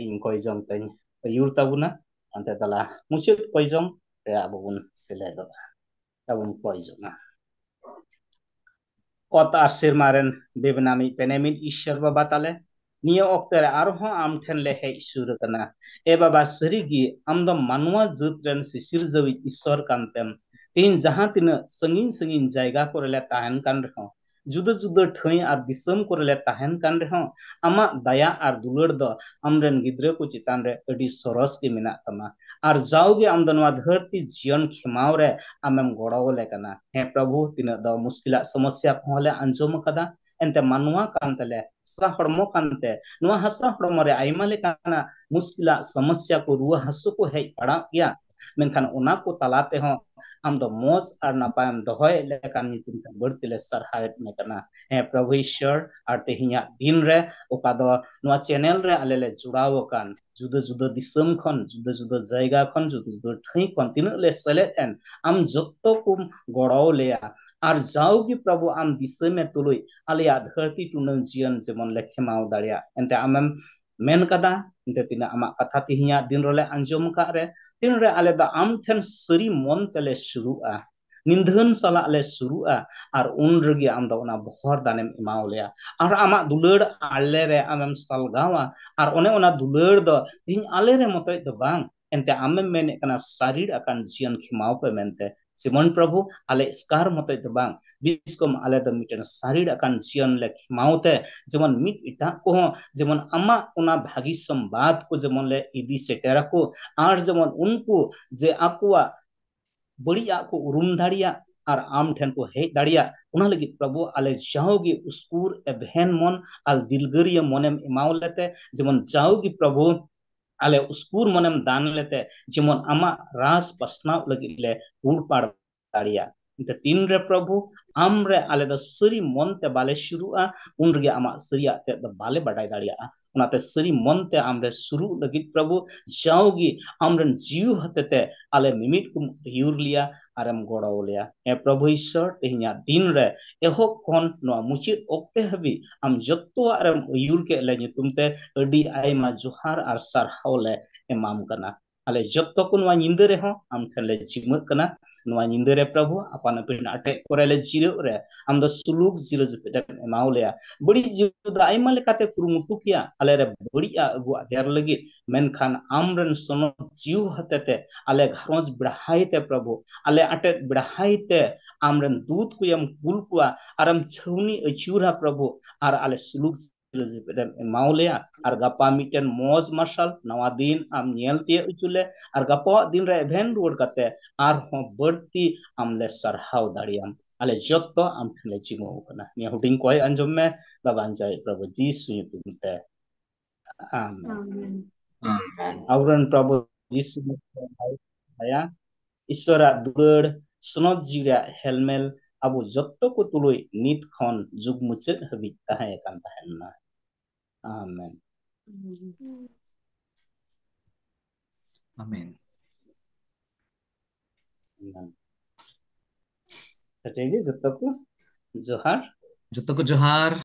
ᱤᱧ ᱠᱚᱭ ᱡᱚᱝ ᱛᱮᱧ ᱟᱹᱭᱩᱨ ᱛᱟᱵᱚᱱᱟ᱾ ᱚᱱᱛᱮ ᱫᱮᱞᱟ ᱢᱩᱪᱟᱹᱫ ᱠᱚᱭ ᱡᱚᱝ ᱨᱮ ᱟᱵᱚ ᱵᱚᱱ ᱥᱮᱞᱮᱫᱚᱜᱼᱟ᱾ ᱟᱵᱚ ᱵᱚᱱ ᱠᱚᱭ ᱡᱚᱝᱟ᱾ ᱚᱛ ᱟᱨ ᱥᱮᱨᱢᱟ ᱨᱮᱱ ᱵᱮᱵᱮᱱᱟᱢᱤᱡ ᱯᱮᱱᱮᱢᱤᱡ ᱤᱥᱥᱚᱨ ᱵᱟᱵᱟ ᱛᱟᱞᱮ, ᱱᱤᱭᱟᱹ ᱚᱠᱛᱮ ᱨᱮ ᱟᱨᱦᱚᱸ ᱟᱢ ᱴᱷᱮᱱ ᱞᱮ ᱦᱮᱡ ᱥᱩᱨ ᱟᱠᱟᱱᱟ᱾ ᱮ ᱵᱟᱵᱟ, ᱥᱟᱹᱨᱤ ᱜᱮ ᱟᱢ ᱫᱚ ᱢᱟᱱᱣᱟ ᱡᱟᱹᱛ ᱨᱮᱱ ᱥᱤᱥᱤᱨᱡᱟᱹᱣᱤᱡ ᱤᱥᱥᱚᱨ ᱠᱟᱱ ᱛᱮᱢ, ᱛᱮᱦᱮᱧ ᱡᱟᱦᱟᱸ ᱛᱤᱱᱟᱹᱜ ᱥᱟᱺᱜᱤᱧ ᱥᱟᱺᱜᱤᱧ ᱡᱟᱭᱜᱟ ᱠᱚᱨᱮ ᱞᱮ ᱛᱟᱦᱮᱱ ᱠᱟᱱ ᱨᱮᱦᱚᱸ, ᱡᱩᱫᱟᱹ ᱡᱩᱫᱟᱹ ᱴᱷᱟᱹᱭ ᱟᱨ ᱫᱤᱥᱚᱢ ᱠᱚᱨᱮ ᱞᱮ ᱛᱟᱦᱮᱱ ᱠᱟᱱ ᱨᱮᱦᱚᱸ, ᱟᱢᱟᱜ ᱫᱟᱭᱟ ᱟᱨ ᱫᱩᱞᱟᱹᱲ ᱫᱚ ᱟᱢᱨᱮᱱ ᱜᱤᱫᱽᱨᱟᱹ ᱠᱚ ᱪᱮᱛᱟᱱ ᱨᱮ ᱟᱹᱰᱤ ᱥᱚᱨᱚᱥ ᱜᱮ ᱢᱮᱱᱟᱜ ᱛᱟᱢᱟ᱾ ᱟᱨ ᱡᱟᱣᱜᱮ ᱟᱢ ᱫᱚ ᱱᱚᱣᱟ ᱫᱷᱟᱹᱨᱛᱤ ᱡᱤᱭᱚᱱ ᱠᱷᱮᱢᱟᱣ ᱨᱮ ᱟᱢᱮᱢ ᱜᱚᱲᱚ ᱟᱞᱮ ᱠᱟᱱᱟ᱾ ᱦᱮᱸ ᱯᱨᱚᱵᱷᱩ, ᱛᱤᱱᱟᱹᱜ ᱫᱚ ᱢᱩᱥᱠᱤᱞᱟᱜ ᱥᱚᱢᱚᱥᱭᱟ ᱠᱚᱦᱚᱸ ᱞᱮ ᱟᱸᱡᱚᱢ ᱟᱠᱟᱫᱟ, ᱮᱱᱛᱮ ᱢᱟᱱᱣᱟ ᱠᱟᱱ ᱛᱮᱞᱮ, ᱦᱟᱥᱟ ᱦᱚᱲᱢᱚ ᱠᱟᱱᱛᱮ, ᱱᱚᱣᱟ ᱦᱟᱥᱟ ᱦᱚᱲᱢᱚ ᱨᱮ ᱟᱭᱢᱟ ᱞᱮᱠᱟᱱᱟᱜ ᱢᱩᱥᱠᱤᱞᱟᱜ ᱥᱚᱢᱚᱥᱭᱟ ᱠᱚ, ᱨᱩᱣᱟᱹ ᱦᱟᱹᱥᱩ ᱠᱚ ᱦᱮᱡ ᱵᱟᱲᱟᱜ ᱜᱮᱭᱟ, ᱢᱮᱱᱠᱷᱟᱱ ᱚᱱᱟ ᱠᱚ ᱛᱟᱞᱟ ᱛᱮᱦᱚᱸ ᱟᱢ ᱫᱚ ᱢᱚᱡᱽ ᱟᱨ ᱱᱟᱯᱟᱭᱮᱢ ᱫᱚᱦᱚᱭᱮᱫ ᱞᱮᱠᱟᱱ ᱧᱩᱛᱩᱢ ᱛᱮ ᱵᱟᱹᱲᱛᱤ ᱞᱮ ᱥᱟᱨᱦᱟᱣᱮᱫ ᱢᱮ ᱠᱟᱱᱟ᱾ ᱦᱮᱸ ᱯᱨᱚᱵᱷᱩ ᱤᱥᱥᱚᱨ, ᱟᱨ ᱛᱮᱦᱮᱧᱟᱜ ᱫᱤᱱ ᱨᱮ ᱚᱠᱟ ᱫᱚ ᱱᱚᱣᱟ ᱪᱮᱱᱮᱞ ᱨᱮ ᱟᱞᱮ ᱞᱮ ᱡᱚᱲᱟᱣ ᱟᱠᱟᱱ, ᱡᱩᱫᱟᱹ ᱡᱩᱫᱟᱹ ᱫᱤᱥᱚᱢ ᱠᱷᱚᱱ, ᱡᱩᱫᱟᱹ ᱡᱩᱫᱟᱹ ᱡᱟᱭᱜᱟ ᱠᱷᱚᱱ, ᱡᱩᱫᱟᱹ ᱡᱩᱫᱟᱹ ᱴᱷᱟᱹᱭ ᱠᱷᱚᱱ ᱛᱤᱱᱟᱹᱜ ᱞᱮ ᱥᱮᱞᱮᱫ ᱮᱱ, ᱟᱢ ᱡᱚᱛᱚ ᱠᱚᱢ ᱜᱚᱲᱚ ᱞᱮᱭᱟ᱾ ᱟᱨ ᱡᱟᱣᱜᱮ ᱯᱨᱚᱵᱷᱩ ᱟᱢ ᱫᱤᱥᱟᱹ ᱢᱮ ᱛᱩᱞᱩᱡ ᱟᱞᱮᱭᱟᱜ ᱫᱷᱟᱹᱨᱛᱤ ᱴᱩᱰᱟᱹᱝ ᱡᱤᱭᱚᱱ ᱡᱮᱢᱚᱱ ᱞᱮ ᱠᱷᱮᱢᱟᱣ ᱫᱟᱲᱮᱭᱟᱜ᱾ ᱮᱱᱛᱮ ᱟᱢᱮᱢ ᱢᱮᱱ ᱠᱟᱫᱟ, ᱮᱱᱛᱮ ᱛᱤᱱᱟᱹᱜ ᱟᱢᱟᱜ ᱠᱟᱛᱷᱟ ᱛᱮᱦᱮᱧᱟᱜ ᱫᱤᱱ ᱨᱮᱞᱮ ᱟᱸᱡᱚᱢ ᱟᱠᱟᱫ ᱨᱮ, ᱛᱤᱱᱨᱮ ᱟᱞᱮ ᱫᱚ ᱟᱢ ᱴᱷᱮᱱ ᱥᱟᱹᱨᱤ ᱢᱚᱱ ᱛᱮᱞᱮ ᱥᱩᱨᱩᱜᱼᱟ, ᱱᱤᱫᱷᱟᱹᱱ ᱥᱟᱞᱟᱜ ᱞᱮ ᱥᱩᱨᱩᱜᱼᱟ, ᱟᱨ ᱩᱱ ᱨᱮᱜᱮ ᱟᱢ ᱫᱚ ᱚᱱᱟ ᱵᱚᱦᱚᱨ ᱫᱟᱱᱮᱢ ᱮᱢᱟᱣ ᱞᱮᱭᱟ᱾ ᱟᱨ ᱟᱢᱟᱜ ᱫᱩᱞᱟᱹᱲ ᱟᱞᱮ ᱨᱮ ᱟᱢᱮᱢ ᱥᱟᱞᱜᱟᱣᱟ, ᱟᱨ ᱚᱱᱮ ᱚᱱᱟ ᱫᱩᱞᱟᱹᱲ ᱫᱚ ᱛᱮᱦᱮᱧ ᱟᱞᱮ ᱨᱮ ᱢᱚᱛᱚᱡ ᱫᱚ ᱵᱟᱝ, ᱮᱱᱛᱮ ᱟᱢᱮᱢ ᱢᱮᱱᱮᱫ ᱠᱟᱱᱟ ᱥᱟᱹᱨᱤᱲ ᱟᱠᱟᱱ ᱡᱤᱭᱚᱱ ᱠᱷᱮᱢᱟᱣ ᱯᱮ ᱢᱮᱱᱛᱮ᱾ ᱡᱮᱢᱚᱱ ᱯᱨᱚᱵᱷᱩ, ᱟᱞᱮ ᱮᱥᱠᱟᱨ ᱢᱚᱛᱚᱡ ᱫᱚ ᱵᱟᱝ, ᱵᱤᱥᱠᱚᱢ ᱟᱞᱮ ᱫᱚ ᱢᱤᱫᱴᱮᱱ ᱥᱟᱹᱨᱤᱲ ᱟᱠᱟᱱ ᱡᱤᱭᱚᱱ ᱞᱮ ᱠᱷᱮᱢᱟᱣ ᱛᱮ, ᱡᱮᱢᱚᱱ ᱢᱤᱫ ᱮᱴᱟᱜ ᱠᱚᱦᱚᱸ ᱡᱮᱢᱚᱱ ᱟᱢᱟᱜ ᱚᱱᱟ ᱵᱷᱟᱹᱜᱤ ᱥᱚᱢᱵᱟᱫ ᱠᱚ ᱡᱮᱢᱚᱱ ᱞᱮ ᱤᱫᱤ ᱥᱮᱴᱮᱨᱟᱠᱚ, ᱟᱨ ᱡᱮᱢᱚᱱ ᱩᱱᱠᱩ ᱡᱮ ᱟᱠᱚᱣᱟᱜ ᱵᱟᱹᱲᱤᱡ ᱟᱜ ᱠᱚ ᱩᱨᱩᱢ ᱫᱟᱲᱮᱭᱟᱜ ᱟᱨ ᱟᱢ ᱴᱷᱮᱱ ᱠᱚ ᱦᱮᱡ ᱫᱟᱲᱮᱭᱟᱜ, ᱚᱱᱟ ᱞᱟᱹᱜᱤᱫ ᱯᱨᱚᱵᱷᱩ ᱟᱞᱮ ᱡᱟᱣᱜᱮ ᱩᱥᱠᱩᱨ ᱮᱵᱷᱮᱱ ᱢᱚᱱ ᱟᱨ ᱫᱤᱞᱜᱟᱹᱨᱤᱭᱟᱹ ᱢᱚᱱᱮᱢ ᱮᱢᱟᱣ ᱞᱮᱛᱮ, ᱡᱮᱢᱚᱱ ᱡᱟᱣᱜᱮ ᱯᱨᱚᱵᱷᱩ ᱟᱞᱮ ᱩᱥᱠᱩᱨ ᱢᱚᱱᱮᱢ ᱫᱟᱱ ᱞᱮᱛᱮ, ᱡᱮᱢᱚᱱ ᱟᱢᱟᱜ ᱨᱟᱡᱽ ᱯᱟᱥᱱᱟᱣ ᱞᱟᱹᱜᱤᱫ ᱞᱮ ᱦᱩᱲᱯᱟᱲ ᱫᱟᱲᱮᱭᱟᱜ᱾ ᱮᱱᱛᱮ ᱛᱤᱱᱨᱮ ᱯᱨᱚᱵᱷᱩ ᱟᱢᱨᱮ ᱟᱞᱮ ᱫᱚ ᱥᱟᱹᱨᱤ ᱢᱚᱱ ᱛᱮ ᱵᱟᱞᱮ ᱥᱩᱨᱩᱜᱼᱟ, ᱩᱱ ᱨᱮᱜᱮ ᱟᱢᱟᱜ ᱥᱟᱹᱨᱤᱭᱟᱜ ᱛᱮᱫ ᱫᱚ ᱵᱟᱞᱮ ᱵᱟᱰᱟᱭ ᱫᱟᱲᱮᱭᱟᱜᱼᱟ᱾ ᱚᱱᱟᱛᱮ ᱥᱟᱹᱨᱤ ᱢᱚᱱ ᱛᱮ ᱟᱢᱨᱮ ᱥᱩᱨᱩᱜ ᱞᱟᱹᱜᱤᱫ ᱯᱨᱚᱵᱷᱩ ᱡᱟᱣᱜᱮ ᱟᱢᱨᱮᱱ ᱡᱤᱣᱤ ᱦᱚᱛᱮᱛᱮ ᱟᱞᱮ ᱢᱤᱢᱤᱫ ᱠᱚᱢ ᱟᱹᱭᱩᱨ ᱞᱮᱭᱟ ᱟᱨᱮᱢ ᱜᱚᱲᱚ ᱞᱮᱭᱟ᱾ ᱮ ᱯᱨᱚᱵᱷᱩ ᱤᱥᱥᱚᱨ, ᱛᱮᱦᱮᱧᱟᱜ ᱫᱤᱱ ᱨᱮ ᱮᱦᱚᱵ ᱠᱷᱚᱱ ᱱᱚᱣᱟ ᱢᱩᱪᱟᱹᱫ ᱚᱠᱛᱮ ᱦᱟᱹᱵᱤᱡ ᱟᱢ ᱡᱚᱛᱚᱣᱟᱜ ᱨᱮᱢ ᱟᱹᱭᱩᱨ ᱠᱮᱫ ᱞᱮ ᱧᱩᱛᱩᱢ ᱛᱮ ᱟᱹᱰᱤ ᱟᱭᱢᱟ ᱡᱚᱦᱟᱨ ᱟᱨ ᱥᱟᱨᱦᱟᱣ ᱞᱮ ᱮᱢᱟᱢ ᱠᱟᱱᱟ᱾ ᱟᱞᱮ ᱡᱚᱛᱚ ᱠᱚ ᱱᱚᱣᱟ ᱧᱤᱫᱟᱹ ᱨᱮᱦᱚᱸ ᱟᱢ ᱴᱷᱮᱱ ᱞᱮ ᱡᱤᱢᱟᱹᱜ ᱠᱟᱱᱟ᱾ ᱱᱚᱣᱟ ᱧᱤᱫᱟᱹ ᱨᱮ ᱯᱨᱚᱵᱷᱩ, ᱟᱯᱟᱱ ᱟᱹᱯᱤᱱ ᱟᱴᱮᱫ ᱠᱚᱨᱮ ᱞᱮ ᱡᱤᱨᱟᱹᱜ ᱨᱮ ᱟᱢ ᱫᱚ ᱥᱩᱞᱩᱠ ᱡᱤᱨᱟᱹ ᱡᱟᱹᱯᱤᱫ ᱮᱢ ᱮᱢᱟᱣ ᱞᱮᱭᱟ᱾ ᱵᱟᱹᱲᱤᱡ ᱡᱤᱣᱤ ᱫᱚ ᱟᱭᱢᱟ ᱞᱮᱠᱟᱛᱮ ᱠᱩᱨᱩᱢᱩᱴᱩ ᱠᱮᱭᱟ ᱟᱞᱮ ᱨᱮ ᱵᱟᱹᱲᱤᱡ ᱟᱜ ᱟᱹᱜᱩᱣᱟᱜ ᱰᱷᱮᱨ ᱞᱟᱹᱜᱤᱫ, ᱢᱮᱱᱠᱷᱟᱱ ᱟᱢ ᱨᱮᱱ ᱥᱚᱱᱚᱛ ᱡᱤᱣᱤ ᱦᱚᱛᱮᱛᱮ ᱟᱞᱮ ᱜᱷᱟᱨᱚᱸᱡᱽ ᱵᱮᱲᱦᱟᱭ ᱛᱮ ᱯᱨᱚᱵᱷᱩ, ᱟᱞᱮ ᱟᱴᱮᱫ ᱵᱮᱲᱦᱟᱭ ᱛᱮ ᱟᱢ ᱨᱮᱱ ᱫᱩᱛ ᱠᱚᱭᱮᱢ ᱠᱩᱞ ᱠᱚᱣᱟ ᱟᱨᱮᱢ ᱪᱷᱟᱹᱣᱱᱤ ᱟᱹᱪᱩᱨᱟ ᱯᱨᱚᱵᱷᱩ, ᱟᱨ ᱟᱞᱮ ᱥᱩᱞᱩᱠ ᱨᱮᱢ ᱮᱢᱟᱣ ᱞᱮᱭᱟ᱾ ᱟᱨ ᱜᱟᱯᱟ ᱢᱤᱫᱴᱮᱱ ᱢᱚᱡᱽ ᱢᱟᱨᱥᱟᱞ ᱱᱟᱣᱟ ᱫᱤᱱ ᱟᱢ ᱧᱮᱞ ᱛᱤᱭᱟᱹᱜ ᱦᱚᱪᱚ ᱞᱮ, ᱟᱨ ᱜᱟᱯᱟᱣᱟᱜ ᱫᱤᱱ ᱨᱮ ᱮᱵᱷᱮᱱ ᱨᱩᱣᱟᱹᱲ ᱠᱟᱛᱮ ᱟᱨᱦᱚᱸ ᱵᱟᱹᱲᱛᱤ ᱟᱢ ᱞᱮ ᱥᱟᱨᱦᱟᱣ ᱫᱟᱲᱮᱭᱟᱢ᱾ ᱟᱞᱮ ᱡᱚᱛᱚ ᱟᱢ ᱴᱷᱮᱱ ᱞᱮ ᱡᱤᱢᱟᱹᱣ ᱠᱟᱱᱟ᱾ ᱱᱤᱭᱟᱹ ᱦᱩᱰᱤᱧ ᱠᱚᱭ ᱟᱸᱡᱚᱢ ᱢᱮ, ᱵᱟᱵᱟ ᱟᱧᱡᱟᱭᱤᱡ ᱯᱨᱚᱵᱷᱩ ᱡᱤᱥᱩ ᱧᱩᱛᱩᱢ ᱛᱮ᱾ ᱟᱢᱮᱱ᱾ ᱟᱢᱮᱱ᱾ ᱟᱵᱚᱨᱮᱱ ᱯᱨᱚᱵᱷᱩ ᱡᱤᱥᱩ ᱫᱟᱭᱟ, ᱤᱥᱥᱚᱨᱟᱜ ᱫᱩᱞᱟᱹᱲ, ᱥᱚᱱᱚᱛ ᱡᱤᱣᱤ ᱨᱮᱭᱟᱜ ᱦᱮᱞᱢᱮᱞ ᱟᱵᱚ ᱡᱚᱛᱚ ᱠᱚ ᱛᱩᱞᱩᱡ ᱱᱤᱛ ᱠᱷᱚᱱ ᱡᱩᱜᱽ ᱢᱩᱪᱟᱹᱫ ᱦᱟᱹᱵᱤᱡ ᱛᱟᱦᱮᱸ ᱟᱠᱟᱱ ᱛᱟᱦᱮᱱ ᱢᱟ᱾ ᱟᱢᱮᱱ᱾ ᱟᱢᱮᱱ᱾ ᱟᱢᱮᱱ᱾ ᱴᱷᱤᱠ ᱜᱮ, ᱡᱚᱛᱚ ᱠᱚ ᱡᱚᱦᱟᱨ᱾ ᱡᱚᱛᱚ ᱠᱚ ᱡᱚᱦᱟᱨ᱾